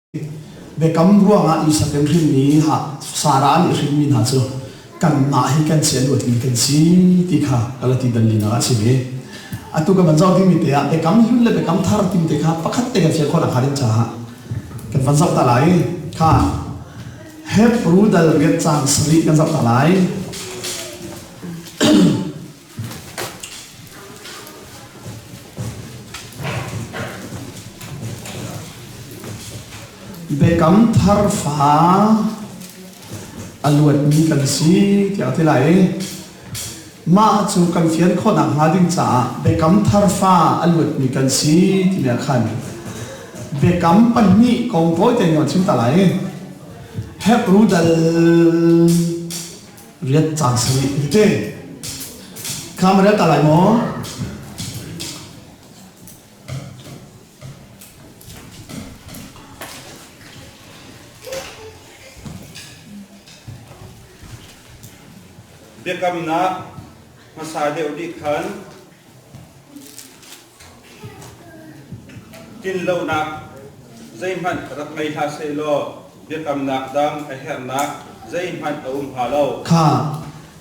Biakam ruangah Isak in hrinmi Sarah nih hrinmi hna cu kanmah hi kan si a luatmi kan si ti kha Galati dal linak ah a chim i atu kan van zoh dingmi te ah biakam hlun le biakam thar timi te kha pakhat te kan fian khawh nakhnga ding caah kan van zoh ta lai. Kha Hebru dal riat caang sarih kan zoh ta lai. Biakam thar fa a luatmi kan si tiah a ti lai i mah cu kan fian khawhnak hnga ding caah biakam thar fa a luatmi kan si timi ah khan biakam pahnih kong tawi tein kan chim ta lai. Hebru dal riat caan sarih ti kha ma ta lai maw? Biakamnak hmasa deuh nih khan Tlinlonak zeihmanh rak ngei hlah sehlaw biakamnak dang a herhnak zeihmanh a um hnga lo. Kha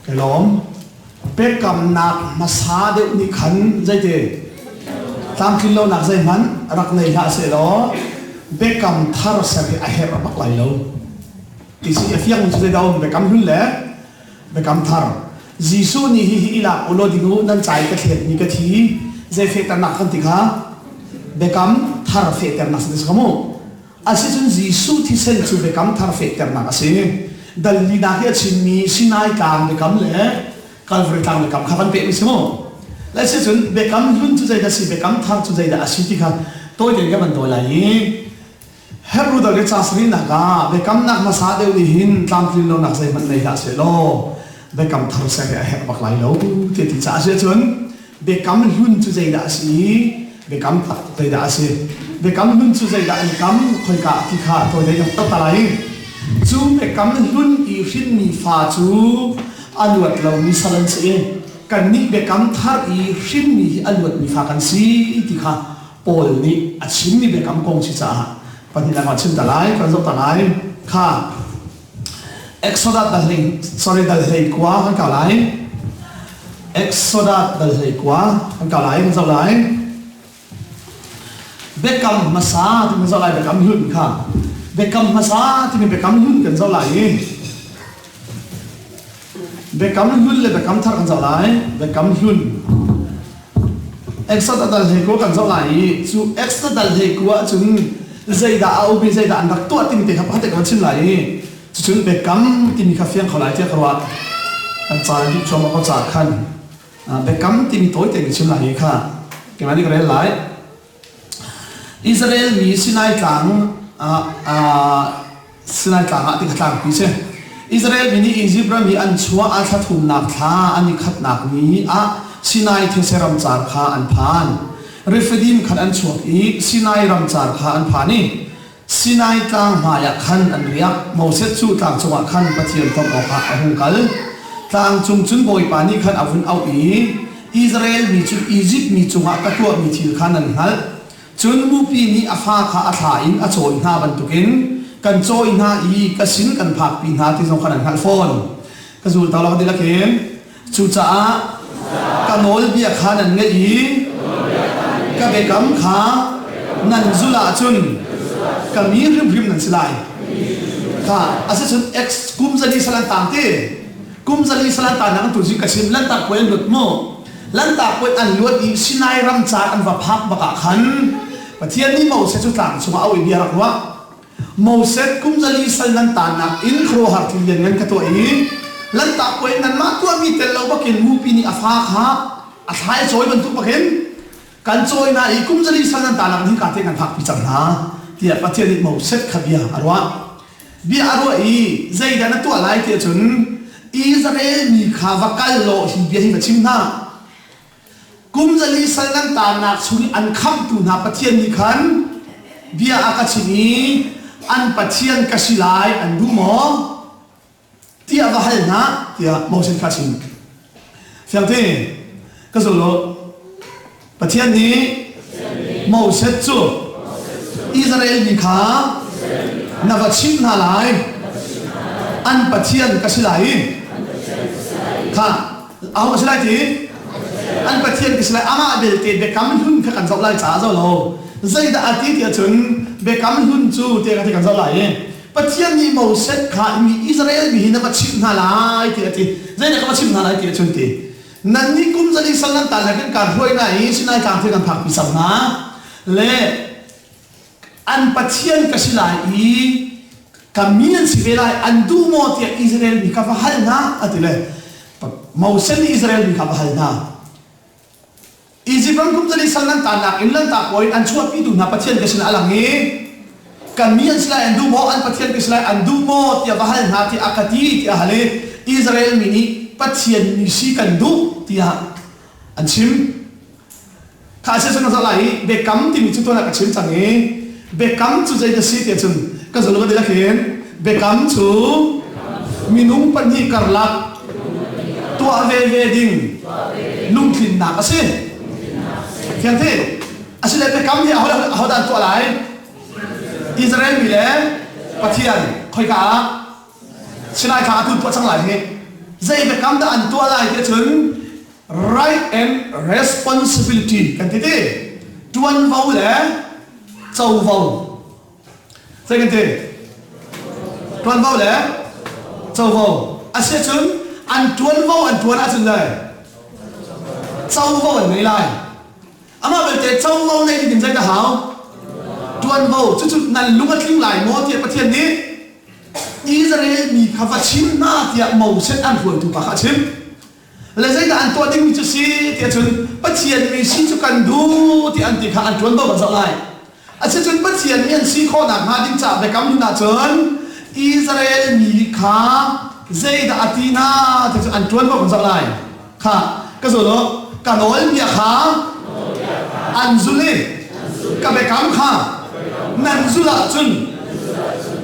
ka lawm. Biakamnak hmasa deuh nih khan zeiti tlamtlinlonak zeihmanh rak nei hlah sehlaw biakam thar ser hi a herh bak lai lo. Ti si a fiang cu zeidah um biakam hlun le Biakam thar. Jesuh nih hihi i lak u law ding u, nan ca i ka thletmi ka thi, zei fehternak kan ti kha? Biakam thar fehternak si ka mu. Asicun Jesuh thisen cu biakam thar fehternak a si. Dal linak hi a chimmi Sinai tlang biakam le Calvary tlang biakam kha kan pehmi si mu. Le sicun biakam hlun cu zeidah si, biakam thar cu zeidah a si ti kha tawi tein kan van tawi lai i Hebru dal le ca sarihnak ah biakamnak hmasa deuh nih hin tlamtlin lonak zeihmanh nei hlah sehlaw biakam thar ser hi a herh bak lai lo ti ti caah si ahcun biakam hlun cu zeidah a si i biakam thar zeidah a si biakam hlun cu zeidah an kam khoika ti kha tawi dei kan ta lai cu biakam hlun i hrinmi fa cu a luat lomi sal an si i kannih biakam thar i hrinmi hi a luatmi fa kan si ti kha Paul nih a chimmi biakam kong si caah pahnihnak ah chim ta lai kan zoh ta lai kha Exodus dal hlei sorry dal hlei kua kan kau lai Exodus dal hlei kua kan kau lai kan zoh lai biakam hmasa timi zoh lai biakam hlun kha biakam hmasa timi biakam hlun kan zoh lai i Biakam hlun le biakam thar kan zoh lai. Biakam hlun. Exodus dal hlei kua kan zoh lai i cu Exodus dal hlei kua ahcun zeidah a um i zeidah an rak tuah timi te kha pakhat te kan chim lai i cucun biakam timi kha fiang kho lai tiah ka ruah. Kan ca dih cuahmah ko caah khan biakam timi tawi tein ka chim lai i kha keimah nih ka rel lai. Israel mi Sinai tlang Sinai tlang ah ti kha tlangpi si. Israel mi nih Izipt ram i an chuah a thla thumnak thla an i khatnak ni ah Sinai these ramcar kha an phan. Rephidim khan an chuak i Sinai ramcar kha an phan i Sinai tlang hmaiah khan an riak. Moses cu tlang cungah khan Pathian ton awkah a hung kal. Tlang cung cun Bawipa nih khan a vun auh i, Israel mi cu Izipt mi cungah ka tuahmi thil kha nan hngalh. Cun mupi nih a fa kha a thla in a cawi hna bantukin kan cawi hna i ka sin kan phakpi hna ti zong kha nan hngalh fawn. Ka zul ta lo ka dihlak in. Cucaah ka nawlbia kha nan ngaih i ka biakam kha nan zulh ahcun ka mi hrimhrim nan si lai. Kha asicun ex kum zali sal an tang ti. Kum zali sal an tan nang tu zing ka sim lantak puai an lut mu. Lantak puai an luat i Sinai ram car an va phak bak ah khan Pathian nih Moses cu tlang chungah a ui bia rak ruah. Moses kum zali sal nan tannak in khuaruahhar thil lianngan ka tuah i Lanhtak puai nanmah tuahmi tel lo bakin mupi nih a fa kha a thla i cawi bantuk bakin kan cawi hna i kum zali sal nan tanak nih ka te kan phakpi cang hna tiah Pathian nih Moses kha bia a ruah. Bia a ruah i zeidah na tuah lai tiah cun Israel mi kha va kal law hi bia hi va chim hna. Kum zali sal nan taannak chung i an khamhtu hna Pathian nih khan bia a ka chimh i an Pathian ka si lai an duh maw? tiah va hal hna tiah Moses kha a chim. Fiangte, ka zul u. Pathian nih Moses cu Israel mi kha Na va chimh hna lai. An Pathian ka si lai i. Kha, aho ka si lai ti? An Pathian ka si lai. Amah belte biakam hlun kha kan zoh lai caah zoh lo. Zeidah a ti ti ahcun biakam hlun cu tiah ka ti kan zoh lai i. Pathian nih Moses kha mi Israel mi hi na va chimh hna lai tiah a ti. Zeidah ka va chimh hna lai ti ahcun ti. Nannih kum zali sal nan tan le kan kaan hruai hna i Sinai tlang thil kan phakpi cang hna. Le an Pathian ka si lai i ka mi nan si ve lai an duh maw tiah Israel mi kha va hal hna a ti le Moses nih Israel mi kha va hal hna. Izipt ram kum zali sal nan tannak in lantak kaw in an chuahpitu hna Pathian ka sinah a lang i kan mi an si lai an duh maw an Pathian ka si lai an duh maw tiah va hal hna tiah a ka ti tiah a hal i Israel mi nih Pathian mi si kan duh tiah an chim. Kha si cun ka zoh lai i biakam timi cu tuan ah ka chim cang i biakam cu zei na si tiah cun ka zul ka dilak hin biakam cu minung pahnih karlak tuah veve ding lungtlinnak a si. Fiang ti? Asile biakam hi aho dah an tuah lai? Israel mi le Pathian khoika ah Sinai thla atu tuah cang lai hi. Zei biakam dah an tuah lai tiah cun right and responsibility kan ti ti. Tuanvo le covo. Zei kan ti? Tuanvo le covo. Asiahcun an tuanvo an tuan ahcun le covo an ngei lai. Amah belte covo nei ding in zei dah hau? Tuanvo. Cucu nan lung a tling lai maw tiah Pathian nih Israel mi kha va chim hna tiah Moses an hruaitu pa kha a chim. Le zeidah an tuah dingmi cu si tiah cun Pathian mi si cu kan duh tiah an ti kha an ṭuanvo kan zoh lai. Asicun Pathian mi an si khawhnak hnga ding caah biakam hlun ahcun Israel mi kha zeidah a ti hna ti cu an ṭuanvo kan zoh lai. Kha ka zul u, ka nawlbia kha an zul i ka biakam kha nan zulh ahcun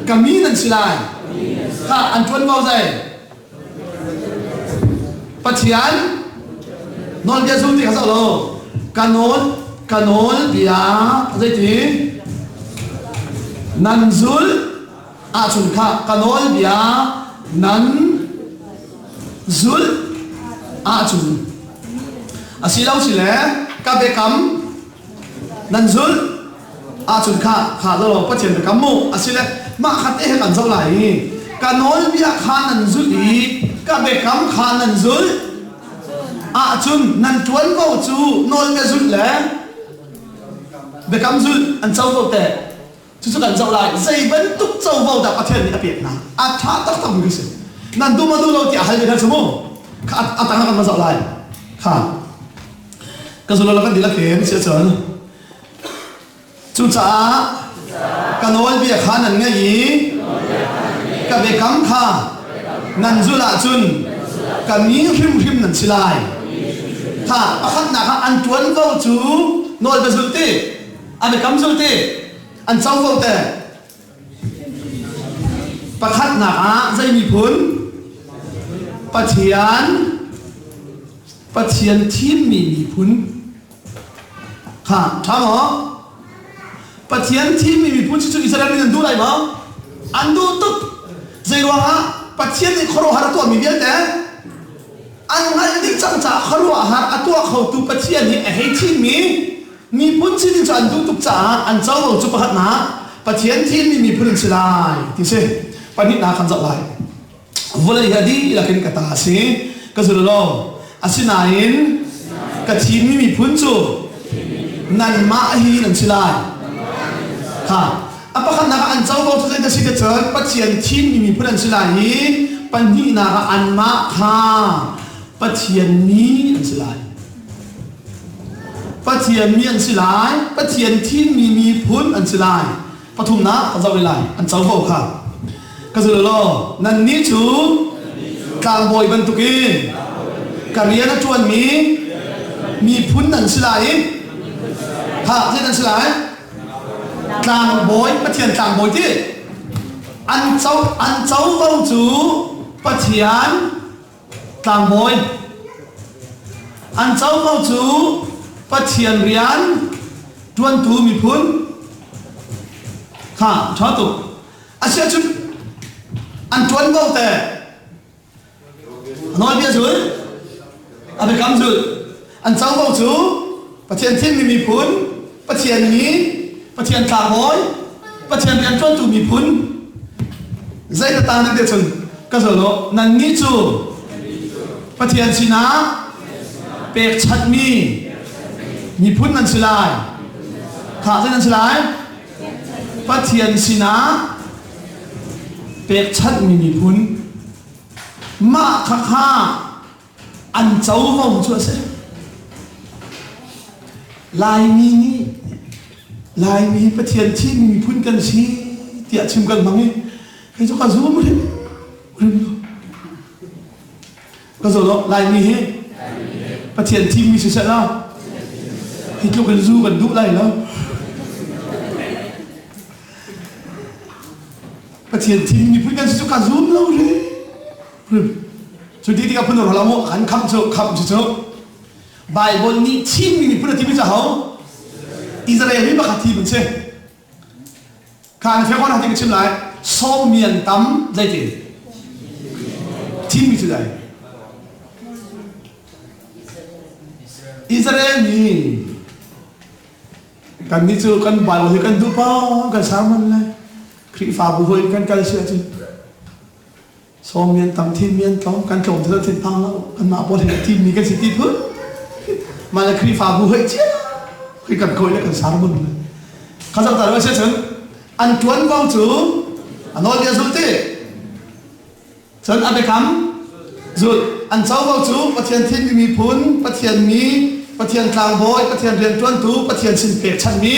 ka mi nan si lai. Kha an ṭuanvo zei? Pathian nawlbia zul ti kha zoh lo. Ka nawl ka nawlbia zeiti nan zul ahcun kha ka nawlbia nan zulh ahcun asilo sile ka biakam nan zulh ahcun kha kha lo Pathian biakam mu asile mah kha te he kan zoh lai i ka nawlbia kha nan zulh i ka biakam kha nan zulh ahcun nan ṭuanvo cu nawlbia zulh le biakam zulh an covo te cucu kan zoh lai zei bantuk covo dah Pathian nih a pek hna a ṭha taktak mi si nan duh ma duh lo tiah hal ve hna cu mu kha a tang kan va zoh lai kha ka zul lo kan dihlak hin si ahcun Cucaah ka nawlbia kha nan ngaih i ka biakam kha nan zulh ahcun ka mi hrimhrim nan si lai. Kha pakhatnak ah an ṭuanvo cu nawlbia zulh ti, a biakam zulh ti, an covo te. Pakhatnak ah zei miphun? Pathian Pathian thimmi miphun. Kha ṭha maw? Pathian thimmi miphun cu Israel mi nan duh lai maw? An duh tuk. Zei ruangah Pathian nih khuaruahhar a tuahmi vialte an hngalh dih cang caah khuaruahhar a tuah khotu Pathian nih a hei thimmi miphun si ding cu an duh tuk caah an covo cu pakhatnak Pathian thimmi miphun an si lai ti si. Pahnihnak kan zoh lai. Vawlei hi a dihlak in ka ta a si ka zul lo asinain ka thimmi miphun cu nanmah hi nan si lai kha a pakhatnak ah an covo cu zeidah si ti cun Pathian thimmi miphun an si lai i pahnihnak ah anmah kha Pathian mi an si lai Pathian mi an si lai Pathian thimmi miphun an si lai Pathumnak kan zoh lai an covo kha ka zul law nannih cu tlangbawi bantukin ka rian a ṭuanmi miphun nan si lai i ha zei nan si lai tlangbawi Pathian tlangbawi ti an co an covo cu Pathian tlangbawi an covo cu Pathian rian ṭuantu miphun kha ṭha tuk. Asiahcun an ṭuanvo teh nawlbia zul, a biakam zul, an covo cu Pathian thimmi miphun, Pathian mi, Pathian tlangbawi, Pathian rianṭuantu miphun. Zei na ta nan ti cun ka zul u, nannih cu Pathian sinah pekchanhmi miphun nan si lai. Khah zei nan si lai? Pathian sinah pekchanhmi miphun mah khakha an covo cu a si. Laimi nih Laimi Pathian thimmi miphun kan si tiah chim kan hmang i kei cu ka zum hrim hrim lo. Ka zo lo Laimi hi Pathian thimmi si seh law hi tluk in zu kan duh lai lo. Pathian thimmi miphun kan si cu ka zum lo hrim hrim. Cu ti tikah phun ro mu kan khamh cu khamh cu cu Bible nih thimmi miphun a timi cu ho Israel mi pakhat thim an si. Kha an fek hna ka chim lai. Sawmmi an tam zeitin? Thimmi cu dai. Israel mi kan nih cu kan Bible hi kan duh pa kan sermon le Khrihfabu hoi kan kal si ahcun Sawm mi an tam, thim mi an tlawm, kan tlawm cu thin phang lo. Kanmah pawl hi thim mi kan si ti phun. Mah le Khrihfabu hoi cia khi kan kawi le kan sermon le. Kha zong ta sia cun an tuanvo cu a nawlbia zul ti. Cun a biakam zul an covo cu Pathian thimmi miphun, Pathian mi, Pathian tlangbawi, Pathian riantuantu, Pathian sin pekchanhmi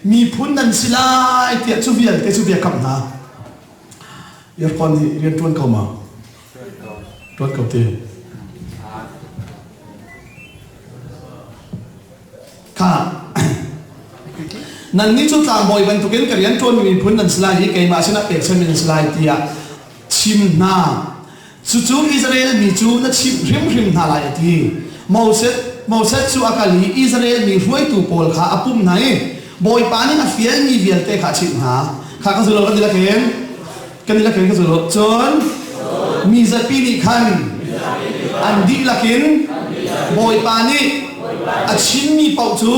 miphun nan si lai tiah cu vialte cu biakam hna. Earphone hi rian ṭuan ko ma? Ṭuan ko ti. Kha nannih cu tlangbawi bantukin ka rian ṭuanmi miphun nan si lai i keimah sinah pekchanmi nan si lai tiah chim hna. Cucu Israel mi cu na chimh hrimhrim hna lai a ti. Moses, Moses cu a kal i Israel mi hruaitu pawl kha a pumh hna i Bawipa nih a fialmi vialte kha a chimh hna. Kha ka zul lo kan ti lakin kan ti lakin ka zul lo. Cun mi zapi nih khan an dihlak in Bawipa nih a chimmi paoh cu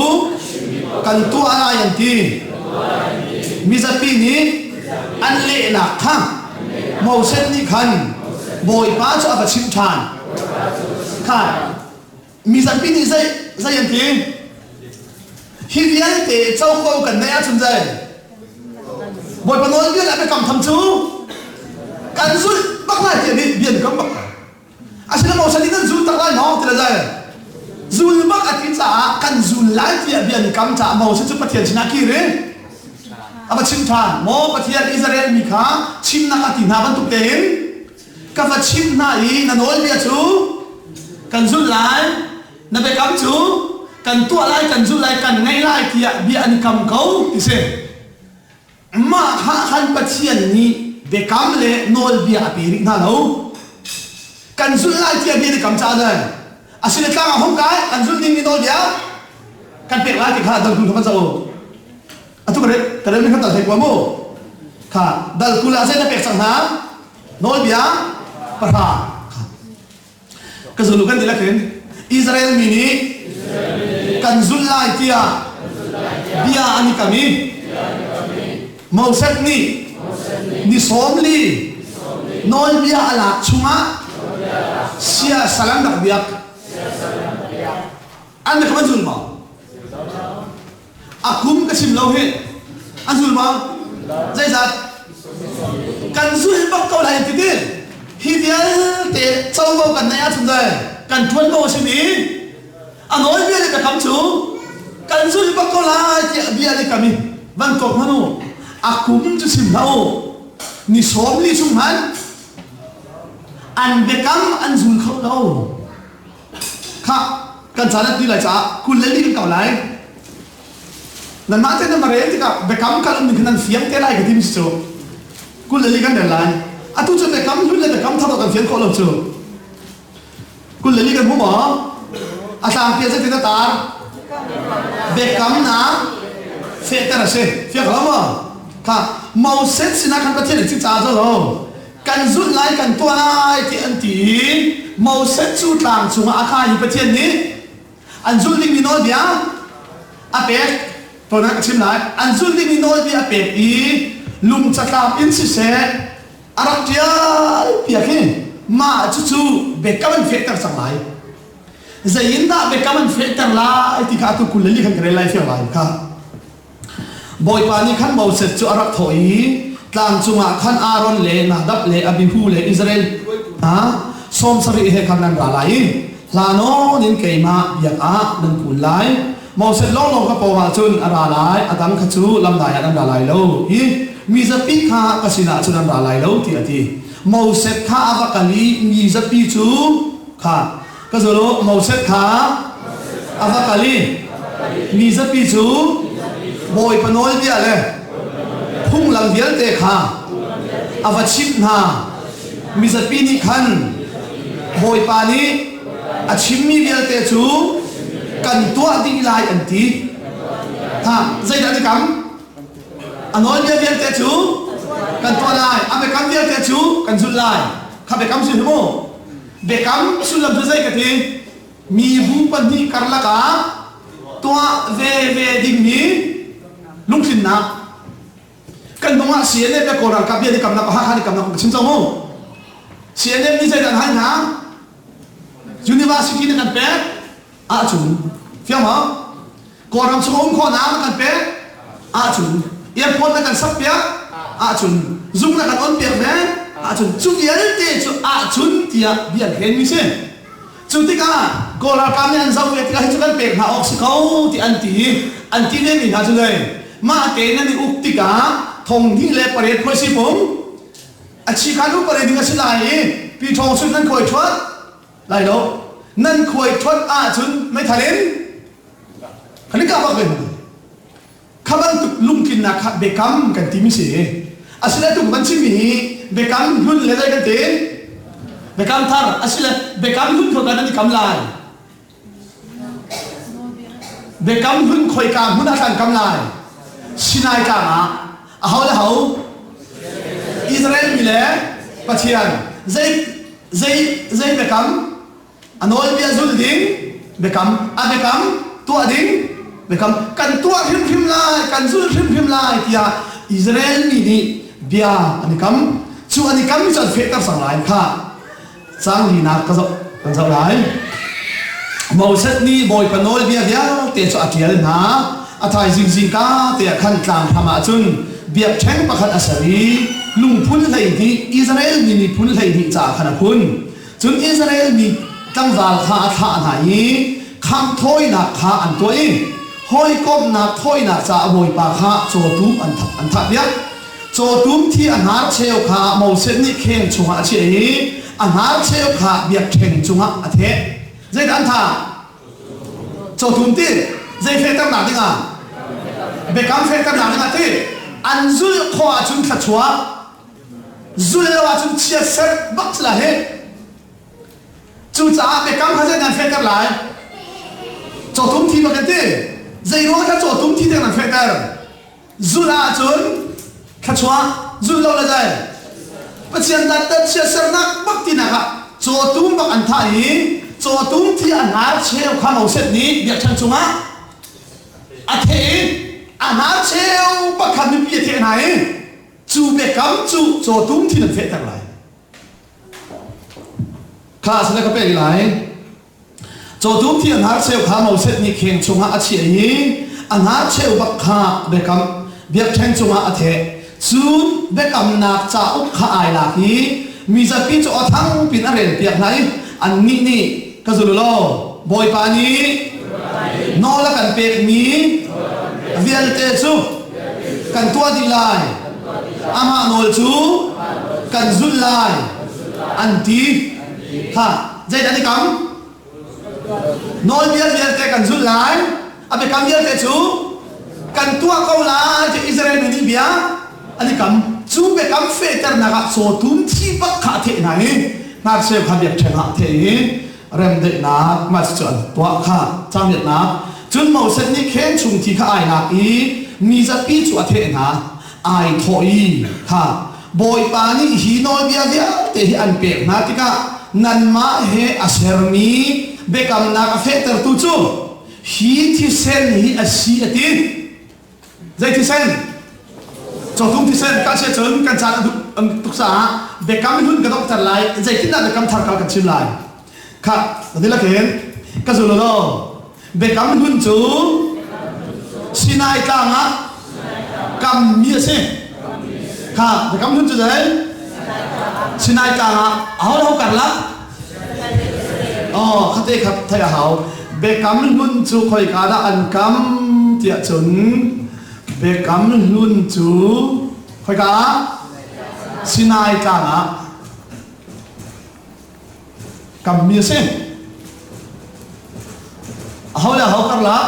kan tuah lai an ti. Mizapi nih an lehnak kha Moses nih khan Bawipa cu a va chimh ṭhan. Kha mizapi nih zei zei an ti? Hi vialte covo kan neih ahcun zei? Bawipa nawlbia le a biakam tham cu kan zulh bak lai tiah bia an kam bak. Asinain Moses nih nan zul tak lai maw ti le zei? Zul bak a ti caah kan zul lai tiah bia an kam caah Moses cu Pathian sinah kir in a va chim ṭhan. Maw Pathian Israel mi kha chimnak a ti hna bantuk tein ka va chimh hna i na nawlbia cu kan zulh lai, na biakam cu kan tuah lai, kan zulh lai, kan ngaih lai tiah bia an kam ko ti si. Mah kha khan Pathian nih biakam le nawlbia a pe rih hna lo. Kan zulh lai tiah bia na kam caah le asile tlang ah hung kai kan zulh dingmi nawlbia kan pek lai ti kha dal kul kha van zoh Atu ka ka rel mi kha dal hlei kua mu. Kha dal kul ah zei na pek cang hna? Nawlbia pahra. Ka zul kan dihlak in Israel mi nih kan zulh lai tiah bia an i kam i Moses nih ni sawm li nawlbia a lak chungah sia sal an rak biak. An biakam an zul maw? A kum ka chim lo hi. A zul maw? Zeizat? Kan zul bak ko lai ti ti. Hi vialte covo kan neih ahcun le kan ṭuanvo a simi a nawlbia le biakam cu kan zul bak ko lai tiah bia nih kam i van tuak hmanh u. A kum cu chim hlah u. Ni 40 chung hmanh an biakam an zul kho lo. Khah, kan caan a ti lai caah 24 kan kau lai. Nanmah te nan va rel tikah biakam kal um ning kha nan fiang te lai ka ti mi si cu. 24 kan rel lai. Atu cu biakam hlun le biakam thar kan fian khawh lo cu. 24 kan hmu maw? A tlangpi ah zeitin a tar? Biakamnak fehter a si. Fiang lo maw? Khah. Moses sinah khan Pathian nih cica cu lo kan zulh lai kan tuah lai ti an ti i Moses cu tlang cungah a kai i Pathian nih an zulh dingmi nawlbia a pek. Tuan ah ka chim lai. An zulh dingmi nawlbia a pek i lung catlap in siseh a rak ṭial piak hi mah cucu biakam an fehter cang lai. Zei in dah biakam an fehter lai ti kha atu 24 khan ka rel lai fiang lai kha. Bawipa nih khan Moses cu a rak thawh i tlang cungah khan Aaron le Nadab le Abihu le Israel hna 70 he khan nan ra lai i hla nawn in keimah biak ah nan kun lai. Moses lawnglawng ka pawngah cun a ra lai, a dang kha cu lamdai ah nan ra lai lo i mi zapi kha ka sinah cun an ra lai lo tiah a ti. Moses kha a va kal i mi zapi cu kha ka zul u Moses kha a va kal i mi zapi cu Bawipa nawlbia le phunglam vialte kha a va chimh hna. Mizapi nih khan Bawipa nih a chimmi vialte cu kan tuah dih lai an ti. Ha, zeidah an i kam? A nawlbia vialte cu kan tuah lai. A biakam vialte cu kan zulh lai. Kha biakam si mu. Biakam sullam cu zei ka ti? Mibu pahnih karlak ah tuah ve ve dingmi lungtlinnak. Kan hnung ah CNF le Kawl ralkap bia ni kamnak Hakha ni kamnak ka chim cang mu. CNF nih zeidah an hal hna? University na kan pek ahcun fiang maw? Kawlram chung um khawhnak na kan pek ahcun airport na kan sak piak ahcun zung na kan on piak ve ahcun cu vialte cu ahcun tiah bia an hlen mi si. Cu tikah Kawl ralkap nih an zoh ve tikah hi cu kan pek hna awk si ko ti an ti i an ti ve mi hna cu zei mah tein an i uk tikah thong hnih le pariat khuaisi pung a chi khan upare ding a si lai i pi ṭhawng sut nan khuai ṭhuat lai lo nan khuai ṭhuat ahcun meithal in kan i kah bak ve kha bantuk lungtlinnak kha biakam kan timi si asile tuk van chimmi hi biakam hlun le zei kan ti biakam thar asile biakam hlun kho kan i kam lai biakam hlun khoika hmun ah kan kam lai Sinai tlang ah aho le ho Israel mi le Pathian zei zei zei biakam a nawlbia zul ding biakam a biakam tuah ding biakam kan tuah hrimhrim lai kan zul hrimhrim lai tiah Israel mi nih bia an i kam cu an i kam mi cu an fehter cang lai kha cang linak ka zoh kan zoh lai Moses nih Bawipa nawlbia vialte cu a ṭial hna a thaizing zingka te ah khan tlang hram ah cun biakṭheng pakhat a ser i lungphun 12 Israel mi miphun 12 caah khan a phun Cun Israel mi tlangval kha a thlah hna i khangh thawinak kha an tuah i hawikomhnak thawinak caah Bawipa kha cawtum an an thahpiak. Cawtum thi a hnarcheu kha Moses nih kheng chungah a chiah i a hnarcheu kha biakṭheng cungah a theh. Zeidah an thah? Cawtum ti zei fehternak dingah? Biakam fehternak dingah ti an zulh khawh ahcun thluachuah Zul lo ahcun chiatserh bak si lai hih. Cucaah biakam kha zei nan fehter lai? Cawtum thi bak kan ti. Zei ruang kha cawtum thi tiang nan fehter? Zul ahcun thluachuah, zul lo le zei? Pathian dantat chiatsernak bak tinak ah cawtum bak an thah i cawtum thi a hnar cheu kha Moses nih biakṭheng cungah a theh i a hnar cheu bak kha mipi a theh hna i Cu biakam cu cawtum thin an fehter lai. Kha sila ka pek lai. Cawtum thi a hnarcheu kha Moses nih kheng chungah a chiah i a hnarcheu bak kha biakam biakṭheng cungah a theh. Cun biakamnak cauk kha ai lak i mizapi cu aw thang pin a relpiak hna i annih nih ka zul law Bawipa nih nawl a kan pekmi vialte cu kan tuah dih lai amah nawl cu kan zulh lai an ti ha zeidah an i kam nawlbia vialte kan zulh lai a biakam vialte cu kan tuah ko lai ti Israel mi nih bia an i kam cu biakam fehternak ah cawtum thi bak kha a theh hna i ngakchia kha biakṭheng ah a theh i remdaihnak mah cu an tuah kha camiatnak cun Moses nih kheng chung thi kha ai lak i mi zapi cu a theh hna. Ai thawh i, kha Bawipa nih hi nawlbia vialte hi an pek hna tikah nanmah he a sermi biakamnak a fehtertu cu hi thisen hi a si a ti. Zei thisen? Cawtum thisen ka si cun kan caan a duh tuk caah biakam hlun ka donghter lai. Zeitindah biakam thar kal kan chim lai? Kha, dilakin ka zul law Biakam hlun cu Sinai tlang ah kammi a si. Kha biakam hlun cu zei? Sinai tlang ah aho le ho karlak? Oh, khate khat thei a hau. Biakam hlun cu khoika dah an kam tiah cun biakam hlun cu khoika ah? Sinai tlang ah Kammi a si. Aho le aho karlak?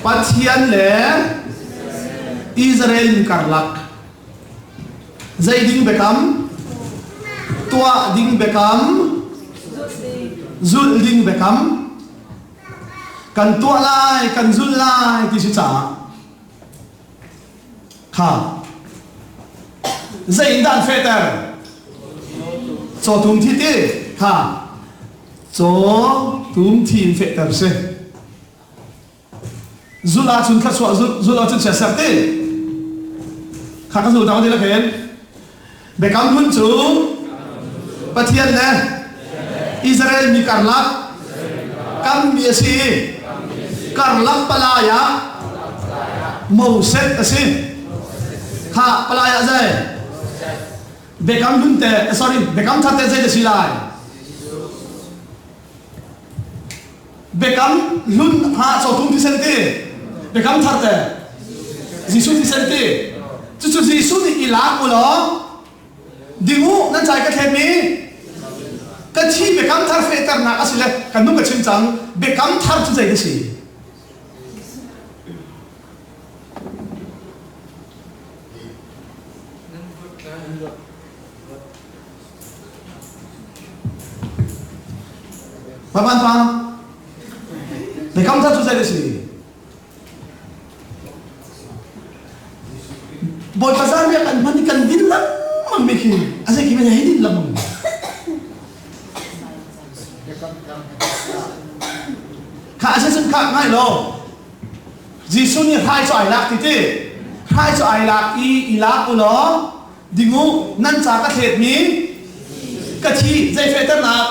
Pathian le Israel mi karlak. Zei ding biakam? Tuah ding biakam? Zulh ding biakam? Kan tuah lai, kan zulh lai ti si caah Kha zei in dah an fehter? Cawtum thi ti kha cawtum thi in fehter si. Zulh ahcun thluachuah zulh ahcun chiatserh ti. Kha ka zul dang ti la khen. Biakam hlun cu Pathian le Israel mi karlak kammi a si. Karlak palai ah Moses a si. Kha palai ah zei? Biakam hlun te, sorry, biakam thar te zei te si lai? Biakam hlun ha cawtum thisen ti. Biakam thar te Jesuh thisen ti. Cucu Jesuh nih i lak u law ding u nan cai ka thlet mi ka thi biakam thar fehternak a si le kan nung ka chim cang biakam thar cu zei a si? Papan pa, biakam thar cu zei a si? Bawipa zanriah kan hman i kan din lengmang mi khi a zei khi hei din lengmang. Kha a si kha ngai lo. Jesuh nih hrai cu ai lak ti ti. Hrai cu ai lak i i lak u law Ding u, nan ca ka thletmi ka thi zei fehternak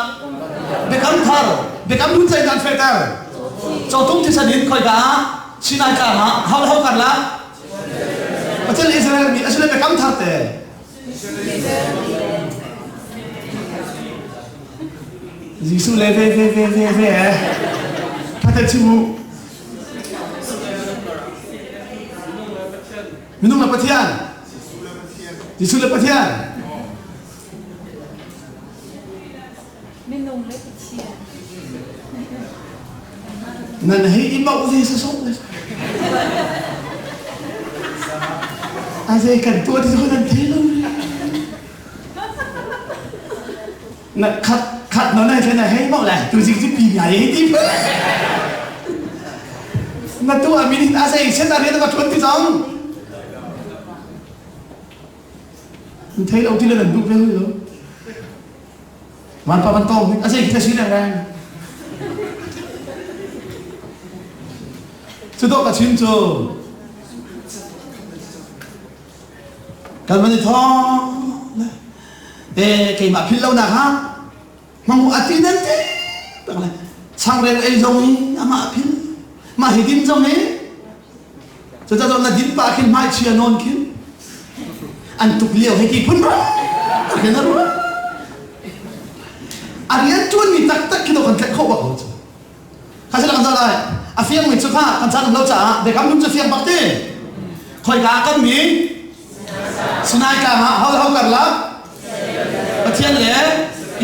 biakam thar biakam hlun zei nan fehter cawtum thisen in khoika ah Sinai tlang ah ho ho karlak Pathian Israel mi asile biakam thar te Jesuh le ve ve ve ve ve Thatel chim u Minung le Pathian. Jesuh le Pathian. Minung le Pathian. Nan hei i bauh ve sa sawh le. A zei kan tuah ti cu nan thei lo. Na khat khat no na na hei bauh lai tu jing cu pi ngai hei ti Na tu a min a zei set a rian ka ṭuan ti cang. Nan thei lo ti le nan duh ve lo. Van pa van tong a zei khi si le reng. Cu dawh ka chim cu kan van i thawng e keimah philh lo nak ha Mang a ti nan te tak le changreu ei zong hi amah phil mah hi din zong hi cucaah na din pah khin hmai chia nawn khin an tuk lio hei ti phun ra khin a ruah a rian tuan mi taktak khi do kan tlaih khawh bak lo cu kha si kan lai a fiang mi cu kha kan chan lo caah biakam hlun cu fiang bak te khoika kan mi Sinai tlang ah ho ho karlak Pathian le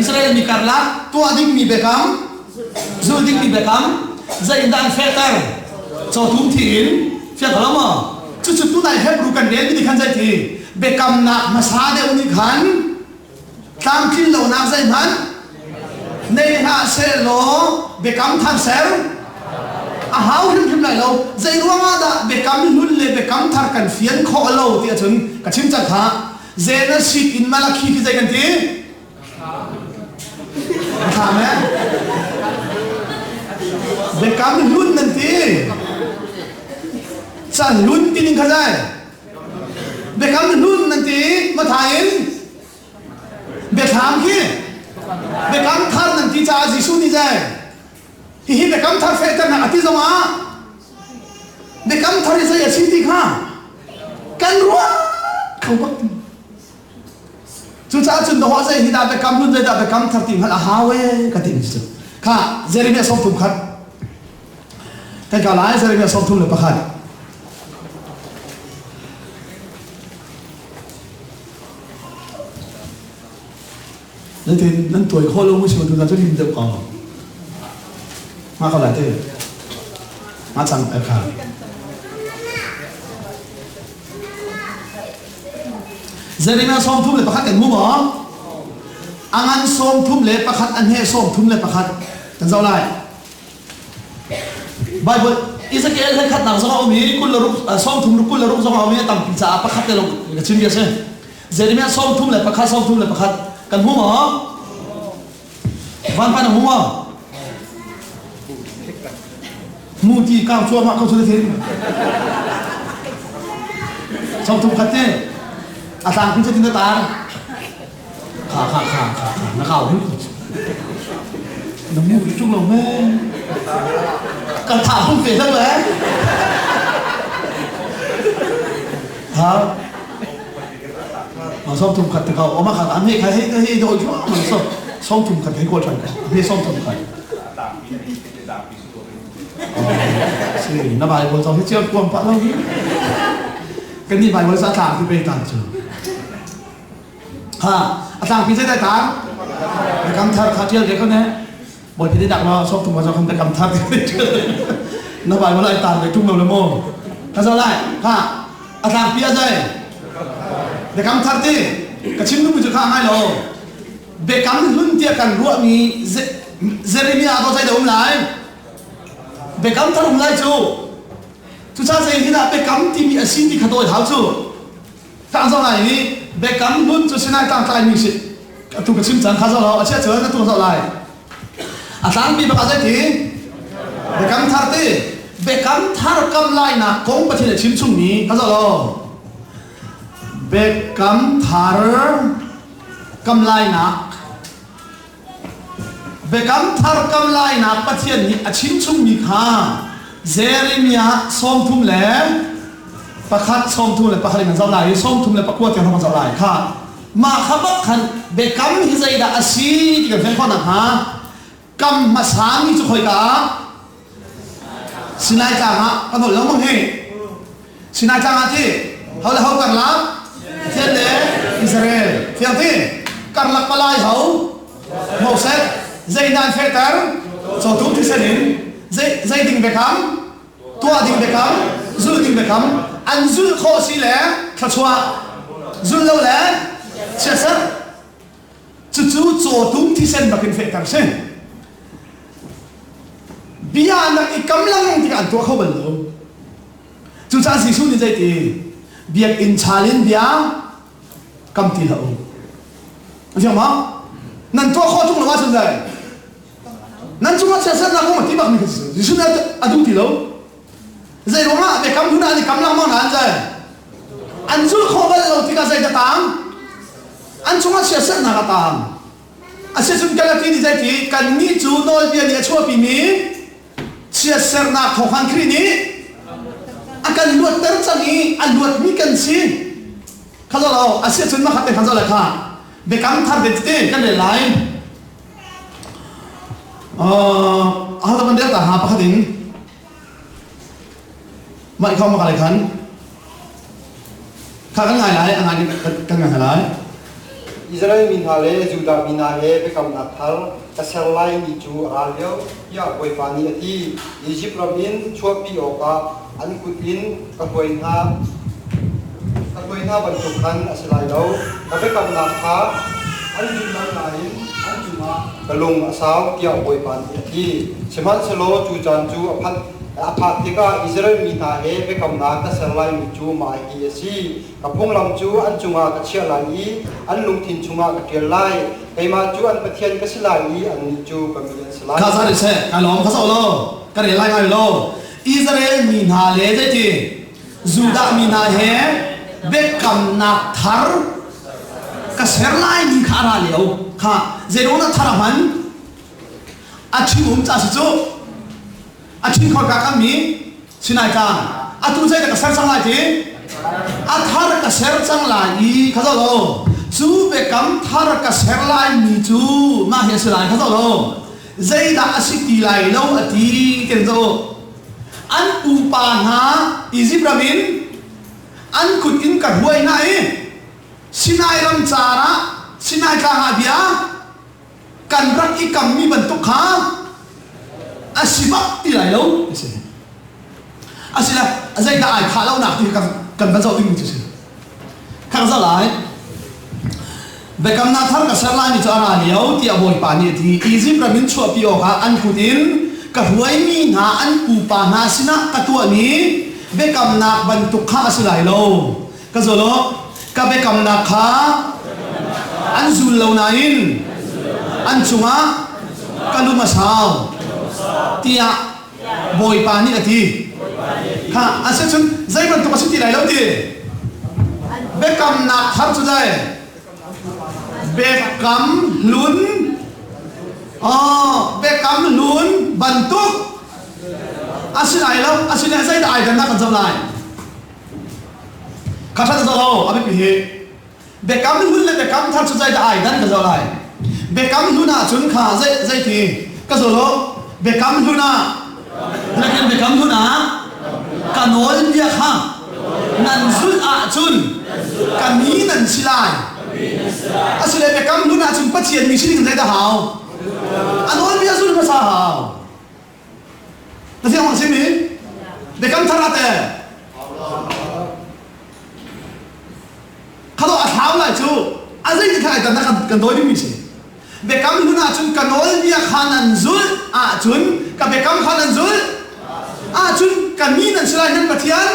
Israel mi karlak tuah dingmi biakam zul dingmi biakam zei in dah an fehter cawtum thi in fiang lo maw cucu tunai Hebrew kan rel mi nih khan zei ti biakamnak hmasa deuh nih khan tlamtlin lonak zeihmanh nei hlah seh law biakam thar ser. A hau hrimhrim lai lo. Zei ruangah dah biakam hlun le biakam thar kan fian khawh lo ti ahcun ka chim cang kha. Genesis in Malakhi khi zei kan ti? Thlam eh? Biakam hlun nan ti. Chan hlun ti ning kha zai. Biakam hlun nan ti Mathai in biathlam khi biakam thar nan ti caah Jesuh nih zai. Hihi biakam thar fehternak a ti zongah biakam thar i zei a si ti kha kan ruah kho bak ti. Cucaah cun dawh zei hi dah biakam hlun zei dah biakam thar ti hngalh a hau ee ka ti mi cu. Kha Jeremiah sawmthum khat. Kan ka lai Jeremiah 31. Zeitin nan tuai khawh lo mu si tu cu lim deuh ko. Ma ko lai te. Ma cang kha. Jeremiah 31 kan hmu maw? A ngan 31 a hne 31 kan zoh lai. Bible Ezekiel he khatnak zong a um i kul le ruk sawmthum le kul le ruk zong a um i a tampi caah pakhat te lawng ka chim bia si. Jeremiah 31 31 kan hmu maw? Van pan a hmu maw? Mu ti kang cuahmah ko cu na thin. Sawmthum khat te a tlangpi cu tin na tar. Kha kha kha kha kha na kau hin. Na mu tung lo me. Kan tha hung te lo eh. Ha Ma sawmthum khat te kau oma kha an he kha he he doi chu ma so sawmthum khat he ko than he sawmthum khat. Si na Bible zong hi chiar kuam pah lo hi. Kan nih Bible sa tlang ti pe tan cu. Ha a tlang pi zei tang? Biakam thar kha tial ke ko ne. Bawi pi dak ma sok tum ma kan biakam thar na Bible ai tan ve tung lo le mo. Ka zo lai. Ha a tlang pi a zai. Biakam thar ti ka chim nu cu kha ngai lo. Biakam hlun tiah kan ruahmi Jeremiah ah zei dah um lai? Biakam thar um lai cu. Cucaah zei hi dah biakam timi a si ti kha dawi hau cu. Tlang zoh lai i biakam hlun cu Sinai tlang tlaimi si. Atu ka chim cang kha zoh lo, a chia cun atu zoh lai. A tlangpi bak ah zei ti? Biakam thar ti. Biakam thar kam lainak kong Pathian a chim chungmi kha zoh lo. Biakam thar kam lainak Biakam thar kam lainak Pathian nih a chimchungmi kha Jeremiah 31 31 in kan zoh lai i 34 tiang kan zoh lai kha mah kha bak khan biakam hi zeidah a si ti kan fian khawh nakhnga kam hmasa mi cu khoika ah Sinai tlang ah kan holh lengmang hi. Sinai tlang ah ti ho le ho karlak Pathian le Israel fiang ti karlak palai ho Moses zei nan fehter cawtum thisen in zei zei ding biakam tuah ding biakam zul ding biakam an zulh khawh si le thluachuah zul lo le chiatserh cucu cawtum thisen bakin fehter si Bia nak i kam lengmang tikah an tuah kho bal lo. Cucaah Jesuh nih zeiti biakinn chal in bia kam ti hlah u. A fiang ma? Nan tuah khawh ṭung lo ahcun zei? Nan cungah chiatsernak um a ti bakmi kha si. Jesuh nih a duh ti lo. Zei ruangah biakam hlun ah an i kam lengmang nain zei? An zulh khawh bal lo tikah zei dah tang? An cungah chiatsernak a tang. Asicun Galati nih zeiti kannih cu nawlbia nih a chuahpimi chiatsernak thawng khan Khrih nih a kan luatter cang i a luatmi kan si. Kha lo, asicun makhat te khan zoh lai kha. Biakam thar te tete kan rel lai. Uh, aho kan rel ta ha pakhat in. Mah i khong maka khan kha kan ngai lai a ngai kan ngai lai. Israel mi hna le Judah mi hna he biakamnak thar ka ser lai ni cu a ra lio tiah Bawipa nih a ti. Izipt ram in chuahpi awkah an kut in ka hruai hna ka hruai hna bantuk khan a si lai lo. Ka biakamnak kha an zul lo nain an cungah ka lung a sau tiah Bawipa nih a ti. Sihmanhsehlaw cu caan cu a phanh. A phak tikah Israel mi hna he biakamnak ka ser laimi cu mah hi a si. Ka phunglam cu an cungah ka chiah lai i an lungthin chungah ka ṭial lai. Keimah cu an Pathian ka si lai i annih cu ka mi an si lai. Kha sa seh, ka lawm kha so lo, ka rel lai ngai lo. Israel mi hna le zeiti Judah mi hna he biakamnak thar ka ser lai ni kha a ra lio. Kha zeiruang dah thar a hman? A ṭhing um ca si cu. A ṭhing khor ka kam mi Sinai tlang. Atu zeidah ka ser cang lai ti? A thar ka ser cang lai i kha zoh lo. Cu biakam thar ka ser lai mi cu mah hi a si lai kha zoh lo. Zeidah a si ti lai lo a ti ti zoh. An pupa hna Izipt ram in an kut in ka hruai hna i Sinai ram car ah Sinai tlang ah bia kan rak i kammi bantuk kha a si bak ti lai lo a si. Asile zeidah ai khah lonak ti kan kan van zoh dingmi cu si. Kan zoh lai. Biakamnak thar ka ser laimi cu a ra lio tiah Bawipa nih a ti. Izipt ram in chuahpi awkah an kut in ka hruaimi hna an pupa hna sinah ka tuahmi biakamnak bantuk kha a si lai lo. Ka zul u. Ka biakamnak kha an zul lo nain an cungah ka lung a sau tiah Bawipa nih a ti. Kha asicun zei bantuk a si ti lai lo ti? Biakamnak thar cu zei? Biakam hlun oh, biakam hlun bantuk a si lai lo. A si le zeidah ai dannak kan zoh lai? Kha ṭhat zoh lo, a biapi hi. Biakam hlun le biakam thar cu zeidah ai dan ka zoh lai. Biakam hlun ahcun kha zei zeiti ka zoh lo. Biakam hlun ah nakin biakam hlun ah ka nawlbia kha nan zulh ahcun ka mi nan si lai. Asile biakam hlun ahcun Pathian mi si ding zeidah hau? A nawlbia zul hmasa hau. Na fiang mak simi? Biakam thar ah teh? Khalo a thlau lai cu a zei ti thai tan kan kan dawi dingmi si. Biakam hlun ahcun ka nawlbia kha nan zulh ahcun ka biakam kha nan zulh ahcun ka mi nan si lai nan Pathian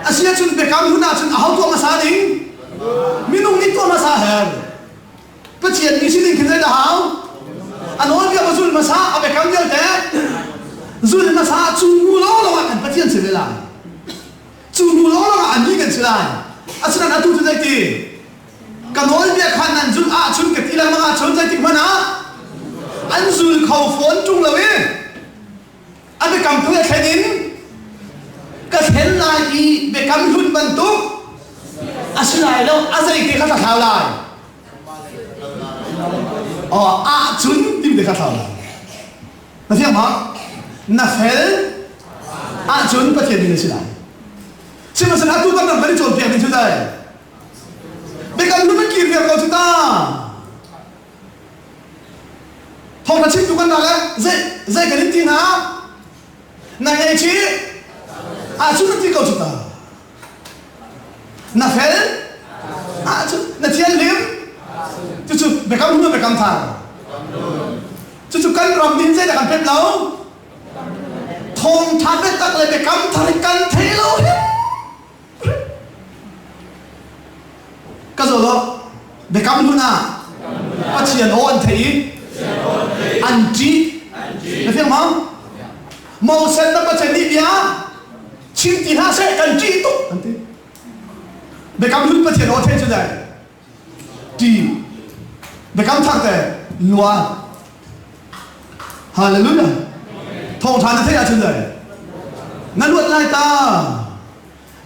a si ahcun biakam hlun ahcun aho tuah hmasa ding minung nih tuah hmasa her Pathian mi si ding khin zeidah hau? A nawlbia va zul hmasa, a biakam vialte zul hmasa cu hnu lawnglawng ah kan Pathian si ve lai. Cu hnu lawnglawng ah an mi kan si lai. Asinain atu cu zeiti? Ka nawlbia kha nan zulh ahcun ka ti lengmang ahcun zeitik hmanh ah an zul kho fawn ṭung lo i A biakam tu a thlen in ka thlen lai i biakam hlun bantuk a si lai lo a zei te kha ka thlau lai oh ahcun timi te kha thlau lai na fiang ma na fel ahcun Pathian din a si lai sihmanhsehlaw atu kan ram kan i cawnpiak ding cu dai biakam hlun kan kir viar ko cu ta Thawngṭha chimtu kan nak ah zei zei kan in ti hna? Na ngei chih? Ahcun na ti ko cu ta. Na fel? Ahcun na thianhlim? Cucu biakam hnu biakam thar. Cucu kan ram nih zeidah kan pet lo? Thawngṭha biatak le biakam thar hi kan thei lo hi. Ka zaw lo. Biakam hlun ah Pathian aw an theih i an ṭih. Na fiang maw? Moses na Pathian nih bia chim ti hlah seh kan ṭih tuk an ti. Biakam hlun Pathian aw theih cu dai ṭih. Biakam thar te luan. Hallelujah. Thawngṭha na theih ahcun dai na luat lai ta.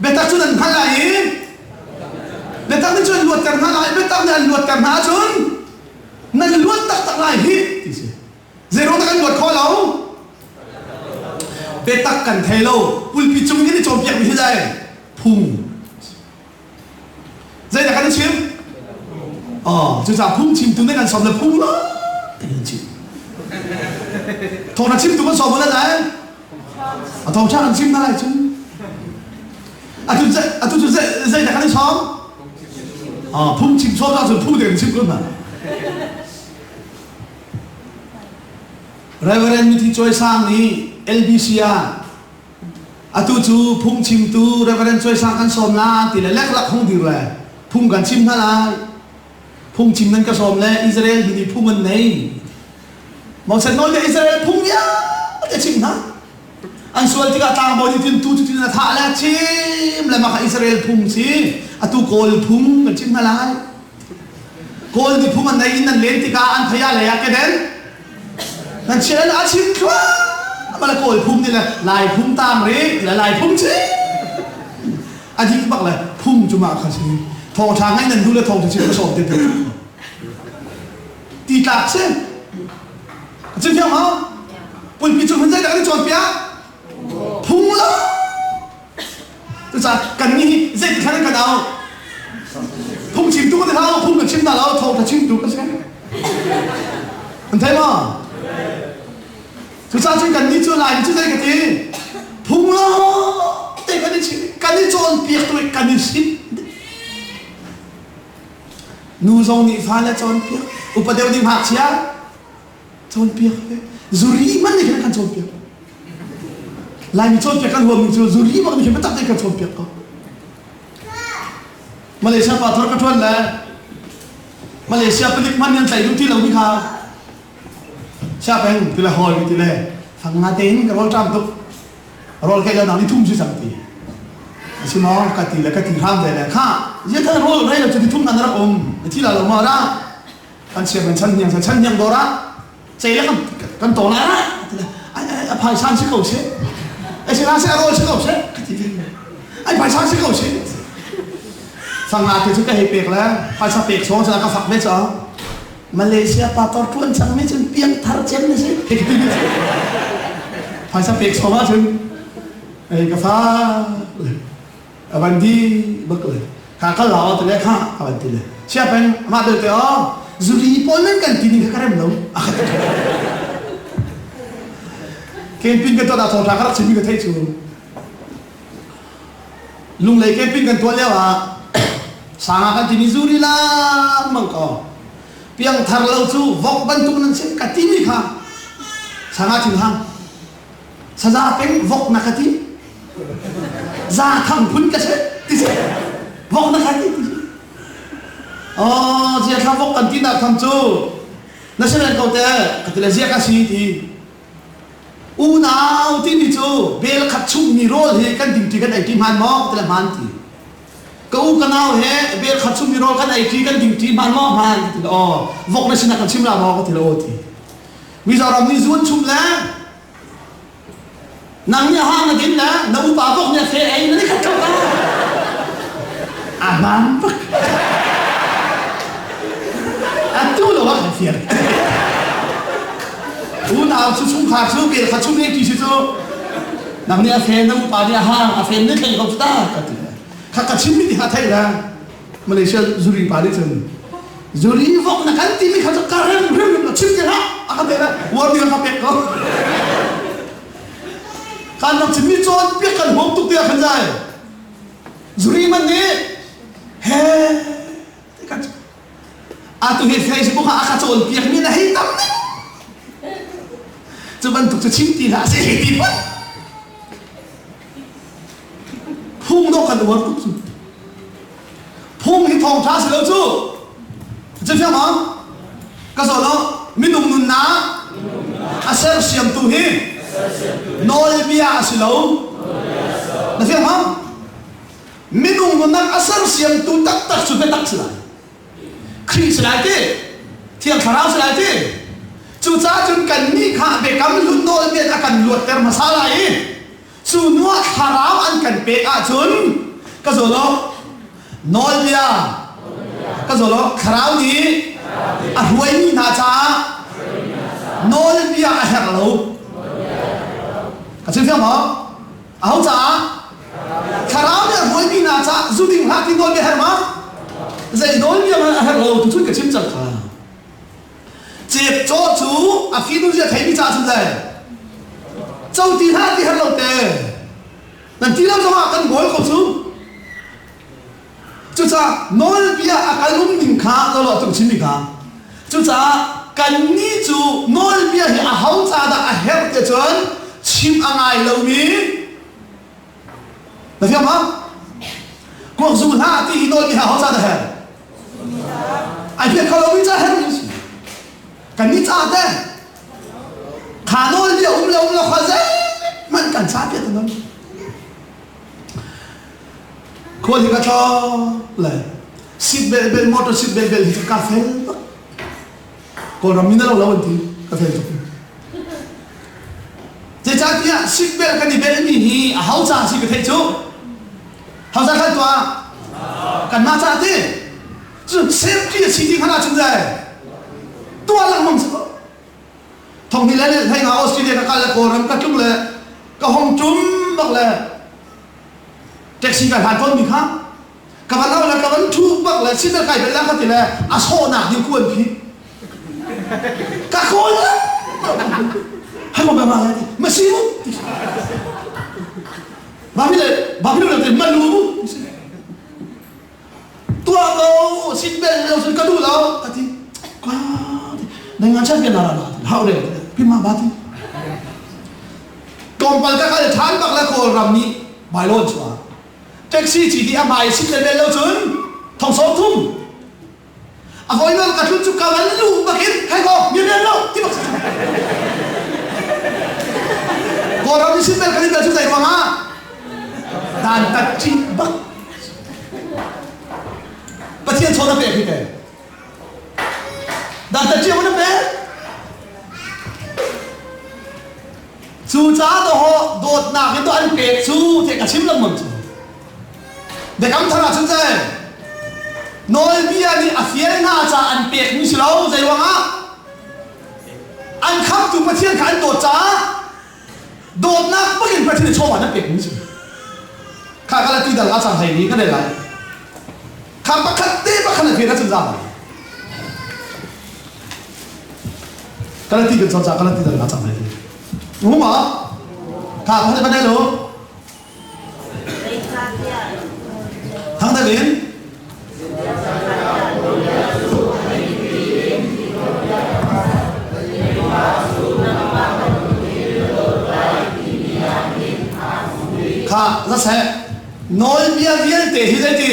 Biatak cu nan hngalh lai i biatak nih cun an luatter hna lai biatak nih an luatter hna ahcun nan luat taktak lai hih ti si. Zeiruang dah kan luat khawh lo? Biatak kan thei lo. Pulpi cung in i cawnpiakmi hi dai phung. Zeidah kan i chim? Oh, cucaah phung chimtu nih kan sawm le phung lo kan chim. Thawngṭha chimtu kan sawm le lai. A thawngṭha kan chim hna lai cu. Atu atu cu zeidah kan i sawm? Ah, phung chim sawm ahcun phung te kan chim ko hna. Reverend Mithi Cuai Sang nih LBC ah atu cu phungchimtu Reverend Cuai Sang kan sawm la ti le leklak hung dir le phung kan chim hna lai. Phungchim nan ka sawm le Israel hi nih phung an nei. Moses nawl le Israel phung vialte chim hna. An sual tikah tlangbawi nih cun tu cu tin a thah le chim le mah kha Israel phung si. Atu Kawl phung kan chim hna lai. Kawl nih phung an nei in nan len tikah an thei ah lei ah keden nan chian a chim thluahmah le Kawl phung nih le Lai phung tang rih le Lai phung chim a dik bak le phung cu mah kha si thawngṭha ngaih nan duh le thawngṭha chim ka sawm te te ti tlak si chim thiam ma pulpi cu hun zeidah kan i cawnpiak phung lo Cucaah kannih hi zeitik hlan kan au? Phungchimtu kan hau, phung kan chim hna lo, thawngṭha chimtu kan si. An thei maw? Cucaah cun kannih cu Laimi cu zei ka ti? Phung lo te kan i chim, kan i cawnpiak tu kan i sim. Nu zong nih fale cawnpiak, upa deuh nih ngakchia cawnpiak ve. Zuri hmanh nih khan kan cawnpiak. Laimi cawnpiak kan huammi cu zuri bak nih khin biatak tein kan cawnpiak ko. Malaysia pa thar ka ṭuan le Malaysia palik hmanh nih an tlaih duh ti lomi kha sia peng ti le hawi ti le fang nga tein ka rawl ṭam tuk rawl kai lo nak ni thum si cang ti asi maw ka ti le ka ti hram ve le kha zia than rawl rei lo cu ni thum nan rak um na thi la lo maw ra kan siam kan chan hniang chan hniang dawr ah cei le kan kan to lai a phaisan si ko seh ai si la se a rawl si ko seh ka ti ai phaisan si ko seh sanga te cu ka hei pek le phaisa pek song sa ka fak ve cha Malaysia pa tor tuan cang mi cun piang thar cem na si phaisa pek song ah cun ei ka fa a van di bak le kha kal lo ti le kha a van ti le chia peng amah belte aw zuri pawl nan kan ti ning kha ka rem lo a ka ti camping kan tuah dah thawngtha ka rak chimmi ka theih cu lunglei camping kan tuah lio ah sanga kan timi zuri lang mang ko piang thar lo cu vok bantuk nan si ka timi kha sanga thin hang Saza peng vok na ka ti. Za thang phun ka si ti si. Vok na ka ti ti si. Oh, zia thla vok kan ti nak tham cu na si len ko te ka ti le zia ka si ti. Unau timi cu bel khat chung mi rawl hi kan ding ti kan ei ti hman maw ti le hman ti. Ka u ka nau he bel khat chung mi rawl kan ei ti kan ding ti hman maw hman ti le aw vok na sinah kan chim la maw ka ti le aw ti. Mizoram nih zuan chum le nang nih hang na din le na upa bok nih a fe ei na ni khat ko ta. A hmaan bak. Atu lo ah kan fian. Unau cu chungkhar cu bel kha chung ti si cu nang nih a fe na upa nih a hang a fen ni thleng ko ta ka ti. Kha ka chim mi ti kha thei la. Malaysia zuri pa nih cun zuri vok na kan timi kha cu ka rem rim rim chim te hlah a ka te la warning ka pek ko kan rak chimmi cawn piak kan huam tuk tiah khan zai zuri man nih he kan atu hi Facebook ah a ka cawn piak mi na hei tam ning cu bantuk cu chim ti hlah seh ti phun Phung dawh kan uar tuk cu. Phung hi thawngṭha si lo cu. Cu fiang maw? Ka zaw lo. Minung nunnak a sersiamtu hi nawlbia a si lo. Na fiang maw? Minung nunnak a sersiamtu taktak cu biatak si lai. Khrih si lai ti. Thiang Thlarau si lai ti. Cucaah cun kannih kha biakam hlun nawlbia a kan luatter hmasa lai i Cu hnuah thlarau an kan pek ahcun ka zawl awk nawlbia ka zawl awk thlarau nih a hruaimi hna caah nawlbia a herh lo. Ka chim fiang maw? Aho caah? Thlarau nih a hruaimi hna caah zu ding hlah ti nawlbia herh ma? Zei nawlbia hmanh a herh lo tu cun ka chim cang kha. Cep caw cu a finu zia theimi caah cun zei co ti hlah ti har lo te nan ti lo zongah kan bawl ko cu cucaah nawlbia a kal um ning kha lolo tung chimmi kha cucaah. Kannih cu nawlbia hi aho ca dah a herh ti cun chim a ngai lomi na fiang ma? Kuak zu hlah ti hi nawlbia aho ca dah herh? Ai fiang kho lomi ca herh mi si. Kannih ca te kha nawlbia um le um lo kha zeihmanh kan ca piat non. Khual hi ka tlawng le seat belt bel motor seat belt bel hi cu ka fel bak. Kawlram mi na lo lo an ti ka fel tuk. Zeicahtiah seat belt kan i belmi hi a ho ca si ka theih cu. Ho ca khan tuah? Kanmah ca ti. Cu safety a si ti khan ahcun zai tuah lengmang si ko. Thong ni le hlei nga Australia ka kal le Kawlram ka tlung le ka hong tum bak le taxi ka hlan tawn mi kha ka van au le ka van thu bak le signal kai bel la ka ti le a sawhnak ding kuan phi ka kawl la hai mo ba ma la ti ma si mu ba mi le ba mi le te ma lu mu tuah ko sin bel lo sun ka duh lo ka ti ka na nga chan ke na la hau re pi ma ba ti tlawmpal ka kal ṭhan bak le Kawlram nih bailawn chuah taxi ci hi a hmai sit le bel lo cun thong sawm thum a voi nawl ka tlun cu ka van lu bakin hei ko mi rian lo ti bak Kawlram nih sit bel kan bel cu zei ruangah dan tat ṭih bak Pathian chawn a pek hi te dan tat ṭih na pek Cucaah dawh dawtnak in dawh an pek cu tiah ka chim lengmang cu. Biakam thar ah cun zei nawlbia nih a fial hna caah an pekmi si lo zei ruangah an khamtu Pathian kha an dawt caah dawtnak bak in Pathian nih chawva an pekmi si. Kha kala ti dal a cang hlei ni kan rel lai. Kha pakhat te pakhat a fian ahcun za lai. Galati kan cawn caah Galati dal a cang lai ti. Huma kha pakhat pa lo. Thang deuh in Kha za seh nawlbia vialte hi zeiti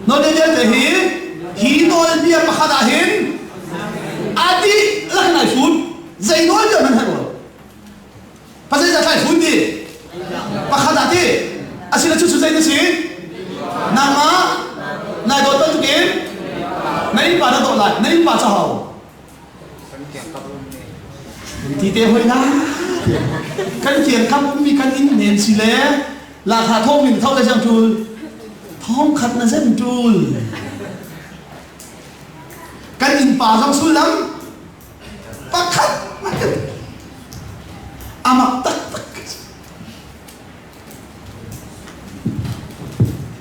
Nawlbia vialte hi hi nawlbia pakhat ah hin a dihlak in ai fun. Zei nawlbia hmanh herh lo. Pasal za thlai fun ti. Pakhat ah ti. Asina cu cu zei na si? Nangmah nai dawt bantukin na innpa na dawt lai. Na innpa ca hau. Ti te hoi na. Kan kiangkam ummi kan inn nem si le Lahkhah thawng in tho le zem ṭul. Thawng khat na zem ṭul. Kan innpa zong sullam pakhat amak taktak.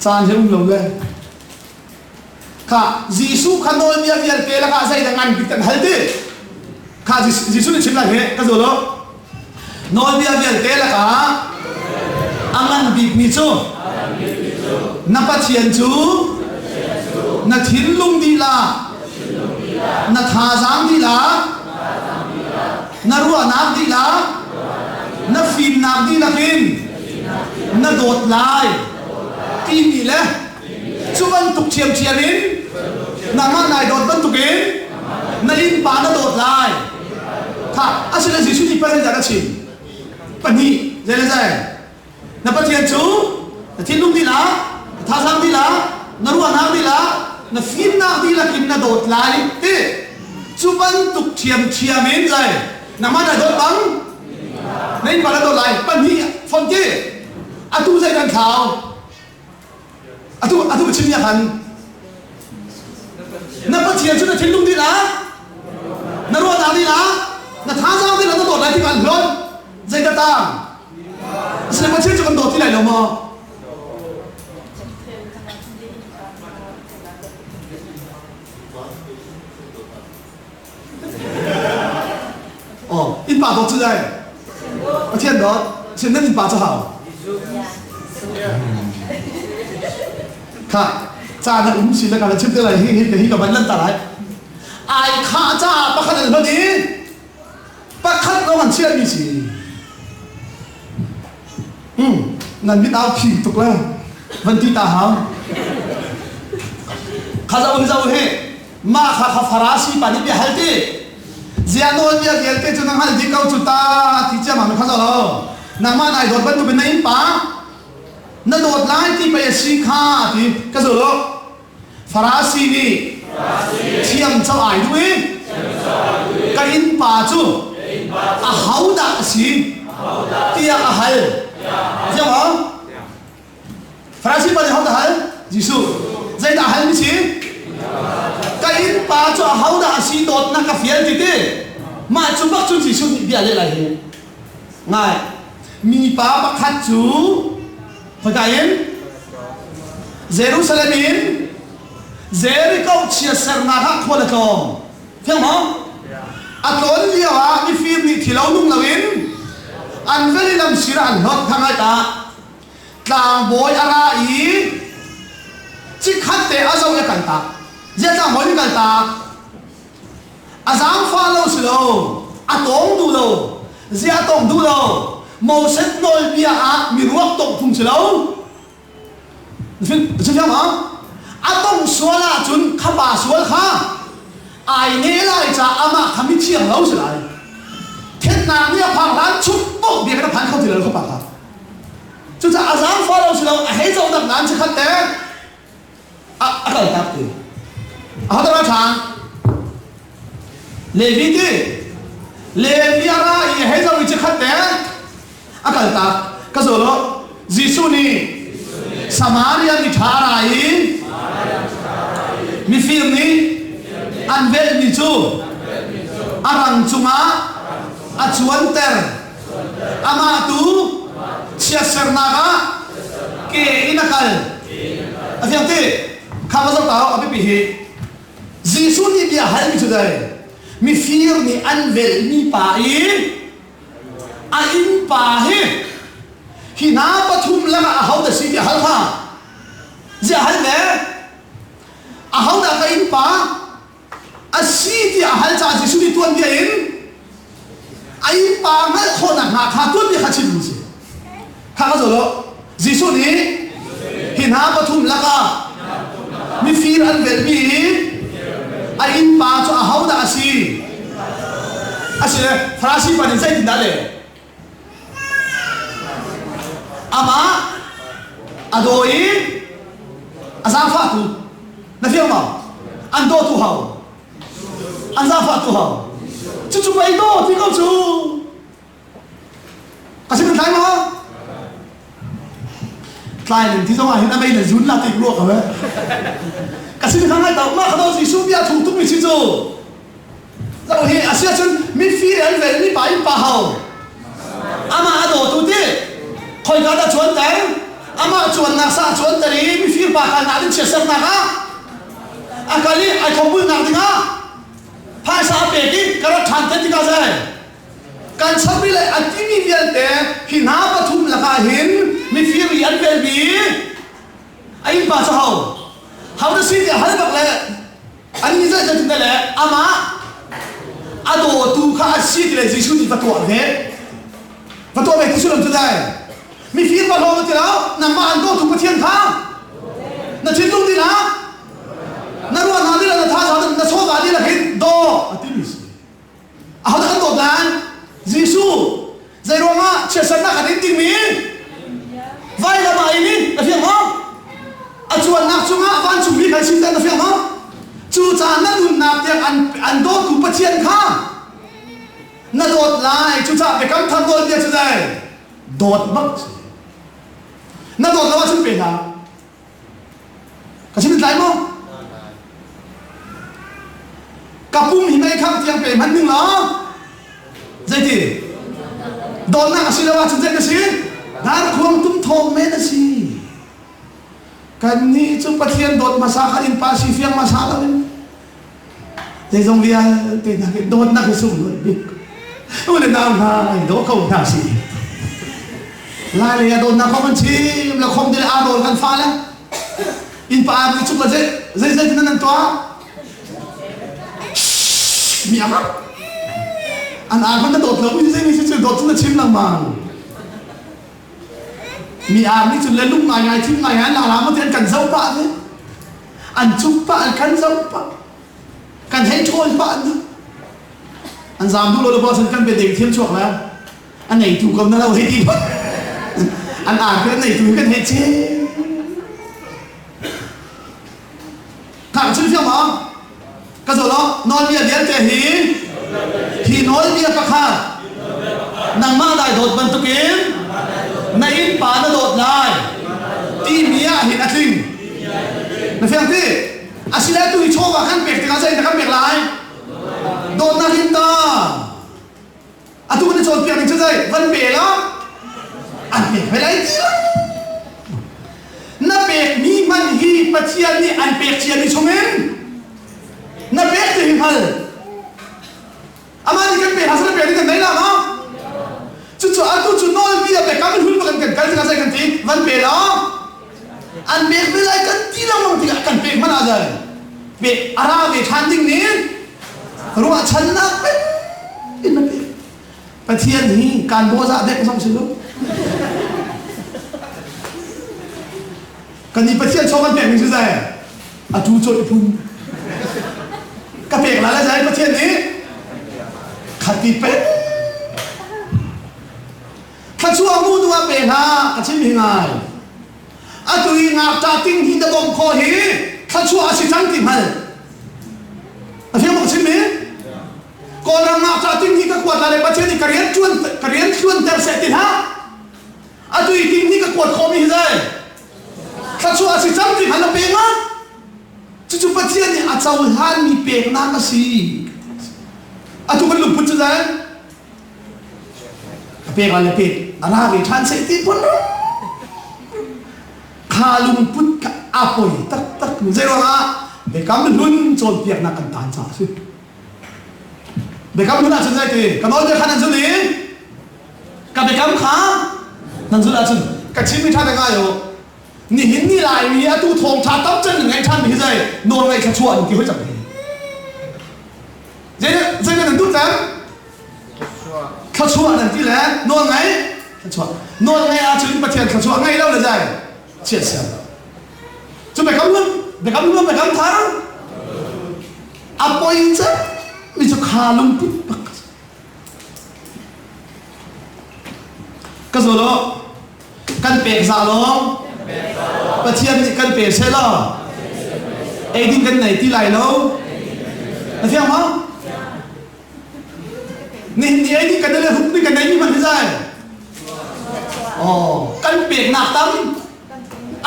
Caan hi um lo le. Kha Jesuh kha nawlbia vialte lakah zeidah ngan bik kan hal ti? Kha Jesuh nih chim lai he ka zul u. Nawlbia vialte lakah a ngan bikmi cu na Pathian cu na thinlung dihlak, na thazaang dihlak, na ruahnak dihlak, na fimnak dihlak in na dawt lai timi le Cu bantuk ṭhiamṭhiam in nangmah nai dawt bantukin na innpa na dawt lai. Kha asile Jesuh nih pa zeidah a chim? Pahnih zei le zei. Na Pathian cu na thinlung dihlak, na thazaang dihlak, na ruahnak dihlak, na fimnak dihlak in na dawt lai ti. Cu bantuk ṭhiamṭhiam in zei nangmah nai dawt bang na innpa na dawt lai. Pahnih fon ti. Atu zei kan thlau? Atu atu ka chim nia khan na Pathian cu na thinlung dihlah na ruahnak dihlah na thazaang dihlah na dawt lai ti kan hlon zeidah tang asile Pathian cu kan dawt ti lai lo maw Oh, innpa dawt cu dai. Pathian dawt. Sin nan innpa cu hau. Kha, ca na um si le ka la chim te lai hi hi hi ka van lan ta lai. Ai khah caah pakhat an hlonh i pakhat lawng an chiahmi si. Hmm, nan mit au phim tuk le van ti ta hau. Kha zau hi zau hi mah kha kha Farasi pa nih bia hal ti. Zia nawlbia vialte cu na hngalh dih ko cu ta ti ciammam kha zo lo. Nangmah nai dawt bantukin na innpa na dawt lai ti pei a si kha ti ka zul lo. Farasi nih thiam co ai duh i ka innpa cu ahodah a si tiah a hal. Thiam maw? Farasi pa nih hodah hal? Jesuh. Zeidah hal mi si? Ka innpa cu ahodah a si dawtnak ka fial ti ti. Mah cu bak cun Jesuh nih bia leh lai hi. Ngai. Mipa pakhat cu khoika in? Jerusalem in Jericho chiatsernak ah khual a tlawng. Fiang maw? A tlawn lio ah mifir nih thi lo nung loin an vel i lamsir ah an hlawt kha ngai ta. Tlangbawi a ra i chikkhat te a zoh i a kaltak. Ziah tlangbawi nih kaltak? A zaangfah lo si lo, a tawng duh lo. Ziah a tawng duh lo? Moses nawlbia ah miruak tawngh phung si lo. Cu ma? A tongh sual ahcun kha pa sual kha ai ne lai caah amah kha mithiang lo si lai. Thennak nih a phak hlan chuk poh biakinn a phan kho ti lo kha pa kha. Cucaah a zaangfah lo si lo, a hei zohnak nan chikkhat te a a kaltak ti. Ahodah ra ṭhan? Levi ti. Levi a ra i a hei zoh i chikkhat te a kaltak. Ka zaw lo. Jesuh nih Samaria mi ṭha a ra i mifir nih an velhmi cu a rang cungah a cuanter. Amah tu chiatsernak ah ke in a kal. A fiang ti? Kha va zoh ta a biapi hi. Jesuh nih bia halmi cu dai mifir nih an velhmi pa i a innpa hi hi hna pathum lakah ahodah si tiah hal kha. Ziah hal ve? Ahodah ka innpa? A si tiah a hal caah Jesuh nih tuanbia in a innpa hngalh khawh nakhnga kha tuanbia kha chimmi a si. Kha ka zoh lo. Jesuh nih hi hna pathum lakah mifir an velhmi i a innpa cu ahodah a si? A si le Farasi pa nih zeitindah a leh? Amah a daw i a zaangfahtu na fiang maw? An dawtu hau. An zaangfahtu hau. Cucu pei daw ti ko cu. A si tlai maw? Tlai ning ti zong ah hin a mei na zun la ti ruah ko eh. Ka sin kha ngai tau mah kha daw Jesuh bia thung tuk mi si cu. Lo hi a si ahcun mifir an velmi pa in pa ho amah a dawtu ti khoika dah cuanter amah cuannak sa cuanter i mifir pa kalnak ding chiatsernak ah a kal i ai thawpulnak dingah phaisa a pek i ka rat ṭhan te tikah zei kan chapri le a timi vialte hi hna pathum lakah hin mifir i an velmi a innpa cu ho ho na si tiah hal bak le An nih zei cu le amah a dawtu kha a si ti le Jesuh nih va tuah ve. Va tuah ve ti sullam cu dai. Mifir va hlawm ti lo, nangmah an dawtu Pathian kha na thinlung dihlak, na ruahnak dihlak, na thazaang, na chawva dihlak hin daw a timi si. Ahodah kan dawt lai? Jesuh. Zei ruangah chiatsernak kan in dingmi vailam ah in in na fiang maw? A cuannak cungah vancungmi kan si na fiang maw? Cucaah na nunnak tiang an, an dawtu Pathian kha na dawt lai. Cucaah biakam thar nawlbia cu zei? Dawt bak si. Na dawt lo ahcun pe hlah. Ka chim tlai maw? Ka pum hi mei khang tiang pe hmanh ning law zeiti dawtnak a si lo ahcun zei na si? Darkhuang tum thawng men a si. Kannih cu Pathian dawt hmasa kha innpa si fiang hmasa lo in Zeizong vialte hna hi dawtnak hi sunglawi bik. U le nau hna i daw ko hna si. Lai lei ah dawtnak kong kan chim le khom dil aa rawl kan fa le innpa ar nih cuk le zei zei zei nan tuah. Mi a An ar hmanh na dawt lo mi zei mi si cu dawt cu na chim lengmang. Mi ar nih cun le lung ngai ngai thim ngai ngai la la maw ti an kan zoh pah ve. An cuk pah an kan zoh pah. Kan hei ṭhawl pah na. An zaam duh lo le boh cun kan bia ding thiam chuak le a neitu ko na lo hei ti an ar kan neitu kan hei che. Kha chim fiang maw? Ka zaw lo nawlbia vialte hi hi nawlbia pakhat nangmah dai dawt bantukin na innpa na dawt lai timi ah hin a tling. Na fiang ti? Asile tu hi chawva kan pek tikah zei dah kan pek lai? Dawtnak in ta. Atu na cawnpiak ning cu zei van pe la an pek ve lai ti lo. Na pekmi man hi Pathian nih an pek ciami chungin na pek ti hi hngal. Amah nih kan pe hna sal pek ding kan nei la ma? Cucu atu cu nawlbia biakam hlun bak in kan kal tikah zei kan ti van pe la an pek ve lai kan ti lengmang tikah kan pek hmanh ah zei pe a ra ve ṭhan ding nih ruahchannak pek in na pek Pathian hi kan bawzah dek zong si lo kan i Pathian chaw kan pek ning cu zei a tu cawih phun ka pek la le zai Pathian nih khati pek Thluachuah mu tu ah pe hlah ka chim hi ngai. Atu i ngakṭah ting hi na bawmh khawh hi thluachuah a si cang ti hngal. A fiang maw ka chim mi? Kawlram ngakṭah ting hi ka kuat la le Pathian nih ka rian ṭuan ka rian tluanter seh ti hlah. Atu i ting hi ka kuat khawh mi hi zei? Thluachuah a si cang ti hngal na pe ngat. Cucu Pathian nih a cohlanmi peknak a si. Atu kan lungput cu zei? A pek le pek a ra ve ṭhan seh ti phun kha lungput kha a poi taktak zei ruangah biakam hlun cawnpiaknak kan taan caah a si biakam hlun ahcun zei ti ka nawlbia kha nan zul i ka biakam kha nan zulh ahcun ka chimmi ṭha te ngai u nihin ni laimi atu thawngṭha tam cem nan ngaih ṭhan mi hi zei nawl ngaih thluachuah an ti hoi cang hi zei zei nan duh cang Thluachuah nan ti le nawl ngai thluachuah nawl ngai ahcun Pathian thluachuah ngei lo le zai chiat siam cu biakam hlun biakam hlun biakam thar a poi cem mi cu kha lungput bak ka zo lo kan pek za lawng Pathian nih kan pe seh law ei ding kan nei ti lai lo na fiang ma Nihin ni ei ding kan le huk ding kan nei mi hmanh hi zai. Oh, kan peknak tam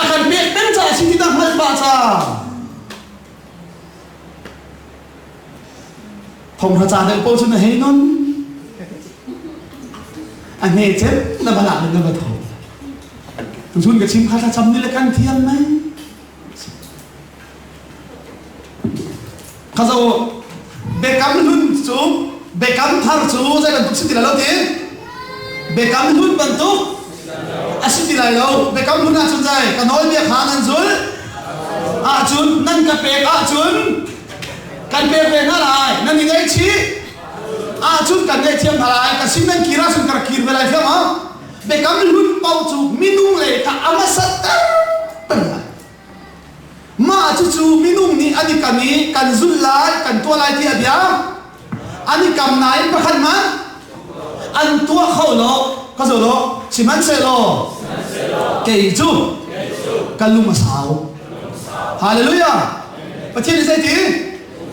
a kan pek peng ca si ti hngal pah ca. Thong ha ca deuh po cu na hei non. A hne cem na balak na va tho. Tuchun ka chim kha thlacam ni le kan thiam mai. Kha zo Biakam hlun cu Biakam thar cu zei bantuk si ti lai lo ti? Biakam hlun bantuk a si ti lai lo. Biakam hlun ahcun zei ka nawlbia kha nan zulh ahcun nan ka pek ahcun kan pek ve hna lai. Nan i ngaihchih ahcun kan ngaihthiam hna lai. Ka sin nan kir ahcun ka rak kir ve lai thiam ah. Biakam hlun paoh cu minung lei kha a hmasat ter peng lai. Mah cucu minung nih an i kam i kan zulh lai, kan tuah lai ti a bia an i kam nain pakhat hmanh an tuah kho lo. Ka zo lo. Sihmanhsehlaw kei cu ka lung a sau. Hallelujah. Pathian nih zeiti?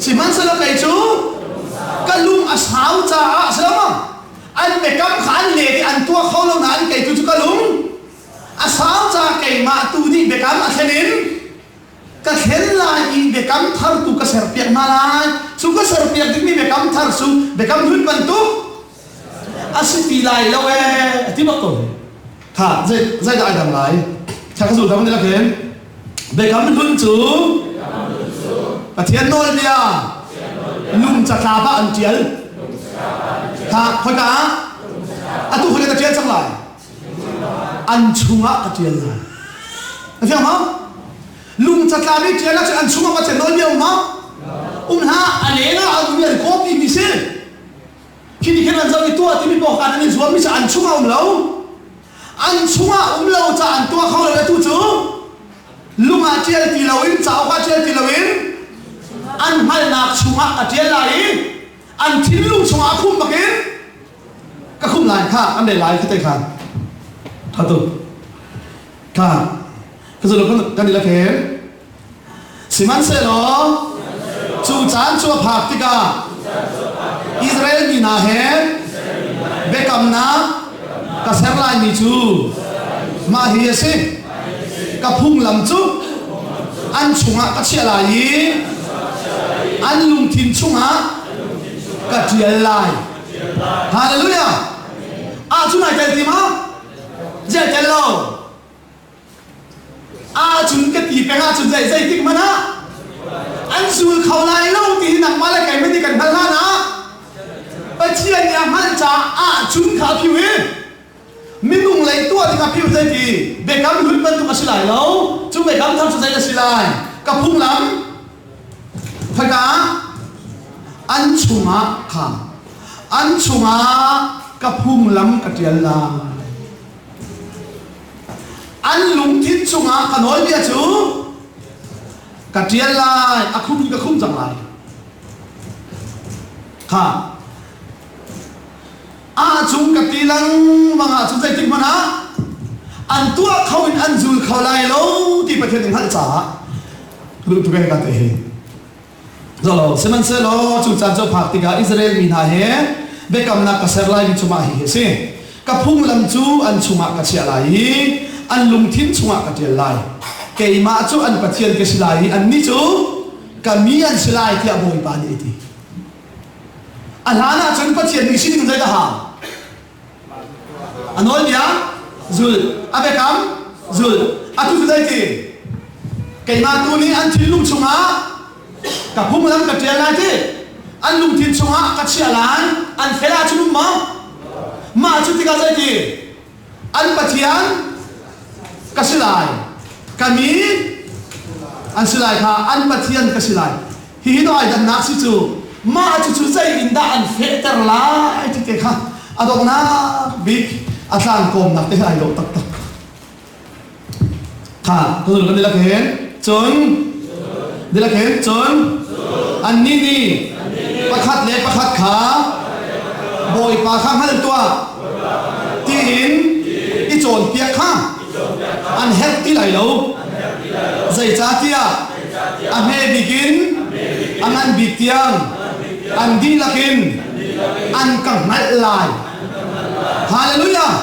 Sihmanhsehlaw kei cu ka lung a sau caah a si lo maw? An biakam kha an let i an tuah kho lo nain kei tu cu ka lung A sau ca keimah tu nih biakam a thlen in ka thlen lai i biakam thar tu ka serpiak hna lai. Cu ka serpiak dingmi biakam thar cu biakam hlun bantuk a si ti lai lo ee a ti bak ko. Kha zei zeidah ai dang lai? Kha ka zul dang ni lakin biakam hlun cu Pathian nawlbia lung catlap ah an ṭial. Kha khoika ah? Atu khoika ka ṭial cang lai? An chungah ka ṭial lai. Na fiang ma? Lung catlap i ṭial ahcun an chungah Pathian nawlbia um ma? Um hlah, a leng ah a ummi an copy mi si. Khi nih khin an zoh i tuah timi paoh khan an i zuammi cu an chungah um lo. An chungah um lo ca an tuah kho lo le tu cu lung ah ṭial ti loin cauk ah ṭial ti loin an hngalhnak chungah ka ṭial lai i an thinlung chungah a khum bakin ka khum lai kha an rel lai kha te khan tha tu kha ka zulu kan i la khen Sihmanhsehlaw cu caan cu a phak tikah Israel mi hna he biakamnak ka ser laimi cu mah hi a si. Ka phunglam cu an chungah ka chiah lai i an lungthin chungah ka ṭial lai. Hallelujah! Ah cu nai tel ti ma? Ziah tel lo. Ahcun ka ti peng ahcun zei zeitik hmanh ah an zul kho lai lo ti hi nangmah le keimah nih kan hngalh hlan ah Pathian nih a hngalh caah ahcun kha a phiu hi minung lei tuah ding a phiu zei ti biakam hlun bantuk a si lai lo cu biakam thar cu zei a si lai ka phunglam khaka an chungah kha an chungah ka phunglam ka ṭial lai An lungthin chungah ka nawlbia cu ka ṭial lai, a khum in ka khum cang lai. Kha ah cung ka ti lengmang ahcun zeitik hmanh ah an tuah kho in an zul kho lai lo ti Pathian nih hngalh caah duh tuk ka te hi. Zolo, sihmanhsehlaw cu caan cu a phak tikah Israel mi hna he biakamnak ka ser laimi cu mah hihi a si. Ka phunglam cu an chungah ka chiah lai i an lungthin chungah ka ṭial lai. Keimah cu an Pathian ka si lai i annih cu ka mi an si lai tiah Bawipa nih a ti. A hlan ah cun Pathian nih sining zeidah hau? A nawlbia zul, a biakam zul. Atu cu zei ti? Keimah tu nih an thinlung chungah ka phunglam ka ṭial lai ti. An lungthin chungah ka chiah lai. An fel ahcun um maw? Mah cu tikah zei ti? An Pathian ka si lai. Ka mi an si lai kha an Pathian ka si lai. Hihi no ai dannak si cu mah cucu zei in dah an fehter lai ti te kha a donghnak bik a tlangkawmnak te ai dawh taktak. Kha tuzul kan dilak hin cun dilak hin cun annih nih pakhat le pakhat kha Bawipa kha hngal tuah tiin i cawnpiak kha an herh ti lai lo. Zeicahtiah a hme bik in a ngan bik tiang an dihlak in an ka hngalh lai. Hallelujah!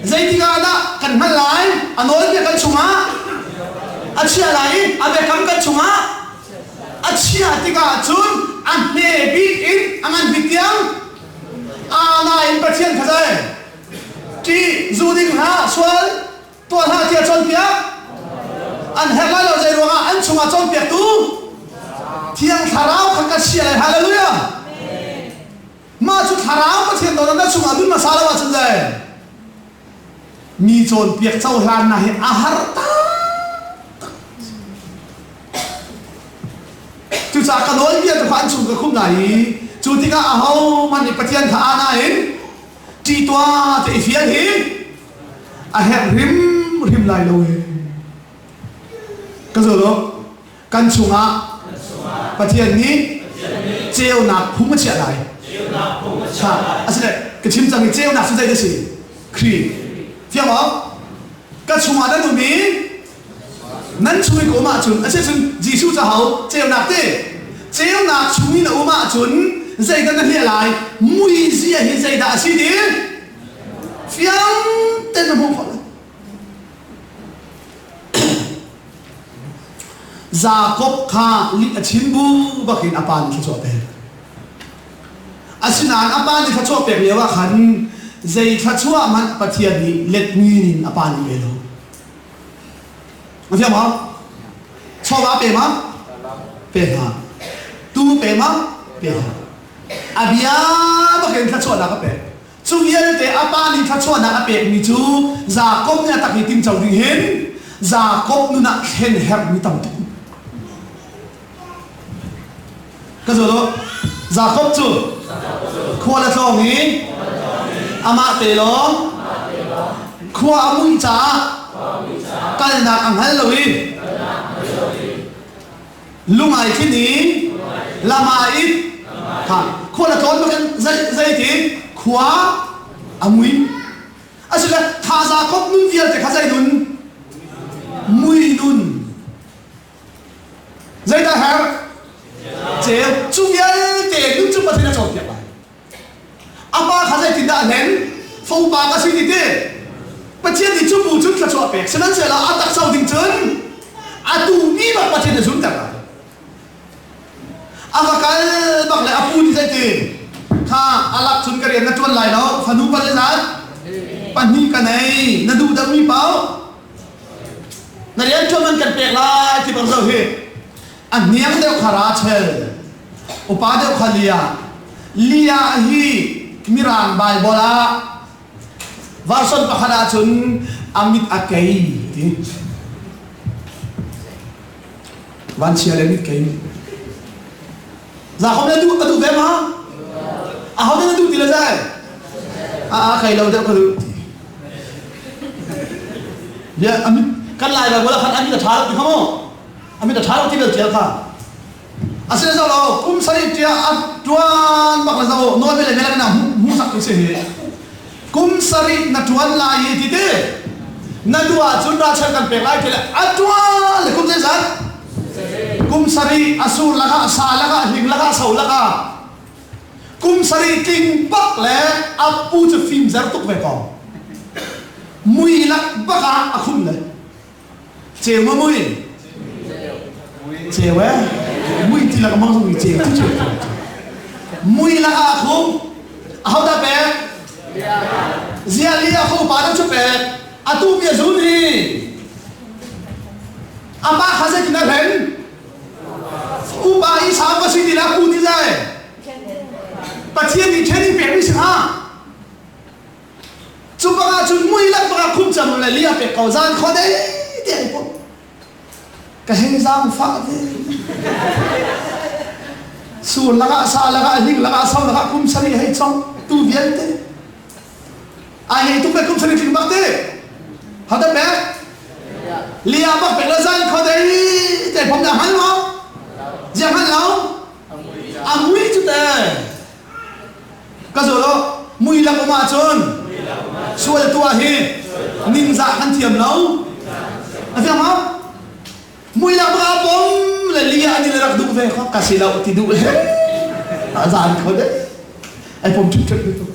Zeitik ah dah kan hngalh lai? A nawlbia kan chungah a chia lai i a biakam kan chungah a chia tikah cun a hme bik in a ngan bik tiang aa in Pathian kha zei ṭih zu ding hlah sual tuah hlah tiah cawnpiak an herh lai lo zei ruangah an chungah cawnpiaktu thiang thlarau kha ka chia lai hallelujah mah cu thlarau pathian dawtnak na chungah nun hmasa lo ahcun zei mi cawnpiak cohlan na hi a har taktak cucaah ka nawlbia tu kha an chung ka khum lai i cu tikah ahohmanh nih Pathian kha ana in ṭih tuah te i fial hi a herh hrimhrim lai lo hi ka zul u kan chungah Pathian nih ceunak phung a chiah lai asile ka chim cang i ceunak cu zei a si Khrih fiang maw ka chungah nan um i nan chung i ka um ahcun asicun Jesuh cu ho ceunak te ceunak chung i na um ahcun zeidah na hliah lai mui zia hi zeidah a si ti fiang ten na hmuh khawh lai Jakob kha lih a chim bu bakin a pa nih thluachuah pek asinain a pa nih thluachuah pek lio ah khan zei thluachuah hmanh Pathian nih letmi in a pa nih pe lo Na fiang maw? Chawva pe ma? Pe hna. Tu pe ma? Pe hna. A bia bakin thluachuahnak a pek. Cu vialte a pa nih thluachuahnak a pekmi cu Jakob nih a tak i timco ding hin Jakob nun ah thlen herhmi tam tuk. Ka zul u. Jakob cu khual a tlawng i amah te lawng khua a muih caah kalnak a hngal lo i lung ai thlin i lam ah it kha khual a tlawn bakin zei zeiti khua a mui asile tha Jakob nun vialte kha zei nun mui nun Zeidah herh? Ceu. Cu vialte nun cu Pathian a cawnpiak lai. A pa kha zeitindah a hlen? Fopa ka si ti ti. Pathian nih cu bu cun thluachuah pek. Sihmanhsehlaw a takso ding cun a tu mi bak Pathian a zunter lai. A va kal bak le a pu nih zeiti? Kha a lak cun ka rian na ṭuan lai lo. Fanu pa zeizat? Pahnih ka nei. Na duh deuhmi paoh Na rianṭuan man kan pek lai ti bang zo hi a hniang deuh kha Rachel upa deuh kha Leah Leah hi Mirang Bible ah version pakhat ahcun a mit a kei ti vanchia le mit kei Jakob na duh a duh ve ma aho na duh ti le zai a a kai lo deuh ka duh ya amit kan lai la wala khan amit a tha lo ti kha mo amit a tha lo ti bel tial kha asile zo lo kum sari tia a tuan bak la zo no bele mela na mu sak tu se hi kum sari na tuan lai hi ti ti na du ahcun ralchanh kan pek lai ti le a tuan le kum zeizat kum sarih a sur lakah sa lakah hling lakah so lakah kum sarih tling bak le a pu cu fim zer tuk ve ko mui lak bak ah a khum le Ceu ma mui? Ceu eh? Mui ti lak mang zong ceu ti ceu. Mui lak ah khum. Aho dah pek? Zia li a kho pa cu pek. Atu mi a zun hi. Apa kha zeitin a hlen? Upa i sam va si ti la pu ti zai. Pathian nih training pek mi si ha. Cu bang ahcun mui lengmang ah khum cang le li a pek ko zan kho dei te ai pom. Ka hei zaang fah ve. Sur lakah sa lakah hling lakah so lakah kum sari hei chong tu vialte. Ai hei tuk le kum sari tling bak te. Hada pek. Lia bak pek la zan kho dei te pom na hal mo. Ziang hal lo. A mui cu te. Ka zawl aw, mui lak um ahcun sual tuah hi ningzah kan thiam lo. A fiang maw? Mui lak bak ah pom le li ah ni le rak duh ve kho ka si lo ti duh le a zan kho de. Ai pom ṭhit ṭhit tu.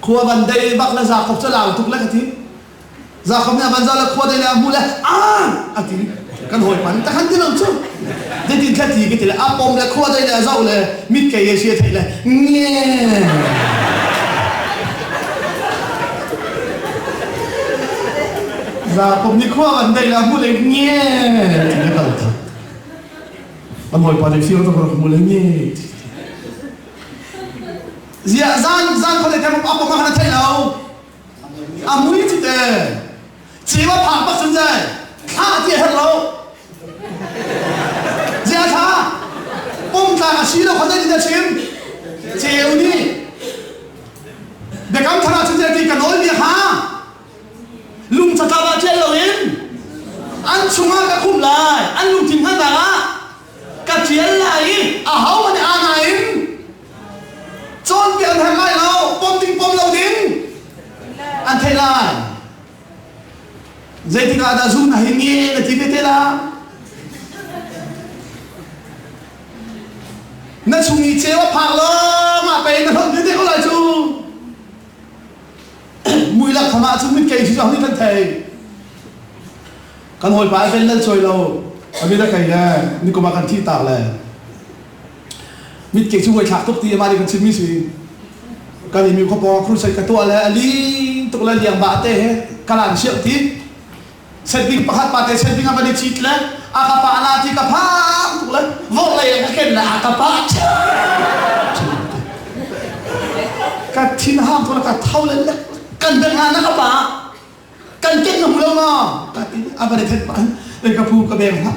Khua van dei bak le Jakob cu lau tuk le ka ti. Jakob nih a van zoh le khua dei le a hmuh le ah a ti kan hawipa nih takhan ti lo cu zeitin thla ti ka ti le a pom le khua dei le a zoh le mit kei a si a theih le nge Jakob nih khua van dei le a hmuh le nge ti le kal ta kan hawipa nih fir rak hmu le nge zia zan zan khua dei a pom a khan a thei lo A mui cu te ceu a phak bak cun zai thla ti a herh lo. Zia thla pum tlak a si lo kha zeitin a chim? Ceu nih biakam thar ah cun ti ka nawl bia kha lung catlap ah ṭial loin an chungah ka khumh lai an lungthin hngalhnak ah ka ṭial lai i ahohmanh nih aa in Cawnpiak an herh lai lo, pom ding pom lo ding an theih lai. Zeitik ah dah zu na hi nge na ti ve te la? Na chung i ceu a phak lawng ah pei na hlonh te ko lai cu. Mui lak kham ah cun mit kei si zong nih kan thei. Kan hawipa a vel lal cawi lo. A mit a kei le nikum ah kan thih tak le. Mitke cu thlak tuk ti amah nih kan chimmi si. Kan i mi khua pawng crusade ka tuah le a ling tuk le liang ba te he kalan siam ti. Setting pakhat pa te setting a van i chit le a ka pa la ti ka phang tuk le vok lei ka ken le a ka pa ka thin hang tuk le ka tho le kan beng na ka pa kan ken na hmu lo ma ka ti a van i thet pa ka phu ka beng hlah.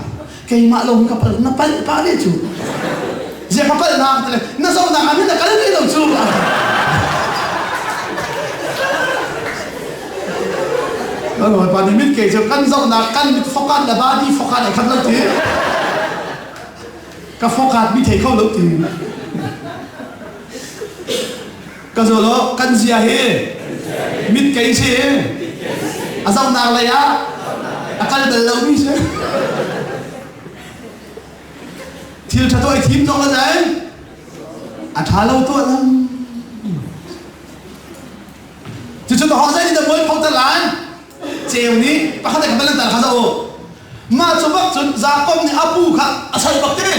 Keimah lo ka pal na pal pa ve cu. Zia ka pal na ka na zohnak ah na kal ve lo cu. Pa nih mit ke cu kan zohnak kan mit fokat le body fokat ai khat lo ti. Ka fokat mi thei kho lo ti. Ka zo lo kan zia hi mit kei si a zohnak lei ah a kal bal lomi si. Thil ṭha tuah i thim zong a zai a ṭha lo tuah lam. Cucu ka hawk zei nih dah mualpho ter lai? Ceu nih pakhat ka bal kha zoh u. Mah cu bak cun Jakob nih a pu kha a sal bak ti.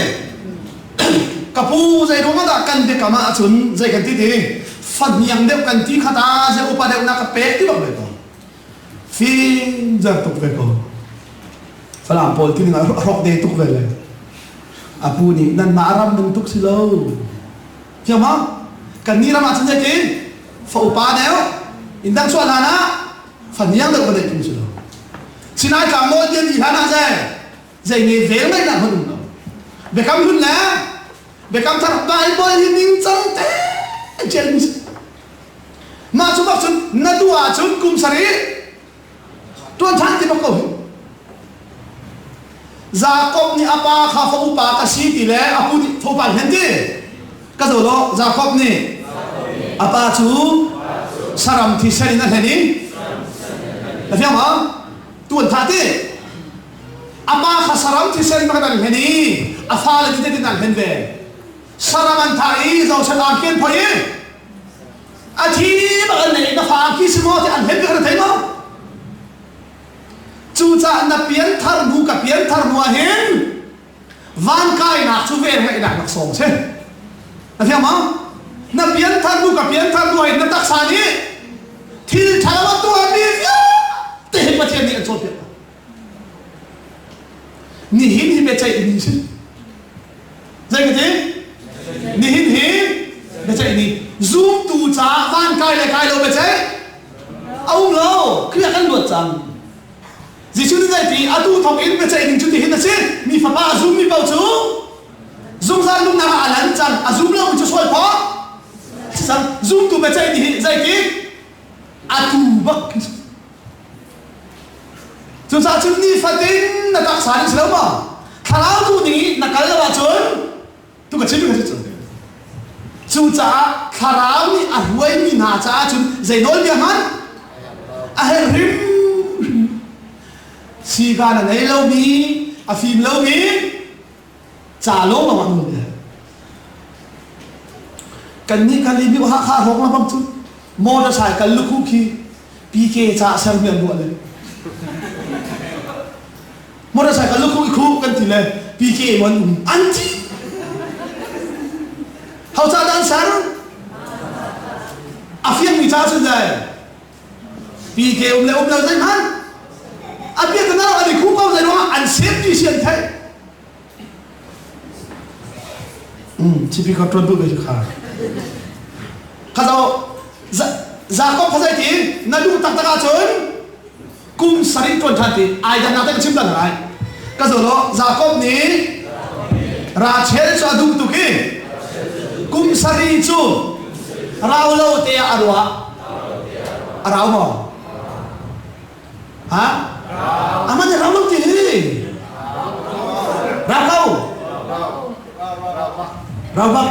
Ka pu zei ruang dah kan biakam ah cun zei kan ti ti fahniang deuh kan ti kha ta zei upa deuh na ka pek ti bak ve ko. Fim zer tuk ve ko. Falam pawl ti ning ah hrok de tuk ve le. A pu nih nanmah ram bantuk si lo. Thiam ma? Kan ni ram ah cun zeitin? Fa upa deuh inn dang chuah hlan ah fahniang deuh va neih phung si lo. Sinai tlang nawl tian ti hlan ah zei zei nge vel ngeih nak hmanh um lo. Biakam hlun le biakam thar Bible hi ningcang te ṭialmi si. Mah cu bak cun na duh ahcun kum sarih Ṭuan ṭhan ti bak ko hi. Jakob nih a pa kha fa upa ka si ti le a pu nih fa upa hlen ti. Ka zo lo Jakob nih a pa cu saram thisen in a hlen i na fiang maw? Tuan tha ti. A pa kha saram thisen bak an hlen i a fale ti tin an hlen ve. Saram an thah i Joseph aa kian phoi i a thi bak an nei na fa khi si maw ti an hlen ka thei maw cucaah na pianthar hnu ka pianthar hnu ah hin van kainak cu vel ngeihnak laksawng si na thiam maw na pianthar hnu ka pianthar hnu ah hin na taksa nih thil ṭhalo a tuahmi vialte hi Pathian nih an cawnpiak Nihin hi biaceih ni si. Zei ka ti? Nihin hi biaceih ni. Zumtu caah van kai le kai lo biaceih a um lo. Khrih kan luat cang. Jesuh nih zei ti atu thawk in biaceih ding cu tihin a si. Mi fapa a zummi paoh cu zungzal nunnak ah a lan cang. A zum lomi cu sual phawt. Zumtu biaceih ni hi zei ti? Atu bak khi si. Cucaah cun nifatin na taksa nih si lo maw? Thlarau tu nih na kal lo ahcun tu ka chim ka si cu. Cucaah thlarau nih a hruaimi hna caah cun zei nawlbia hmanh a herh hrimhrim. Sikan a ngei lomi, a fim lomi, ca lawng ah nun le kannih kan i biu Hakha hrawng la bang cu motorcycle lukhu khi PK ca sermi an ruah le motorcycle lukhu i khu kan ti le PK mon um an ti ho ca dah an ser a fiangmi ca cun le PK um le um lo zeihmanh a biakna an i khu ko zei ruangah an safety si an theih CP ka ṭuan duh ve cu kha. Kha zo Jakob kha zei ti na duh taktak ahcun kum sarih ṭuan ṭhan ti ai dan nak te ka chim tan lai. Ka zo lo Jakob nih Rachel cu a duh tuk i kum sarih cu rau lo te ah a ruah. A rau maw? Ha? Aman rau lo ti hi. Rau ko. Rau bak.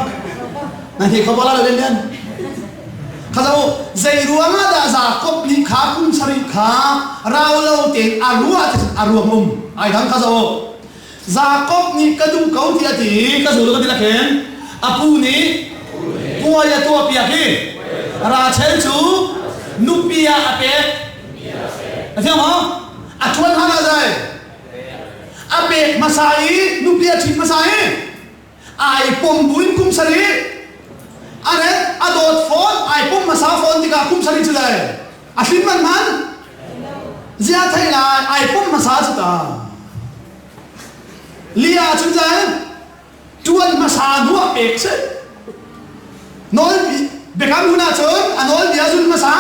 Na hi kho bola lo len len. Kha zo zei ruang ah dah Jakob nih kha kum sarih kha rau lo tein a ruah ti a ruang um. Ai dang kha zo. Jakob nih ka duh ko ti a ti ka zul ka ti la khen. A pu nih puai a tuah piak i Rachel cu nupi ah a pek. A thiang maw? A ṭuan hlan ah zai. A pek hmasa i nupi a ṭhit hmasa i ai pom buin kum sarih a ret a dawt fawn ai pom hmasa fawn tikah kum sarih cu zai a hlim man man zia thei lai ai pom hmasa cu ta lia cun zai ṭuan hmasa hnu ah pek si. Nawl biakam hun ahcun a nawlbia zul hmasa.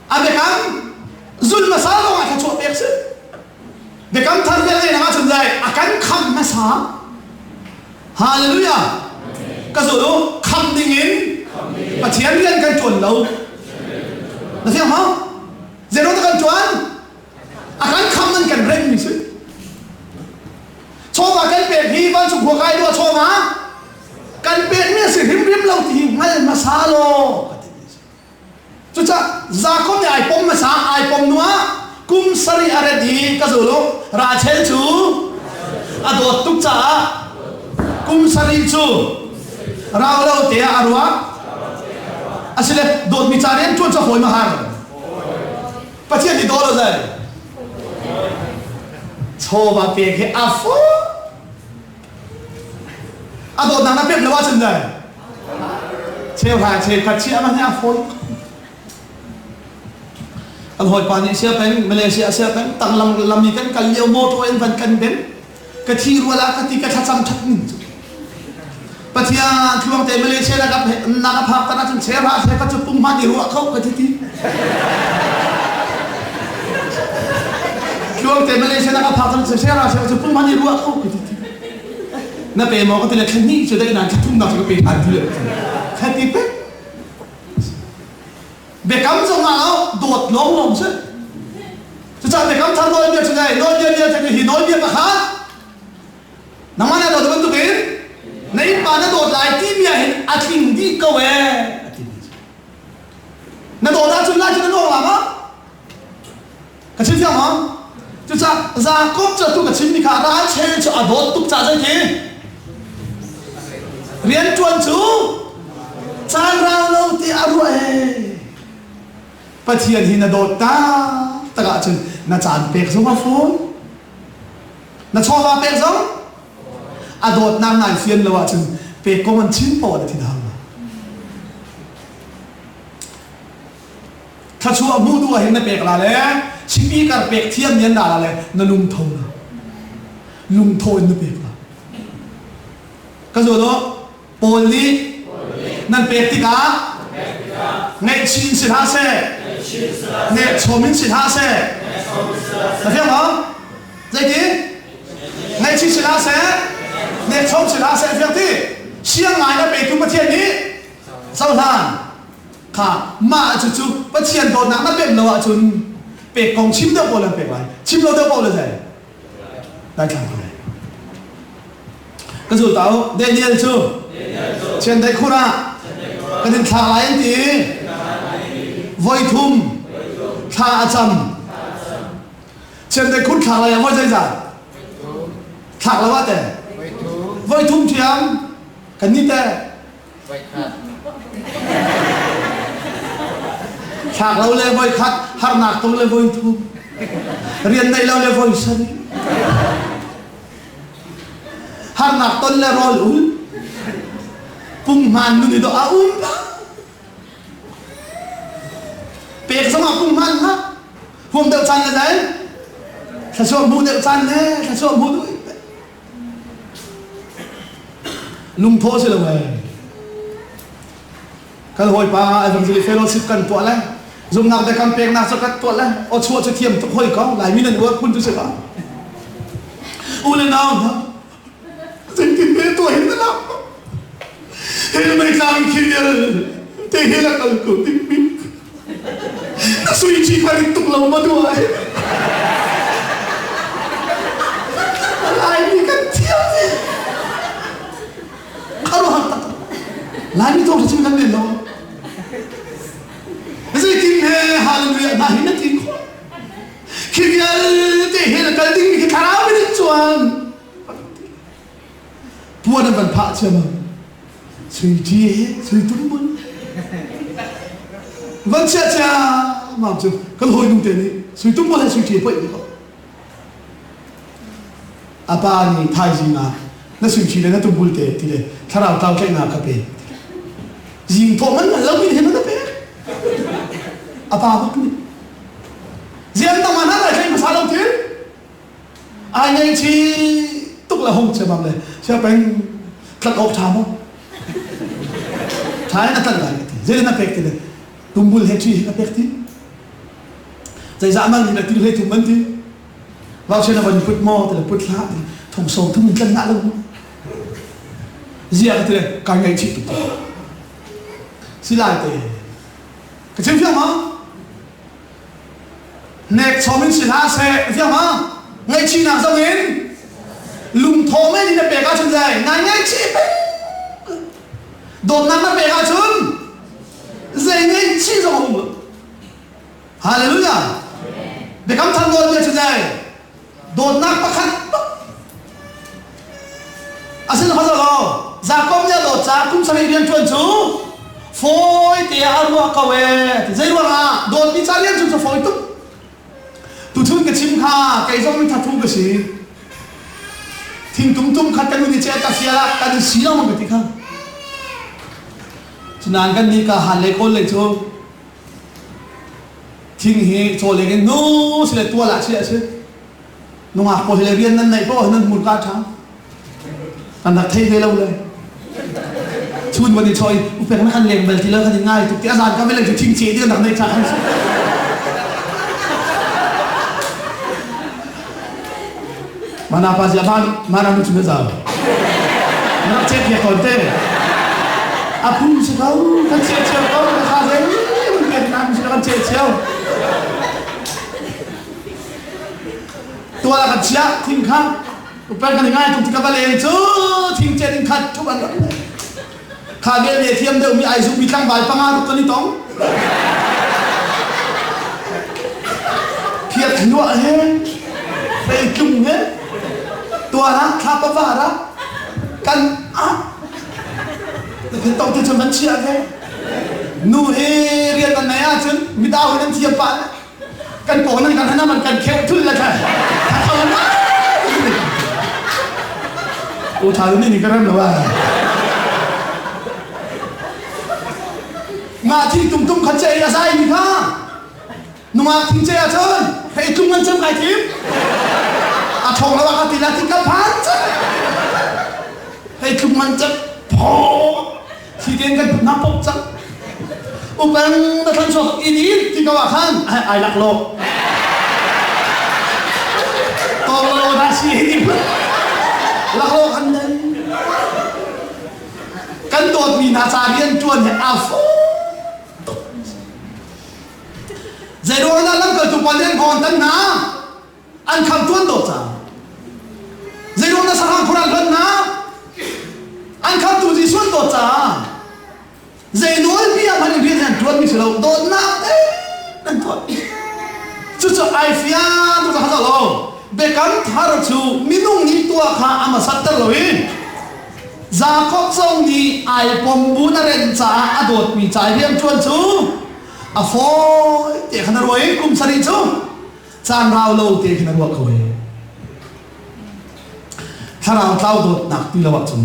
A biakam zul hmasa lawng ah thluachuah pek si. Biakam thar vel ngeihnak ahcun zai a kan khamh hmasa. Hallelujah. Ka zul u, khamh ding in Pathian rian kan ṭuan lo. Na fiang maw? Zeiruang dah kan ṭuan? A kan khamh nan kan remmi si. Chawva kan pek hi vancung khua kai dua chawva kan pekmi a si hrimhrim lo ti hi hngal hmasa law ka ti. Cucaah Jakob nih ai pom hmasa ai pom hnuah kum sarih a ret i ka zul u Rachel cu a dawt tuk caah kum sarih cu rau lo te ah a ruak asile dawtmi ca rian ṭuan cu hawi ma har Pathian nih daw lo zai chawva pek hi a fu a dawtnak na pek lo ahcun zai cheuhra cheukhat chiah man hi a fawi kan hawipa nih sia peng Malaysia sia peng tanglam lam i kan kal lio motor in van kan ben ka thi rual ah ka ti ka thlacam that ning cu Pathian thluang te Malaysia na ka na ka phak tan ahcun cheuhra cheukhat cu pung hman i ruah kho ka ti ti thluang te Malaysia na ka phak tan cheuhra cheukhat cu pung hman i ruah kho ka ti ti na pe maw ka ti le thla hnih cu dai nan thla thum nak cu ka pe than ti le thla ti pek biakam zong ah lo dawt lawng lawng si cucaah biakam thar nawlbia cu ngai nawlbia vialte hi nawlbia pakhat nangmah na dawt bantuk in na innpa na dawt lai timi ah hin a tling dih ko ee na dawt ahcun lai cu na nawng la ma Ka chim fiang maw? Cucaah Jakob cu atu ka chimmi kha Rachel cu a dawt tuk caah zeiti? Rianṭuan cu caan rau lo ti a ruah ee. Pathian hi na dawt taktak ahcun na caan pek zong a fawi. Na chawva pek zong a dawtnak nai fian lo ahcun pek kong an chim paoh ah na thin hang lai. Thluachuah hmuh duh ahhin na pek la le speaker pek thiam mi an dah la le na lungtho na lungtho in na pek la. Ka zawn aw Paul nih nan pek tikah ngaihchih in si hlah seh nehchawm in si hlah seh na fiang maw zeiti ngaihchih si hlah seh nehchawm si hlah seh fiang ti siang ngai na petu Pathian nih cohlan Kha mah cucu Pathian dawtnak na pemh lo ahcun pek kong chim deuh pawl an pek lai. Chim lo deuh paoh le zei? Daithlang ko lai. Ka zul ta u. Daniel cu chiandeih khur ah kan in thlak lai an ti. Voi thum thla a cam. Chiandeih khur thlak lai ah voi zeizat? Thlak lo ah teh? Voi thum thiam. Kan nih teh? Thlak lo le voi khat, harnak tong le voi thum, rian neih lo le voi sarih, harnak ton le rawl ul, punghman nun i dawh a um Pek zongah punghman hlah, huam deuh caan le dai, thluachuah hmuh deuh caan le thluachuah hmuh duh Lungthawh si lo ee. Kan hawipa Evangelist Fellowship kan tuah le zumnak biakam peknak cu kan tuah le aw chuah cu thiam tuk hoi ko Laimi nan uar phun cu si ko. U le nau hna zeitin me tuah hin na lak Hel mei tlang khi vial te he la kal ko ding mi Na sui chi kha rit tuk lo ma duai. Laimi kan thiam ni. Kharuah tak. Laimi tawng chim kan men lo. Zeitin he hallelujah na hin na ti khawh. Khi vialte he na kal ding mi khi thlarau in chuan. Puan an van phah ciammam. Sui ṭi he sui tum bun. Van chia ciammam cu kan hawinu te nih sui tum bun he sui ṭi he poih ve ko. A pa nih thaizing ah na sui ṭhi le na tumbul te ti le thlarau tlau tlaihnak ka pe. Zing thawh man hngal lomi he na pek. A pa bak nih. Ziang tang man hna lai tlaih hmasa lo til. Ai ngaihchih tuk le hong ciammam le siapeng tlanh awk ṭha maw? Ṭha in a tlanh lai ka ti. Zei na pek ti le tumbul he ṭhi hi ka pek ti. Zeizah man hi na til hlei thum man ti. Vauchen a van put maw ti le put hlah ti thong sawm thum in tlan dah lo mu. Zia ka ti le kai ngaihchih tuk. Si lai te. Ka chim fiang ma? Nek chom in si hlah seh fiang ma? Ngaihchihnak zong in lungtho men in na pek ahcun zai nai ngaihchih peng. Dawtnak na pek ahcun zei ngaihchih zong a um lo. Hallelujah. Biakam thar nawlbia cu zei? Dawtnak pakhat a si lo lo. Jakob nih a dawt caah kum sarih rian ṭuan cu fawi te ah a ruah ko ee. Zei ruangah dawtmi ca rian cu fawi tuk. Tuchun ka chim kha kei zong mi thathu ka si. Thingtum tum khat kan uni che ka fial ah kan i si lo ka ti kha. Cunain kan nih ka han le kawl le cu Thing hi cawleng in nu si le tual ah chiah a si. Nungak pawl hi le rian nan neih paoh nan hmurka ṭha. Kan rak thei ve lo le. Chun van i choi upek na kan leng bal ti lo kan in ngai tuk ti a zan ka vele cu thing ce ti kan rak neih cang. Mana pa zia ban mana nu cu na zau. Na rak chet piak tawn te. A phung si ko kan chet cio ko ka kha zei mun pek na si kan chet cio. Tuala kan chia thing kha upen kan ngai tuk ti ka va len cu thing chet in khat thup an rak Kha vialte thiam deuhmi ai zummi tlangval panga ruk kan i tong. Phiat hnuah he, hreitlung he, tuar ah thlapa var ah kan ah na tong ti cun van chiah ve. Nu hi rian nan nei ahcun midau hi nan thiam pah kan pawng nan kan hana man kan kheuh thul le kha tho na u tha ni ni ka rem lo a nga thing tum tum kha che a zai mi kha nungak thing che a chun hei tlung an chem kai thim a thong lo ka ti la ti ka phan hei tlung an chem pho Thi tein kan na pop cang. Upang na thlan chuak in in ti ko ah khan ai lak lo. Tawng lo dah si hi lak lo kan dai. Kan dawtmi hna ca rian ṭuan hi a fu tuk. Zeiruang dah lamkaltu pawl nih an khawn tan hna? An kham tuan dawt cang. Zeiruang dah sahrang khur an hlonh hna? An khamtu Jesuh an dawt caah zei nawlbia hmanh in rian an ṭuanmi si lo dawtnak te an tuah. Cucu ai fiang tuk kha lo. Biakam thar cu minung nih tuah kha a hmasatter lo i Jakob zong nih ai pom bu na renh caah a dawtmi ca i rian ṭuan cu a fawi te khan a ruah i kum sarih cu caan rau lo te khin a ruah ko i thlarau tlau dawtnak ti lo ahcun